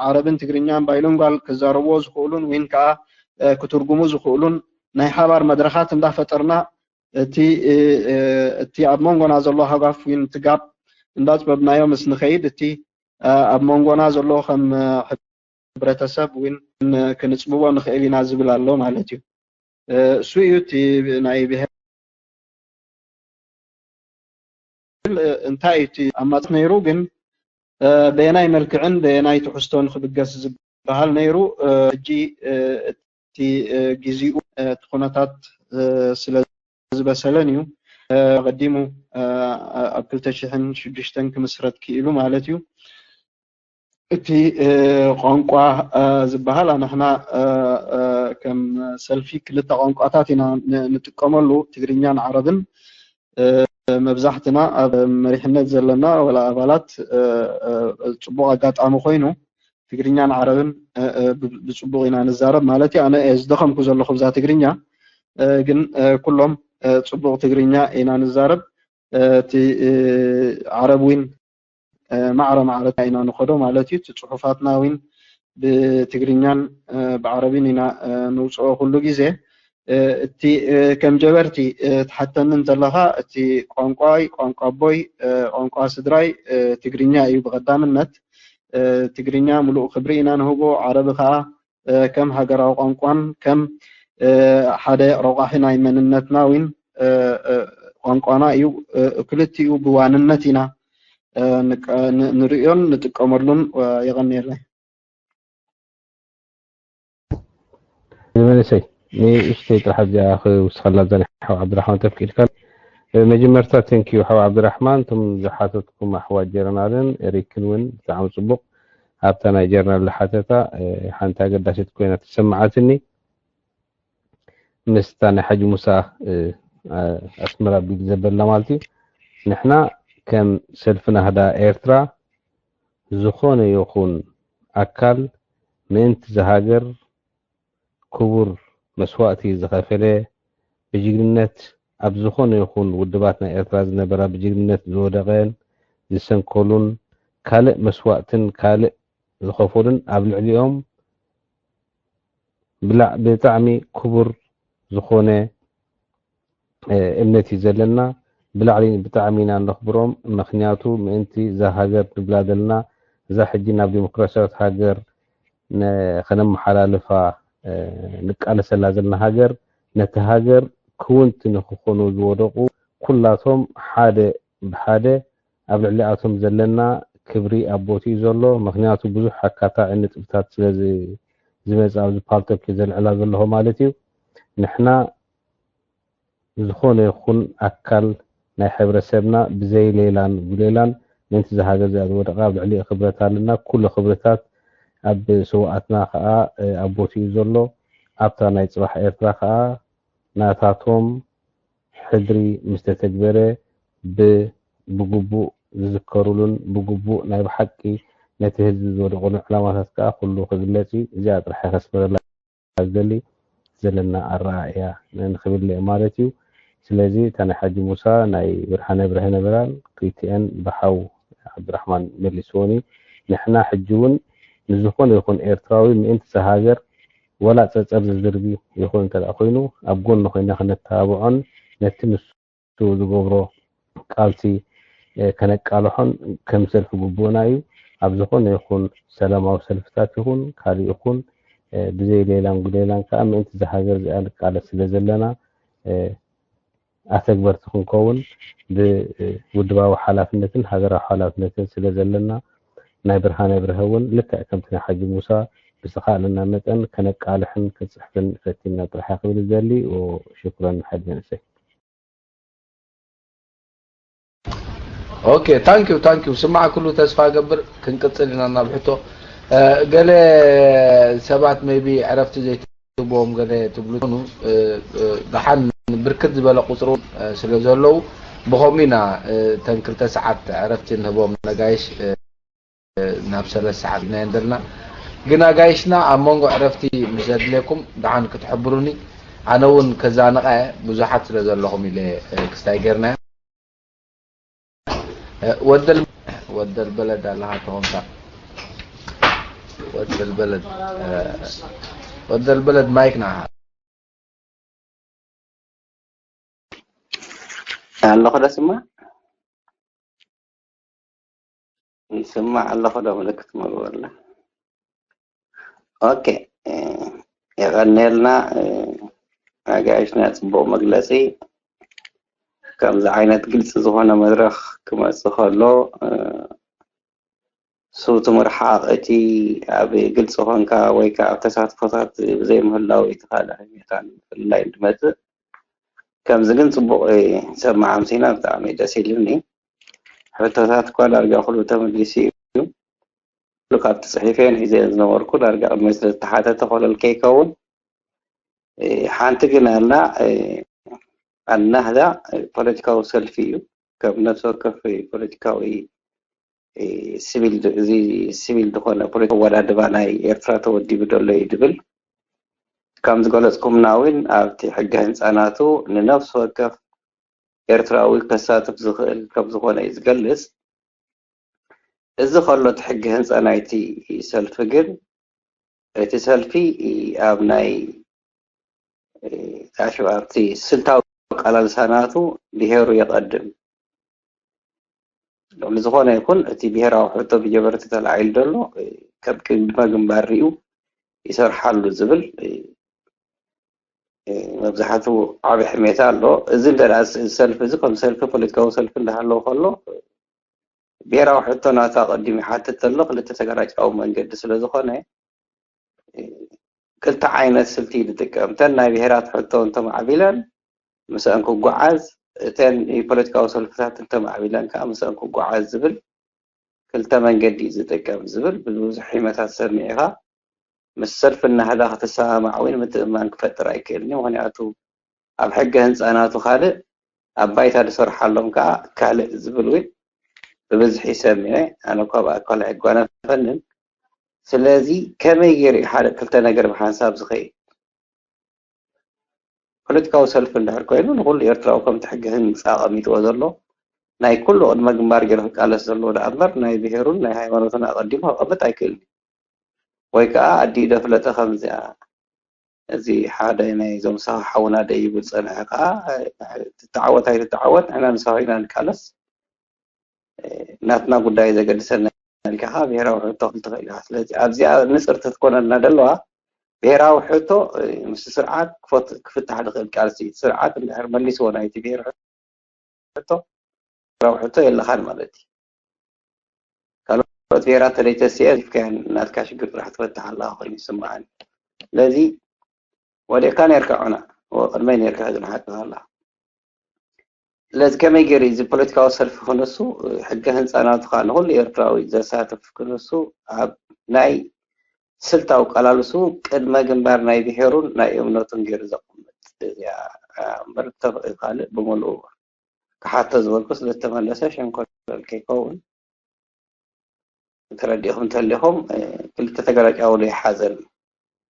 ዓረብን ትግርኛን ባይሎንጓል ክዛረብዎ ዝኽእሉን ወይን ከዓ ክትርጉሙ ዝኽእሉን ናይ ሓባር መድረኻት እንዳፈጠርና እቲ እቲ ኣብ መንጎና ዘሎ ሃጓፍ ወይን ትጋብ እንዳፅበብናዮ ምስ ንኸይድ እቲ ኣብ መንጎና ዘሎ ከም ሕብረተሰብ እውን ክንፅብቦ ንኽእል ኢና ዝብል ኣሎ ማለት እዩ። እሱ እዩ እቲ ናይ ብሄር እንታይ እዩ እቲ ኣማራፂ ነይሩ፣ ግን በየናይ መልክዕን በየናይ ትሕዝቶን ክብገስ ዝበሃል ነይሩ። ሕጂ እቲ ግዜኡ እቲ ኩነታት ስለ ዝበሰለን እዩ። ኣቐዲሙ ኣብ ክልተ ሽሕን ሽዱሽተን ክምስረት ክኢሉ ማለት እዩ። እቲ ቋንቋ ዝበሃል ኣንሕና ከም ሰልፊ ክልተ ቋንቋታት ኢና ንጥቀመሉ፣ ትግርኛን ዓረብን። መብዛሕትና ኣብ መሪሕነት ዘለና ወላ ኣባላት ፅቡቕ ኣጋጣሚ ኮይኑ ትግርኛን ዓረብን ብፅቡቕ ኢና ንዛረብ ማለት እዩ። ኣነ እየ ዝደኸምኩ ዘለኹ ብዛ ትግርኛ፣ ግን ኩሎም ፅቡቕ ትግርኛ ኢና ንዛረብ። እቲ ዓረብ ዊን ማዕረ ማዕረታ ኢና ንኸዶ ማለት እዩ። እቲ ፅሑፋትና ዊን ብትግርኛን ብዓረብን ኢና ንውፅኦ ኩሉ ግዜ። እቲ ከም ጀበርቲ ትሓተኒ እንተለኻ እቲ ቋንቋይ ቋንቋ ኣቦይ ቋንቋ ስድራይ ትግርኛ እዩ ብቐዳምነት። ትግርኛ ሙሉእ ክብሪ ኢና ንህቦ። ዓረቢ ከዓ ከም ሃገራዊ ቋንቋን ከም ሓደ ረቋሒ ናይ መንነትና ዊን ቋንቋና እዩ። ክልቲኡ ብዋንነት ኢና ንርእዮን ንጥቀመሉን። የቐንየለይ። ዝመንሰይ ንእሽተይ ጥራሕ ኣብዚኣ ክውስኸላ ዘን ሓው ዓብድራሕማን ተፍቂድካ። መጀመርታ ቴንኪዩ ሓው ዓብድራሕማን፣ እቶም ዝሓተትኩም ኣሕዋት ጀረናልን ኤሪክን እውን ብጣዕሚ ፅቡቕ ኣብታ ናይ ጀረናል ዝሓተታ ሓንቲ ኣገዳሲት ኮይና ተሰማዓትኒ። ምስታ ናይ ሓጂ ሙሳ ኣስመራ ቢል ዘበላ ማለት እዩ። ንሕና ከም ሰልፊ ናህዳ ኤርትራ ዝኾነ ይኹን ኣካል ምእንቲ ዝሃገር ክቡር መስዋእቲ ዝኸፈለ ብጅግንነት ኣብ ዝኾነ ይኹን ውድባት ናይ ኤርትራ ዝነበራ ብጅግንነት ዝወደቐን ዝሰንከሉን ካልእ መስዋእትን ካልእ ዝኸፈሉን ኣብ ልዕሊኦም ብጣዕሚ ክቡር ዝኾነ እምነት እዩ ዘለና። ብላዕሊ ብጣዕሚ ኢና ነኽብሮም። ምኽንያቱ ምእንቲ እዛ ሃገር ንብላ ዘለና እዛ ሕጂ ናብ ዲሞክራሲያዊት ሃገር ከነመሓላልፋ ንቃለሰላ ዘለና ሃገር ነቲ ሃገር ክውንቲ ንክኾኑ ዝወደቁ ኩላቶም ሓደ ብሓደ ኣብ ልዕሊኣቶም ዘለና ክብሪ ኣብ ቦትኡ ዘሎ። ምኽንያቱ ብዙሕ ኣካታዒ ንጥብታት ስለ ዝመጽእ ኣብዚ ፓልቶክ ዘልዕላ ዘለኹ ማለት እዩ። ንሕና ዝኾነ ይኹን ኣካል ናይ ሕብረተሰብና ብዘይ ሌላን ጉሌላን ምእንቲ እዛ ሃገር እዚኣ ዝወደቐ ኣብ ልዕሊኡ ክብረት ኣለና። ኩሉ ክብርታት ኣብ ስውኣትና ከዓ ኣብ ቦትኡ ዘሎ ኣብታ ናይ ፅባሕ ኤርትራ ከዓ ናታቶም ሕድሪ ምስ ተተግበረ ብግቡእ ዝዝከሩሉን ብግቡእ ናይ ብሓቂ ነቲ ህዝቢ ዝወደቑሉ ዕላማታት ከዓ ኩሉ ክግለፅ እዩ። እዚኣ ጥራሕ ከስምረላ ዝደሊ ዘለና ኣረኣእያ ንክብል ማለት እዩ። ስለዚ እታ ናይ ሓጂ ሙሳ ናይ ብርሃነ ብርሀ ነበራል ክልቲአን ብሓው ዓብዱራሕማን መሊስዎን እዩ። ንሕና ሕጂ እውን ንዝኾነ ይኹን ኤርትራዊ ምእንቲ እዛ ሃገር ወላ ጸጸር ዝዝርጊ ይኹን እንተ ደኣ ኮይኑ ኣብ ጎኑ ኮይና ክነተባብዖን ነቲ ንሱ ዝገብሮ ቃልሲ ከነቃልሖን ከም ሰልፊ ግቡእና እዩ። ኣብ ዝኾነ ይኹን ሰላማዊ ሰልፍታት ይኹን ካልእ ይኹን ብዘይ ሌላን ጉሌላን ከዓ ምእንቲ እዛ ሃገር እዚኣ ንቃለስ ስለ ዘለና ኣተግበርቲ ክንከውን ብውድባዊ ሓላፍነትን ሃገራዊ ሓላፍነትን ስለ ዘለና ናይ ብርሃነ ብርሀ እውን ልክዕ ከምቲ ናይ ሓጂ ሙሳ ብዝተኻእለና መጠን ከነቃልሕን ክንፅሕፍን ፈቲንና ጥራሕ ክብል ዝደሊ ሽኩረን ሓጅ መንእሰይ። Okay, thank you, thank you. ስማዕ ኩሉ ተስፋ ገብር ክንቅጽል ኢና ናብ ሕቶ። ገለ ሰባት maybe ዕረፍቲ ዘይትብዎም ገለ ትብሉ ትኾኑ፣ ደሓን ብርክት ዝበለ ቁጽሩ ስለ ዘለዉ ብኸምኡ ኢና ተን ክልተ ሰዓት ዕረፍቲ ንህቦም ነጋይሽ። ናብ ሰለስተ ሰዓት ኢና ዘለና። ግን ኣጋይሽና ኣብ መንጎ ዕረፍቲ ምስ ዘድልየኩም ደሓን ክትሕብሩኒ፣ ኣነ እውን ከዛንቐ ብዙሓት ስለ ዘለኹም ኢለ ክስታይ ጌርና። ወደል ወደል በለድ ኣለኻ ተኾንካ ወደል በለድ ወደል በለድ ማይክ ንዓኻ። ኣለኹ ዶ ስማዕ? ይስማዕ ኣለኹ ዶ ምልክት መግበርና? ኦኬ፣ የቐንየልና ኣጋይሽና፣ ጽቡቕ መግለጺ። ከምዚ ዓይነት ግልጺ ዝኾነ መድረኽ ክመጽእ ከሎ፣ ስውቲ ምርሓቕ፣ እቲ ኣብ ግልጺ ኮንካ ወይ ከኣ ኣብ ተሳትፎታት ብዘይምህላው እቲ ካልእ ህሜታን ምፍልላይን ዝመጽእ። ከምዚ ግን ጽቡቕ ይሰማዕ ኣምሲና፣ ብጣዕሚ ደስ ኢሉኒ። ሕቶታት እኳ ዳርጋ ኩሉ ተመሊሱ እዩ። ኩሉ ካብቲ ጽሒፈ ሒዘ ዝነበርኩ ዳርጋ ቅድሚ ስለ ዝተሓተተ ኮለል ከይከውን፣ ሓንቲ ግን ኣላ። ኣልናህዳ ፖለቲካዊ ሰልፊ እዩ። ከም ነፍሲ ወከፍ ፖለቲካዊ ሲቪል፣ እዚ ሲቪል ዝኾነ ፖለቲካዊ ኣወዳድባ ናይ ኤርትራ ተወዲቡ ዘሎ እዩ ዝብል። ከም ዝገለጽኩምና እውን ኣብቲ ሕገ ህንጻ ናቱ ንነፍሲ ወከፍ ኤርትራዊ ከሳትፍ ዝኽእል ከም ዝኾነ እዩ ዝገልጽ። እዚ ከሎ እቲ ሕገ ህንጻ ናይቲ ሰልፊ ግን፣ እቲ ሰልፊ ኣብ ናይ፣ ኣብቲ ስልታዊ ኣቃላልሳ ናቱ ብሄሩ የቐድም። ሎሚ ዝኾነ ይኹን እቲ ብሄራዊ ሕቶ ብጀበርቲ ተላዒሉ ዘሎ ከም ቅድመ ግንባር ሪኡ ይሰርሓሉ ዝብል መብዛሕትኡ ዓቢ ሕሜታ ኣሎ። እዚ እንተ ደኣ እዚ ሰልፊ እዚ ከም ሰልፊ፣ ፖለቲካዊ ሰልፊ እንዳሃለወ ከሎ፣ ብሄራዊ ሕቶ ናቱ ኣቐዲሙ ይሓትት ዘሎ ክልተ ተገራጫዊ መንገዲ ስለ ዝኾነ፣ ክልተ ዓይነት ስልቲ እዩ ዝጥቀም። እተን ናይ ብሄራት ሕቶ እንተማዕቢለን ምስአን ክጓዓዝ፣ እተን ፖለቲካዊ ሰልፍታት እንተማዕቢለን ከዓ ምስአን ክጓዓዝ ዝብል ክልተ መንገዲ እዩ ዝጥቀም ዝብል ብዙሕ ሒመታት ሰሚዕኻ። ምስ ሰልፊ ናህዳ ክትሰማማዕ ወይ ምትእምማን ክፈጥር ኣይክእልን እዩ። ምኽንያቱ ኣብ ሕገ ህንፃ ናቱ ካልእ፣ ኣብ ባይታ ዝሰርሓሎም ከዓ ካልእ ዝብል እውን ብብዝሒ ሰሚዐ። ኣነ እኳ ብኣካል ኣይጓነፈንን። ስለዚ ከመይ ገይሩ እዩ ሓደ ክልተ ነገር ብሓንሳብ ዝኸይድ? ፖለቲካዊ ሰልፊ እንድሕር ኮይኑ ንኩሉ ኤርትራዊ ከምቲ ሕገ ህንፃ ኣቐሚጥዎ ዘሎ ናይ ኩሉ ቅድመ ግንባር ገይሩ ክቃለስ ዘለዎ ደኣ እምበር ናይ ብሄሩን ናይ ሃይማኖቱን ኣቐዲሙ ከቐምጥ ኣይክእልን እዩ። ወይ ከዓ ኣዲኡ ዶ ፍለጠ ከምዚኣ እዚ ሓደ ናይ ዞም ሳሆ ሓውና ደይቡ ዝጸንሐ ከዓ ትተዓወት ኣይትተዓወት ንሕና ንሳሆ ኢና ንቃለስ። ናትና ጉዳይ ዘገድሰና ኢልካ ከዓ ብሄራዊ ሕቶ ክትብል ትኽእል ኢኻ። ስለዚ ኣብዚኣ ንጽርቲ ትኮነልና ዘለዋ ብሄራዊ ሕቶ ምስቲ ስርዓት ክፈት- ክፍታሕ ዝኽእል ቃልሲ እቲ ስርዓት እንድሕር መሊስዎ ናይቲ ብሄር ሕቶ ብሄራዊ ሕቶ የለኻን ማለት እዩ። ካልኦት ብሄራት ተለይተስኤ ዚፍካያን ናትካ ሽግር ጥራሕ ትፈትሕ ኣለኻ ኮይኑ ይስምዓኒ። ስለዚ ወዲቕካ ነርካ ዑና ቅድመይ ነርካ ሕዚ ንሓቅኻ ኣለኻ። ስለዚ ከመይ ገይሩ እዚ ፖለቲካዊ ሰልፊ ክነሱ ሕገ ህንፃ ናቱ ከዓ ንኩሉ ኤርትራዊ ዘሳትፍ ክነሱ ኣብ ናይ ስልታዊ ቀላልሱ ቅድመ ግንባር ናይ ብሔሩን ናይ እምነቱን ገይሩ ዘቕምጥ እዚኣ እምበር፣ ተፍ-፣ ካልእ ብምሉኡ ክሓቶ ዝበልኩ ስለዝተመለሰ ሸንኮለል ከይከውን፣ ተረዲእኹም እንተሊኹም፣ እ፣ ክልተ ተገላጫውሉ ይሓዘን።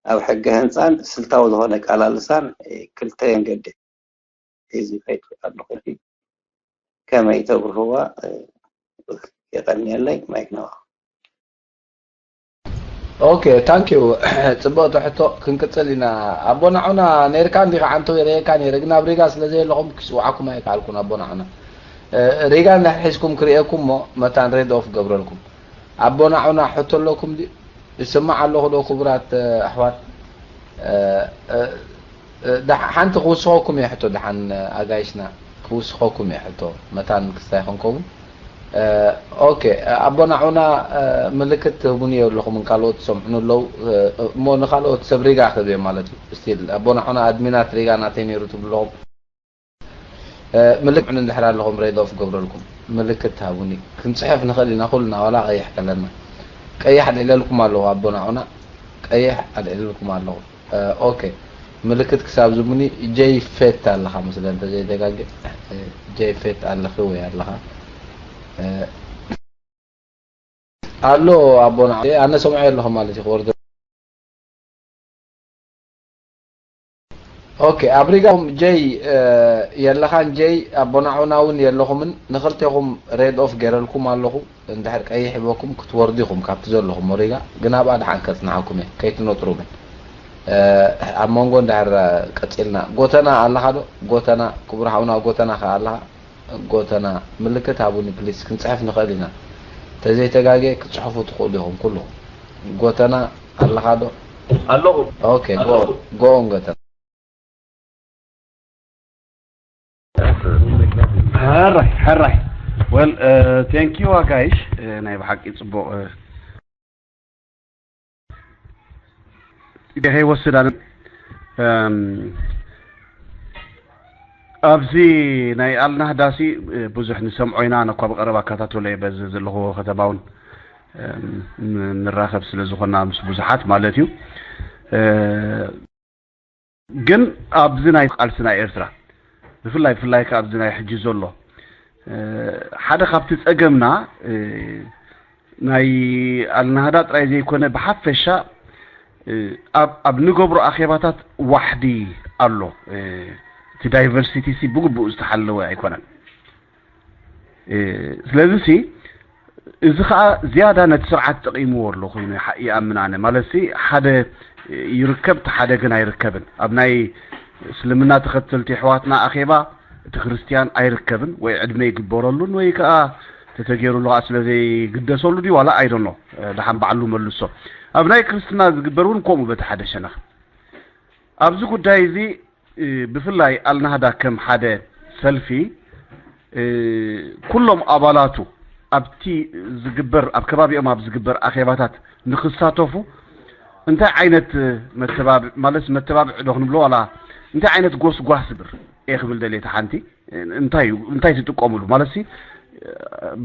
ኣብ ሕገ ህንፃን ስልታዊ ዝኾነ ቀላልሳን፣ እ፣ ክልተ መንገዲ ሒዙ ይኸይድ ኣለኹ። ከመይ ተብርህዋ፣ እ፣ የቐንየለይ። ማይክ ናባኹም። ኦኬ፣ ታንክ ዩ። ጽብቕቲ ሕቶ። ክንቅጽል ኢና። ኣቦና ዑና፣ ነርካ እንዲኻ ዓንቶ ይርእየካ ነይረ፣ ግን ኣብ ሪጋ ስለ ዘየለኹም ክጽውዓኩም ኣይከኣልኩን። ኣቦና ዑና፣ እ፣ ሪጋ እንድሕር ሒዝኩም ክርእየኩም እሞ መታን ሬድ ኦፍ ገብረልኩም። ኣቦና ዑና፣ ሕቶ ኣለኩም ድዩ? ይስማዕ ኣለኹ ዶ ክቡራት፣ እ፣ ኣሕዋት? እ፣ እ፣ እ፣ ዳ-፣ ሓንቲ ክውስኸኩም እየ ሕቶ፣ ደሓን፣ እ፣ ኣጋይሽና፣ ክውስኸኩም እየ ሕቶ፣ መታን ክስታይ ኸንከውን። እ፣ ኦኬ፣ ኣቦና ዑና፣ እ፣ ምልክት ትህቡኒ ኣለኹም፣ ካልኦት ትሰምዑኒ ኣለዉ፣ እ፣ እሞ ንኻልኦት ሰብ ሪጋ ክህብ እየ ማለት እዩ። ስቲል ኣቦና ዑና ኣድሚናት ሪጋ ናተይ ነይሩ ትብሉ ኣለኹም። እ፣ ምልክት እንድሕር ኣለኹም ሬድ ኦፍ ገብረልኩም፣ ምልክት ትሃቡኒ። ክንጽሕፍ ንኽእል ኢና ኩልና፣ ዋላ ቀይሕ ከለና። ቀይሕ ኣልዒለልኩም ኣለኹ ኣቦና ዑና፣ ቀይሕ ኣልዒለልኩም ኣለኹ። እ፣ ኦኬ፣ ምልክት ክሳብ ዝቡኒ ጀይ ፌት ኣለኻ መስለ እንተዘይተጋግእ። እ፣ ጀይ ፌት ኣለኺ ወይ ኣለኻ? እ፣ ኣሎ ኣቦና፣ ኣነ ሰምዖ ኣለኹ ማለት እዩ። ክወርዶ። ኦኬ፣ ኣብ ሪጋኹም ጀይ፣ እ፣ የለኻን ጀይ፣ ኣቦና ዑና እውን የለኹምን። ንኽልቴኹም ሬድ ኦፍ ገይረልኩም ኣለኹ። እንድሕር ቀይሕ ሂበኩም ክትወርዱ ኢኹም ካብቲ ዘለኹም ሪጋ፣ ግን ኣብኣ ደሓን ከጽንሓኩም እየ፣ ከይትነጥሩ ግን። እ፣ ኣብ መንጎ እንድሕር ቀጺልና፣ ጎተና ኣለኻ ዶ? ጎተና፣ ክቡር ሓውና ጎተና ከ ኣለኻ? ጎተና፣ ምልክት ሃቡኒ ፕሊስ፣ ክንጽሕፍ ንኽእል ኢና። ተዘይተጋግየ ክትጽሕፉ ትኽእሉ ኢኹም ኩሉ። ጎተና ኣለኻ ዶ? ኣለኹ። ኦኬ፣ ጎ-፣ ኣለኹ። ጎ ኦን ጎተና። ሕራይ፣ ሕራይ። ወል፣ እ፣ ቴንክ ዩ ኣጋይሽ፣ እ፣ ናይ ብሓቂ ጽቡቕ፣ እ፣ ግዜ ከይወስድ ኣነ፣ እም፣ ኣብዚ ናይ ኣልናህዳሲ፣ እ፣ ብዙሕ ንሰምዖ ኢና፣ ኣነ እኳ ብቐረባ እከታተሎ እየ፣ በዚ ዘለኹዎ ከተማ እውን፣ እም፣ ን-፣ ንራኸብ ስለ ዝኾንና ምስ ብዙሓት ማለት እዩ። እ፣ ግን ኣብዚ ናይ ቃልሲ ናይ ኤርትራ ብፍላይ፣ ብፍላይ ከኣ ኣብዚ ናይ ሕጂ ዘሎ፣ እ፣ ሓደ ካብቲ ጸገምና፣ እ፣ ናይ ኣልናህዳ ጥራይ ዘይኮነ ብሓፈሻ፣ እ፣ ኣብ፣ ኣብ ንገብሮ ኣኼባታት ዋሕዲ ኣሎ። እ፣ እቲ ዳይቨርሲቲ ሲ ብግቡእ ዝተሓለወ ኣይኮነን። እ፣ ስለዚ ሲ እዚ ኸኣ ዝያዳ ነቲ ስርዓት ጠቒምዎ ኣሎ ኮይኑ ይሓ-፣ ይኣምን ኣነ። ማለት ሲ ሓደ ይርከብ፣ እቲ ሓደ ግን ኣይርከብን። ኣብ ናይ እስልምና ተኸተልቲ ኣሕዋትና ኣኼባ እቲ ክርስትያን ኣይርከብን፣ ወይ ዕድመ ይግበረሉን ወይ ከኣ ተተገይሩሉ ከኣ ስለ ዘይግደሰሉ ድዩ ዋላ I don't know፣ እ፣ ደሓን ባዕሉ መልሶ። ኣብ ናይ ክርስትና ዝግበር እውን ከምኡ በቲ ሓደ ሸነኽ። ኣብዚ ጉዳይ እዚ እ፣ ብፍላይ ኣልናህዳ ከም ሓደ ሰልፊ፣ እ፣ ኩሎም ኣባላቱ ኣብቲ ዝግበር፣ ኣብ ከባቢኦም ኣብ ዝግበር ኣኼባታት ንክሳተፉ እንታይ ዓይነት መተባብዒ፣ ማለት መተባብዒ ዶ ክንብሎ ዋላ እንታይ ዓይነት ጎስጓስ ብር እየ ክብል ደልየ፣ እታ ሓንቲ እንታይ እዩ፣ እንታይ ትጥቀሙሉ? ማለት ሲ፣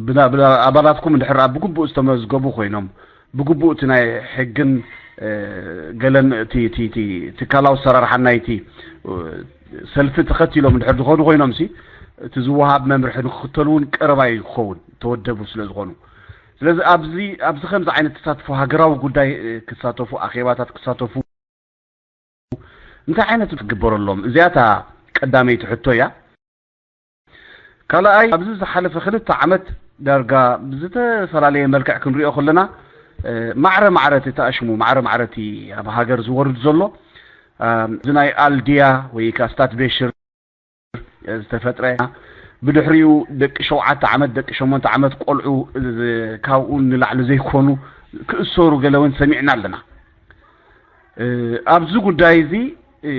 ብና-፣ ብና-፣ ኣባላትኩም እንድሕር ኣብ ብግቡእ ዝተመዝገቡ ኮይኖም፣ ብግቡእ እቲ ናይ ሕግን፣ እ፣ ገለን እቲ፣ እቲ፣ እቲ ትካላዊ ኣሰራርሓን ናይቲ፣ እ፣ ሰልፊ ተኸቲሎም እንድሕር ዝኾኑ ኮይኖም ሲ፣ እቲ ዝወሃብ መምርሒ ንክኽተሉ እውን ቀረባ እዩ ክኸውን፣ ተወደቡ ስለ ዝኾኑ። ስለዚ ኣብዚ፣ ኣብዚ ከምዚ ዓይነት ተሳትፎ ሃገራዊ ጉዳይ፣ እ፣ ክሳተፉ፣ ኣኼባታት ክሳተፉ እንታይ ዓይነት ክትግበረሎም? እዚኣ እታ ቀዳመይቲ ሕቶ እያ። ካልኣይ፣ ኣብዚ ዝሓለፈ ክልተ ዓመት ዳርጋ ብዝተፈላለየ መልክዕ ክንሪኦ ከለና፣ እ፣ ማዕረ ማዕረ እቲ ተኣሽሙ፣ ማዕረ ማዕረ እቲ ኣብ ሃገር ዝወርድ ዘሎ፣ እ፣ እዚ ናይ ኣልድያ ወይ ከኣ ስታት ቤሽር ዝተፈጥረ፣ ብድሕሪኡ ደቂ ሸውዓተ ዓመት፣ ደቂ ሸሞንተ ዓመት ቆልዑ፣ እ፣ ካብኡ ንላዕሊ ዘይኮኑ ክእሰሩ ገለ እውን ሰሚዕና ኣለና። እ፣ ኣብዚ ጉዳይ እዚ፣ እ፣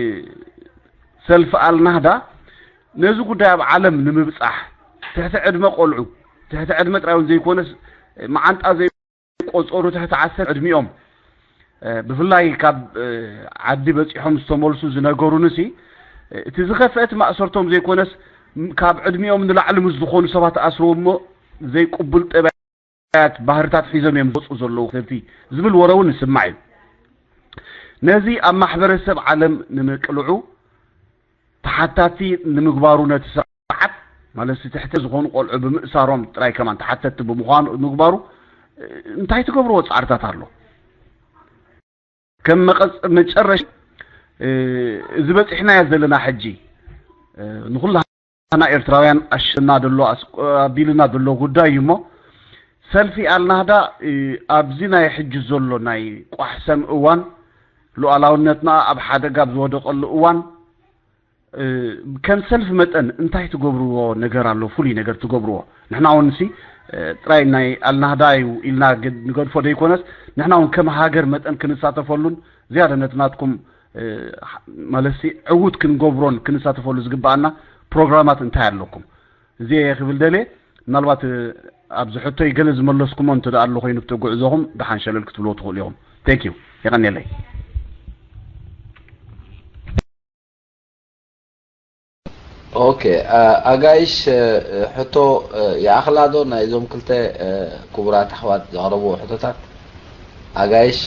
ሰልፊ ኣልናህዳ ነዚ ጉዳይ ኣብ ዓለም ንምብጻሕ፣ ትሕቲ ዕድመ ቆልዑ፣ ትሕቲ ዕድመ ጥራይ እውን ዘይኮነስ፣ መዓንጣ ዘይቆጸሩ ትሕቲ ዓሰርተ ዕድሚኦም፣ እ፣ ብፍላይ ካብ፣ እ፣ ዓዲ በጺሖም ዝተመልሱ ዝነገሩኒ ሲ፣ እ፣ እቲ ዝኸፍአ እቲ ማእሰርቶም ዘይኮነስ፣ ም-፣ ካብ ዕድሚኦም ንላዕሊ ምስ ዝኾኑ ሰባት ኣስርዎም እሞ ዘይቅቡል ጠባያት፣ ባህርታት ሒዞም እዮም ዝወጹ ዘለዉ ሰልፊ ዝብል ወረ እውን ይስማዕ እዩ። ነዚ ኣብ ማሕበረሰብ ዓለም ንምቅልዑ ተሓታቲ ንምግባሩ፣ ነቲ ስርዓት ማለት ትሕቲ ዝኾኑ ቆልዑ ብምእሳሮም ጥራይ ከማን ተሓተቲ ብምዃኑ ምግባሩ እንታይ ትገብርዎ ፃዕርታት ኣሎ? ከም መቐፅ መጨረሻ እዚ በፂሕናዮ ዘለና ሕጂ ንኹላና ኤርትራውያን ኣሽና ደሎ ኣቢልና ደሎ ጉዳይ እዩ እሞ ሰልፊ ኣልናህዳ ኣብዚ ናይ ሕጂ ዘሎ ናይ ቋሕሰም እዋን ሉዓላውነትና ኣብ ሓደጋ ኣብ ዝወደቀሉ እዋን ከም ሰልፊ መጠን እንታይ ትገብርዎ ነገር ኣሎ? ፍሉይ ነገር ትገብርዎ? ንሕና እውን ሲ ጥራይ ናይ ኣልናህዳ እዩ ኢልና ንገድፎ ዘይኮነስ ንሕና እውን ከም ሃገር መጠን ክንሳተፈሉን ዝያዳ ነቲ ናትኩም ማለት ሲ ዕዉት ክንገብሮን ክንሳተፈሉ ዝግባኣና ፕሮግራማት እንታይ ኣለኩም? እዚ እየ ክብል ደልየ። ምናልባት ኣብዚ ሕቶይ ገለ ዝመለስኩሞ እንተ ኣሎ ኮይኑ ብቲ ጉዕዞኹም ደሓን ሸለል ክትብልዎ ትኽእሉ ኢኹም። Thank you። የቐንየለይ። ኦኬ፣ ኣጋይሽ፣ ሕቶ ይኣኽላ ዶ ናይዞም ክልተ ክቡራት ኣሕዋት ዘቕረብዎ ሕቶታት? ኣጋይሽ፣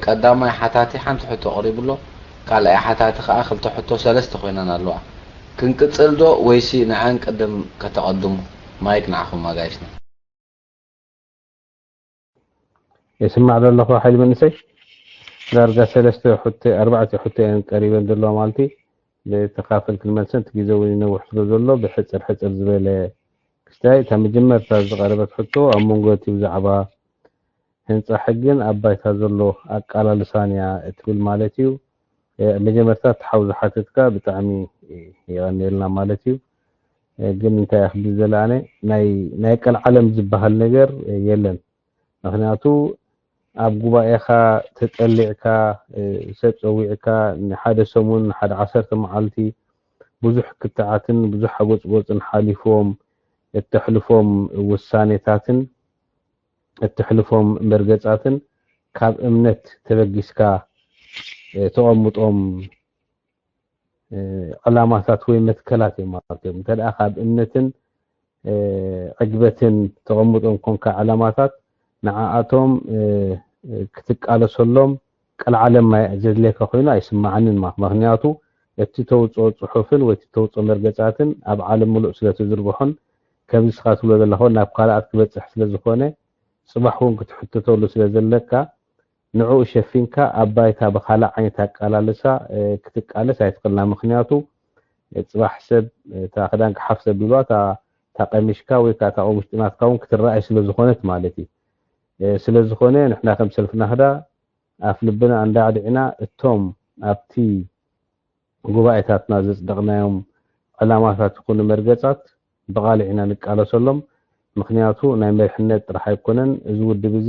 ቀዳማይ ሓታቲ ሓንቲ ሕቶ ኣቕሪቡ ኣሎ፣ ካልኣይ ሓታቲ ከኣ ክልተ ሕቶ ሰለስተ ኮይነን ኣለዋ። ክንቅጽል ዶ ወይሲ ንዐን ቅድም ከተቐድሙ? ማይክ ንዓኹም ኣጋይሽና። ይስማዕ ዶ ኣለኹ ሓይሊ መንእሰይ? ዳርጋ ሰለስተ ሕቶ ኣርባዕተ ሕቶ እየን ቀሪበን ዘለዋ ማለት እዩ። ብተኻፈል ክንመልሰን እቲ ግዜ እውን ይነውሕ ስለ ዘሎ ብሕፅር ሕፅር ዝበለ ክስታይ እታ መጀመርታ ዝቐረበት ሕቶ ኣብ መንጎ እቲ ብዛዕባ ህንፃ ሕግን ኣብ ባይታ ዘሎ ኣቃላልሳን እያ እትብል ማለት እዩ። መጀመርታ እቲ ሓው ዝሓተትካ ብጣዕሚ የቐንየልና ማለት እዩ። ግን እንታይ እያ ክብል ዘለ ኣነ ናይ ናይ ቀልዓለም ዝበሃል ነገር የለን። ምክንያቱ ኣብ ጉባኤኻ ተጠሊዕካ ሰብ ፀዊዕካ ንሓደ ሰሙን ንሓደ ዓሰርተ መዓልቲ ብዙሕ ክትዓትን ብዙሕ ሓጎፅጎፅን ሓሊፎም እተሕልፎም ውሳኔታትን እተሕልፎም መርገፃትን ካብ እምነት ተበጊስካ ተቐምጦም ዕላማታት ወይ መትከላት እዮም ማለት እዮም። እንተ ደኣ ካብ እምነትን ዕግበትን ተቐምጦም ኮንካ ዕላማታት ንዓኣቶም ክትቃለሰሎም ቀልዓለም ዘድልየካ ኮይኑ ኣይስማዓንን ማለት ምክንያቱ እቲ ተውፅኦ ፅሑፍን ወይ እቲ ተውፅኦ መርገፃትን ኣብ ዓለም ምሉእ ስለ ትዝርግሖን ከምዚ ስኻ ትብሎ ዘለኻ ናብ ካልኣት ክበፅሕ ስለ ዝኾነ ፅባሕ እውን ክትሕተተሉ ስለ ዘለካ ንዕኡ ሸፊንካ ኣብ ባይታ ብኻልእ ዓይነት ኣቃላልሳ ክትቃለስ ኣይትኽእልና። ምኽንያቱ ፅባሕ ሰብ እታ ክዳንካ ሓፍ ዘቢልዋ እታ ቀሚሽካ ወይ ከዓ እታ ቀሙሽ ጥናትካ እውን ክትረኣይ ስለ ዝኾነት ማለት እዩ። ስለ ዝኾነ ንሕና ከም ሰልፊ ናህዳ ኣፍ ልብና ኣንዳዕዲዕና እቶም ኣብቲ ጉባኤታትና ዘፅደቕናዮም ዕላማታት ይኹኑ መርገፃት ብቓልዕ ኢና ንቃለሰሎም። ምኽንያቱ ናይ መሪሕነት ጥራሕ ኣይኮነን። እዚ ውድብ እዚ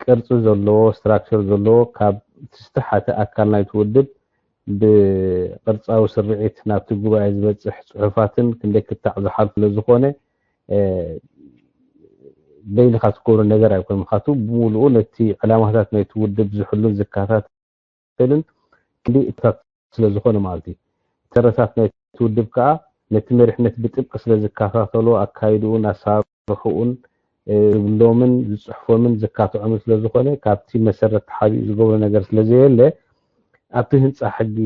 ቅርፂ ዘለዎ፣ ስትራክቸር ዘለዎ፣ ካብ ዝተሓተ ኣካል ናይቲ ውድብ ብቅርፃዊ ስርዒት ናብቲ ጉባኤ ዝበፅሕ ፅሑፋትን ክንደይ ክታዕ ዝሓልፍ ስለ ዝኾነ በይንኻ ትገብሮ ነገር ኣይኮነን። ምኽንያቱ ብምሉኡ ነቲ ዕላማታት ናይቲ ውድብ ዝሕሉን ዝከታተልን ክንዲ እታት ስለ ዝኾነ ማለት እዩ። ተረታት ናይቲ ውድብ ከኣ ነቲ መሪሕነት ብጥብቂ ስለ ዝከታተሎ ኣካይድኡን ኣሰራርሕኡን ዝብሎምን ዝፅሕፎምን ዝካትዖምን ስለ ዝኾነ ካብቲ መሰረት ተሓቢኡ ዝገብሮ ነገር ስለ ዘየለ ኣብቲ ህንፃ ሕጊ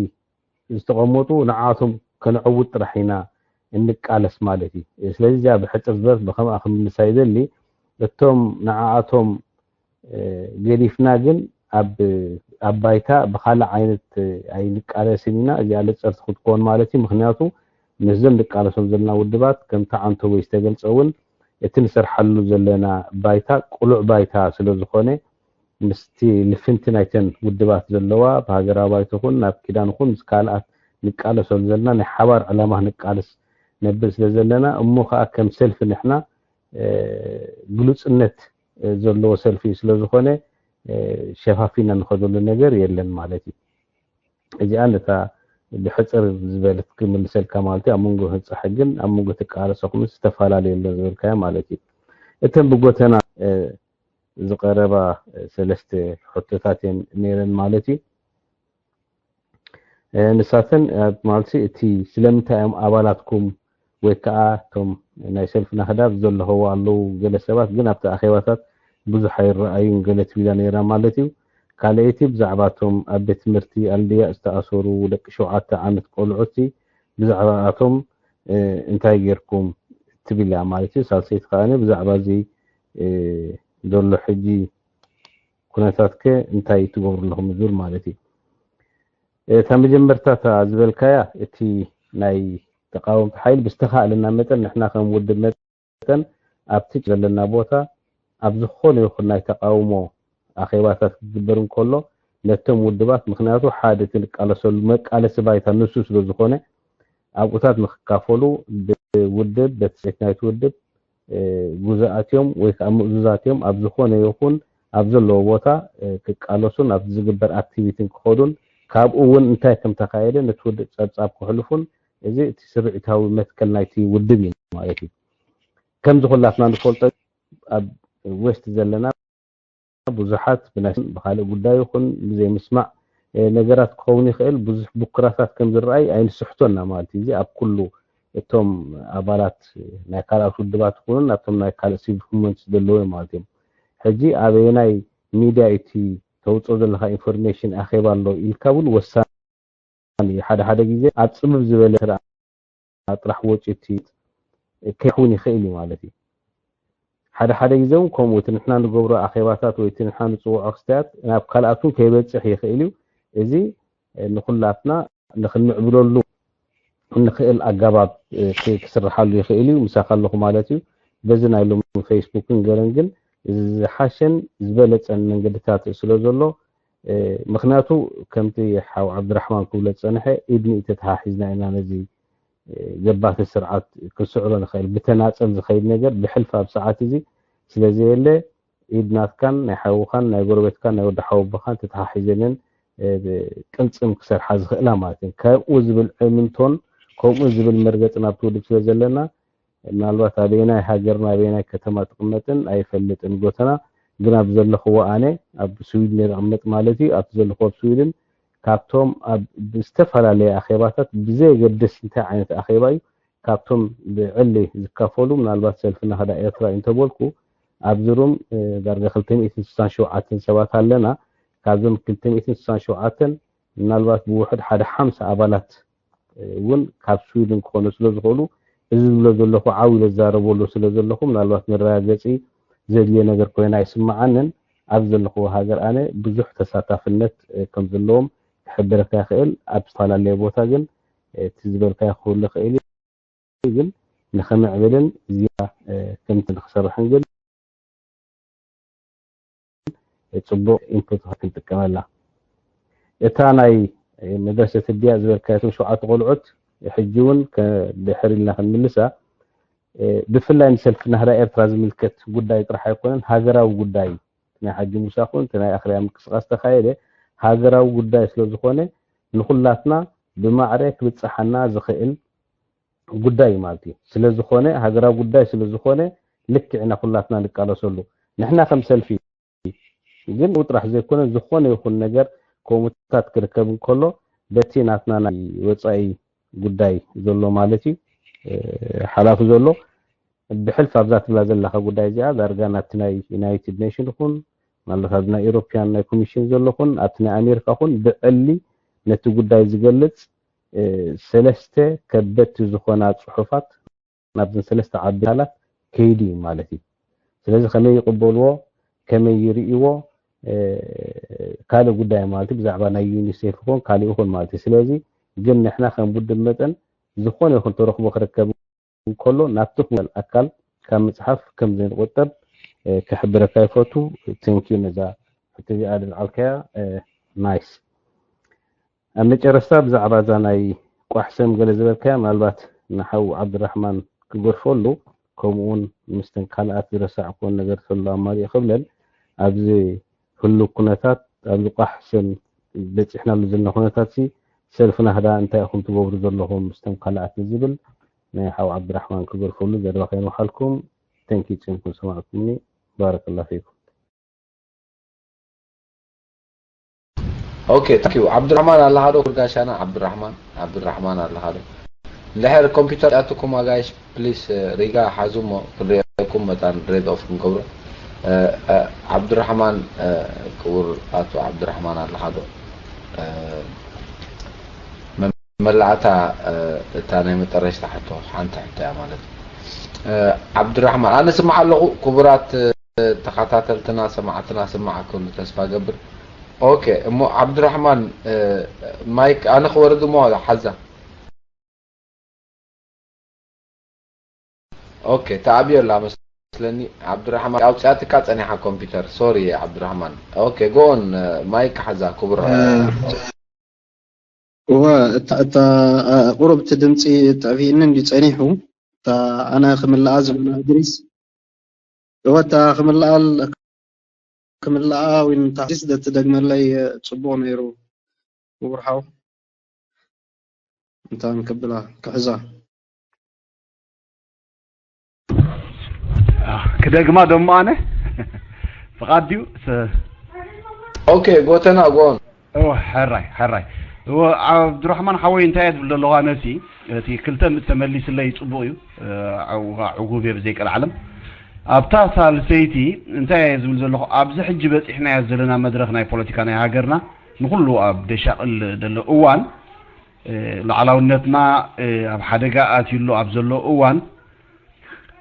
ዝተቐመጡ ንዓቶም ከነዕውት ጥራሕ ኢና እንቃለስ ማለት እዩ። ስለዚ እዚኣ ብሕፅር ዝበለት ብከምኣ ክምልሳ ይደሊ። እቶም ንዓኣቶም ገዲፍና ግን ኣብ ኣብ ባይታ ብካልእ ዓይነት ኣይንቃለስን ኢና። እዚኣ ለፀርቲ ክትኮን ማለት እዩ። ምክንያቱ ምስዘን ንቃለሶም ዘለና ውድባት ከምቲ ዓንተቦይ ዝተገልፀ እውን እቲ ንሰርሓሉ ዘለና ባይታ ቅሉዕ ባይታ ስለ ዝኾነ ምስቲ ልፍንቲ ናይተን ውድባት ዘለዋ ብሃገራዊ ባይቶ ኹን ናብ ኪዳን ኹን ምስ ካልኣት ንቃለሰሉ ዘለና ናይ ሓባር ዕላማ ክንቃለስ ነብል ስለ ዘለና እሞ ከዓ ከም ሰልፊ ንሕና ግሉፅነት ዘለዎ ሰልፊ እዩ ስለ ዝኾነ ሸፋፊና ንኸደሉ ነገር የለን ማለት እዩ። እዚኣ ነታ ብሕፅር ዝበለት ክምልሰልካ ማለት እዩ። ኣብ መንጎ ህንፃ ሕግን ኣብ መንጎ ትቃለሰኹም ዝተፈላለዩ ኣሎ ዝበልካዮ ማለት እዩ። እተን ብጎተና ዝቐረባ ሰለስተ ሕቶታት እየን ነይረን ማለት እዩ። ንሳተን ማለት እቲ ስለምንታይ እዮም ኣባላትኩም ወይ ከዓ እቶም ናይ ሰልፍና ክዳብ ዘለኸዎ ኣለዉ ገለ ሰባት ግን ኣብቲ ኣኼባታት ብዙሕ ኣይረኣዩን ገለ ትቢላ ነይራ ማለት እዩ። ካልኣይቲ ብዛዕባ እቶም ኣብ ቤት ትምህርቲ ኣልድያ ዝተኣሰሩ ደቂ ሸውዓተ ዓመት ቆልዑቲ ብዛዕባ ኣቶም እንታይ ጌርኩም ትብል እያ ማለት እዩ። ሳልሰይቲ ከዓ ብዛዕባ እዚ ዘሎ ሕጂ ኩነታት ከ እንታይ ትገብሩ ኣለኹም ዝብል ማለት እዩ። እታ መጀመርታ እታ ዝበልካያ እቲ ናይ ተቃወምቲ ሓይል ብዝተኻእለና መጠን ንሕና ከም ውድብ መጠን ኣብቲ ዘለና ቦታ ኣብ ዝኾነ ይኹን ናይ ተቃውሞ ኣኼባታት ክግበር እንከሎ ነቶም ውድባት ምክንያቱ ሓደ እቲ ንቃለሰሉ መቃለሲ ባይታ ንሱ ስለ ዝኾነ ኣብኡታት ንክካፈሉ ብውድብ በቲ ሴት ናይቲ ውድብ ጉዛኣትዮም ወይ ከዓ ምእዙዛትዮም ኣብ ዝኾነ ይኹን ኣብ ዘለዎ ቦታ ክቃለሱን ኣብ ዝግበር ኣክቲቪቲን ክኸዱን ካብኡ እውን እንታይ ከም ተካየደ ነቲ ውድብ ፀብፃብ ክሕልፉን እዚ እቲ ስርዒታዊ መትከል ናይቲ ውድብ እዩ ማለት እዩ። ከምዚ ኩላትና ንፈልጦ ኣብ ዌስት ዘለና ብዙሓት ብናይ ብካልእ ጉዳይ ይኹን ብዘይ ምስማዕ ነገራት ክኸውን ይኽእል ብዙሕ ብኩራታት ከም ዝረኣይ ኣይንስሕቶና ማለት እዩ። እዚ ኣብ ኩሉ እቶም ኣባላት ናይ ካልኣት ውድባት ይኹኑ ናብቶም ናይ ካልእ ሲቪክ ሙቭመንት ዘለዉ ማለት እዮም። ሕጂ ኣበየናይ ሚድያ እቲ ተውፅኦ ዘለካ ኢንፎርሜሽን ኣኼባ ኣሎ ኢልካ እውን ወሳኒ እዩ። ሓደ ሓደ ግዜ ኣብ ፅብብ ዝበለ ስርዓት ጥራሕ ወፂ እቲ ከይኸውን ይኽእል እዩ ማለት እዩ። ሓደ ሓደ ግዜ እውን ከምኡ እቲ ንሕና ንገብሮ ኣኼባታት ወይ እቲ ንሕና ንፅውዖ ክስተያት ናብ ካልኣት እውን ከይበፅሕ ይኽእል እዩ። እዚ ንኩላትና ንክንምዕብለሉ እንኽእል ኣገባብ ክስርሓሉ ይኽእል እዩ። ምሳኻ ኣለኹ ማለት እዩ። በዚ ናይ ሎሚ ፌስቡክን ገለን ግን ዝሓሸን ዝበለፀን መንገድታት ስለ ዘሎ ምክንያቱ ከምቲ ሓው ዓብድራሕማን ክብሎ ዝፀንሐ ኢድ ንኢድ ተተሓሒዝና ኢና ነዚ ገባቲ ስርዓት ክንስዕሮ ንኽእል። ብተናፀል ዝኸይድ ነገር ብሕልፊ ኣብ ሰዓት እዚ ስለ ዘየለ ኢድ ናትካን ናይ ሓውኻን ናይ ጎረቤትካን ናይ ወዲ ሓወቦኻን ተተሓሒዘንን ቅልፅም ክሰርሓ ዝኽእላ ማለት እየን። ከምኡ ዝብል እምንቶን ከምኡ ዝብል መርገፅን ኣብቲ ውድብ ስለ ዘለና ምናልባት ኣበየናይ ሃገር ኣበየናይ ከተማ ትቕመጥን ኣይፈልጥን ጎተና ግን ኣብ ዘለኽዎ ኣነ ኣብ ስዊድን እየ ዝቕመጥ ማለት እዩ ኣብቲ ዘለኽዎ ኣብ ስዊድን ካብቶም ኣብ ዝተፈላለየ ኣኼባታት ብዘየገድስ እንታይ ዓይነት ኣኼባ እዩ ካብቶም ብዕሊ ዝካፈሉ ምናልባት ሰልፊ ናህዳ ኤርትራ እዩ እንተበልኩ ኣብዚ ሩም ዳርጋ ክልተ ሚእትን ስሳን ሸውዓተን ሰባት ኣለና ካብዞም ክልተ ሚእትን ስሳን ሸውዓተን ምናልባት ብውሕድ ሓደ ሓምሳ ኣባላት እውን ካብ ስዊድን ክኾኑ ስለ ዝኽእሉ እዚ ዝብሎ ዘለኹ ዓው ኢለ ዝዛረበሉ ስለ ዘለኹ ምናልባት መረጋገፂ ዘድልዮ ነገር ኮይና ኣይስምዓንን ኣብ ዘለኽዎ ሃገር ኣነ ብዙሕ ተሳታፍነት ከም ዘለዎም ክሕብረካ ይኽእል ኣብ ዝተፈላለየ ቦታ ግን እቲ ዝበልካዮ ክህሉ ይኽእል እዩ ግን ንኸምዕብልን ዝያ ከምቲ ንክሰርሕን ግን ፅቡቅ ኢንፑት ክንጥቀመላ እታ ናይ መድረሰት ድያ ዝበልካየቶም ሸውዓተ ቆልዑት ሕጂ እውን ድሕር ኢልና ክንምልሳ ብፍላይ ንሰልፊ ናህዳ ኤርትራ ዝምልከት ጉዳይ ጥራሕ ኣይኮነን ሃገራዊ ጉዳይ ናይ ሓጂ ሙሳ ኹን ናይ ኣኽርያ ምንቅስቃስ ተካየደ ሃገራዊ ጉዳይ ስለዝኾነ ንኩላትና ብማዕረ ክብፅሓና ዝኽእል ጉዳይ ማለት እዩ። ስለዝኾነ ሃገራዊ ጉዳይ ስለዝኾነ ልክዕ ኢና ኩላትና ንቃለሰሉ። ንሕና ከም ሰልፊ ግን ውጥራሕ ዘይኮነ ዝኾነ ይኹን ነገር ከምኡታት ክርከብ እንከሎ በቲ ናትና ናይ ወፃኢ ጉዳይ ዘሎ ማለት እዩ ሓላፊ ዘሎ ብሕልፍ ኣብዛ ትብላ ዘለካ ጉዳይ እዚኣ ዳርጋ ናብቲ ናይ ዩናይትድ ኔሽን ይኹን ማለት ኣብ ናይ ኤሮፒያን ናይ ኮሚሽን ዘሎ ኹን ኣብቲ ናይ ኣሜሪካ ኹን ብዕሊ ነቲ ጉዳይ ዝገልፅ ሰለስተ ከበድቲ ዝኾና ፅሑፋት ናብዘን ሰለስተ ዓቢ ትካላት ከይዱ እዩ ማለት እዩ። ስለዚ ከመይ ይቕበልዎ፣ ከመይ ይርእይዎ፣ ካልእ ጉዳይ ማለት እዩ። ብዛዕባ ናይ ዩኒሴፍ ይኹን ካልእ ይኹን ማለት እዩ። ስለዚ ግን ንሕና ከም ውድብ መጠን ዝኾነ ይኹን ተረኽቦ ክርከብ እንከሎ ናብቲ ክመል ኣካል ካብ ምፅሓፍ ከም ዘይንቆጠብ ክሕብረካ ይፈቱ። ቴንኪዩ ነዛ ሕቶ እዚኣ ዝለዓልካያ ናይስ። ኣብ መጨረስታ ብዛዕባ እዛ ናይ ቋሕ ሰም ገለ ዝበልካያ ምናልባት ንሓው ዓብድራሕማን ክገድፈሉ ከምኡውን ምስተን ካልኣት ዝረሳዕኩዎን ነገር ተሎ ኣማሊኡ ክብለን ኣብዚ ህሉ ኩነታት ኣብዚ ቋሕ ሰም በፂሕናሉ ዘለና ኩነታት ሲ ሰልፍና ህዳ እንታይ ኢኹም ትገብሩ ዘለኹም ምስተን ካልኣት ዝብል ናይ ሓው ዓብድራሕማን ክገድፈሉ ዘረባ ከይንውሓልኩም ተንኪ ፅንኩም ሰማዕኩምኒ ባረከላ ፊኩም Okay, thank you. Abdurrahman Allahado Kurgashana Abdurrahman Abdurrahman Allahado. Leher computer atukum guys, please uh, Riga Hazumo Riakum Matan Red of Kunkobra. እ፣ እ፣ ዓብዱራሕማን፣ እ፣ ክቡር ኣቶ ዓብዱራሕማን ኣለኻ ዶ? እ፣ መመላእታ፣ እ፣ እታ ናይ መጠረሽታ ሕቶ ሓንቲ ሕቶ እያ ማለት እዩ። እ፣ ዓብዱራሕማን፣ ኣነ ስማዕ ኣለኹ። ክቡራት፣ እ፣ ተኸታተልትና፣ ሰማዕትና፣ ስማዕ ክብሉ ተስፋ ገብር። ኦኬ፣ እሞ ዓብዱራሕማን፣ እ፣ ማይክ ኣነ ክወርድ እሞ ሓዛ። ኦኬ፣ ተኣብዮ ኣላ መስለኒ። ዓብዱራሕማን፣ ኣውፅኣትካ ጸኒሓ ኮምፒውተር። ሶሪ ዓብዱራሕማን። ኦኬ፣ ጎን ማይክ ሓዛ ክቡር። እ፣ እወ፣ እታ፣ እታ፣ እ፣ ቁሩብ እቲ ድምፂ ጠፊእኒ እንዲ ጸኒሑ። እታ ኣነ ክምልኣ ዝብላ እድሪስ። እወ፣ እታ ክምልኣ፣ ክምልኣ ወይ ንታ ሓዲስ ደትደግመለይ ጽቡቕ ነይሩ። ክቡር ሓው። እንታ ንክብላ ክሕዛ። ክደግማ ደሞ ኣነ ፍቓድ ድዩ? ሰ- ኦኬ፣ ጎተና ጎን። እወ፣ ሕራይ፣ ሕራይ። እወ፣ ዓብዱራሕማን ሓወይ፣ እንታይ እየ ዝብል ዘለኹ? ኣነሲ እቲ ክልተ ምእቲ ተመሊስለይ ጽቡቕ እዩ። እ፣ ዕው-፣ ዕጉብ እየ ብዘይቀልዓለም። ኣብታ ሳልሰይቲ እንታይ እየ ዝብል ዘለኹ? ኣብዚ ሕጂ በጺሕናዮ ዘለና መድረኽ ናይ ፖለቲካ ናይ ሃገርና፣ ንኹሉ ኣብ ደሻቕል ዘሎ እዋን፣ እ፣ ላዕላውነትና፣ እ፣ ኣብ ሓደጋ ኣትዩሉ ኣብ ዘሎ እዋን፣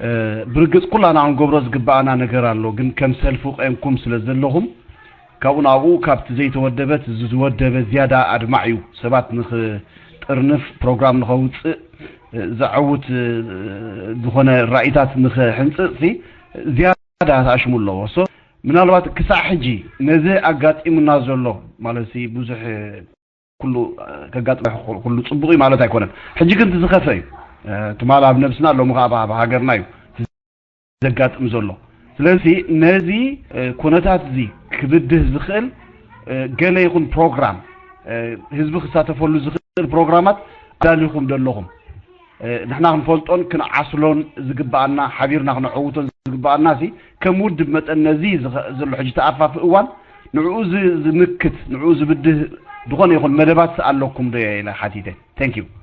እ፣ ብርግጽ ኩላና ክንገብሮ ዝግብኣና ነገር ኣሎ፣ ግን ከም ሰልፊ ቆምኩም ስለ ዘለኹም፣ ካብኡ ናብኡ ካብቲ ዘይተወደበ እቲ ዝወደበ ዝያዳ ኣድማዕ እዩ። ሰባት ንኽጥርንፍ፣ ፕሮግራም ንኸውጽእ፣ እ፣ ዘዐውት፣ እ፣ ዝኾነ ራኢታት ንኽሕንጽጽ ሲ ዝያዳ ተኣሽሙ ኣለዎ። ሶ ምናልባት ክሳዕ ሕጂ ነዚ ኣጋጢሙና ዘሎ ማለት ሲ ብዙሕ ኩሉ ከጋጥም ኩሉ ጽቡቕ እዩ ማለት ኣይኮነን። ሕጂ ግን እቲ ዝኸፍአ እዩ። እ፣ ትማል ኣብ ነብስና፣ ሎሚ ከኣ ኣብ፣ ኣብ ሃገርና እዩ ዘጋጥም ዘሎ። ስለዚ ነዚ፣ እ፣ ኩነታት እዚ ክብድህ ዝኽእል፣ እ፣ ገለ ይኹን ፕሮግራም፣ እ፣ ህዝቢ ክሳተፈሉ ዝኽእል ፕሮግራማት ኣዳሊኹም ደለኹም። እ፣ ንሕና ክንፈልጦን ክንዓስሎን ዝግብኣና፣ ሓቢርና ክነዐውቶን ዝግብኣና ሲ ከም ውድብ መጠን ነዚ ዝኸ-፣ ዘሎ ሕጂ ተኣፋፊ እዋን ንዕኡ ዝ-፣ ዝምክት፣ ንዕኡ ዝብድህ ዝኾነ ይኹን መደባት ኣለኩም ዶ ኢለ ሓቲተ። Thank you።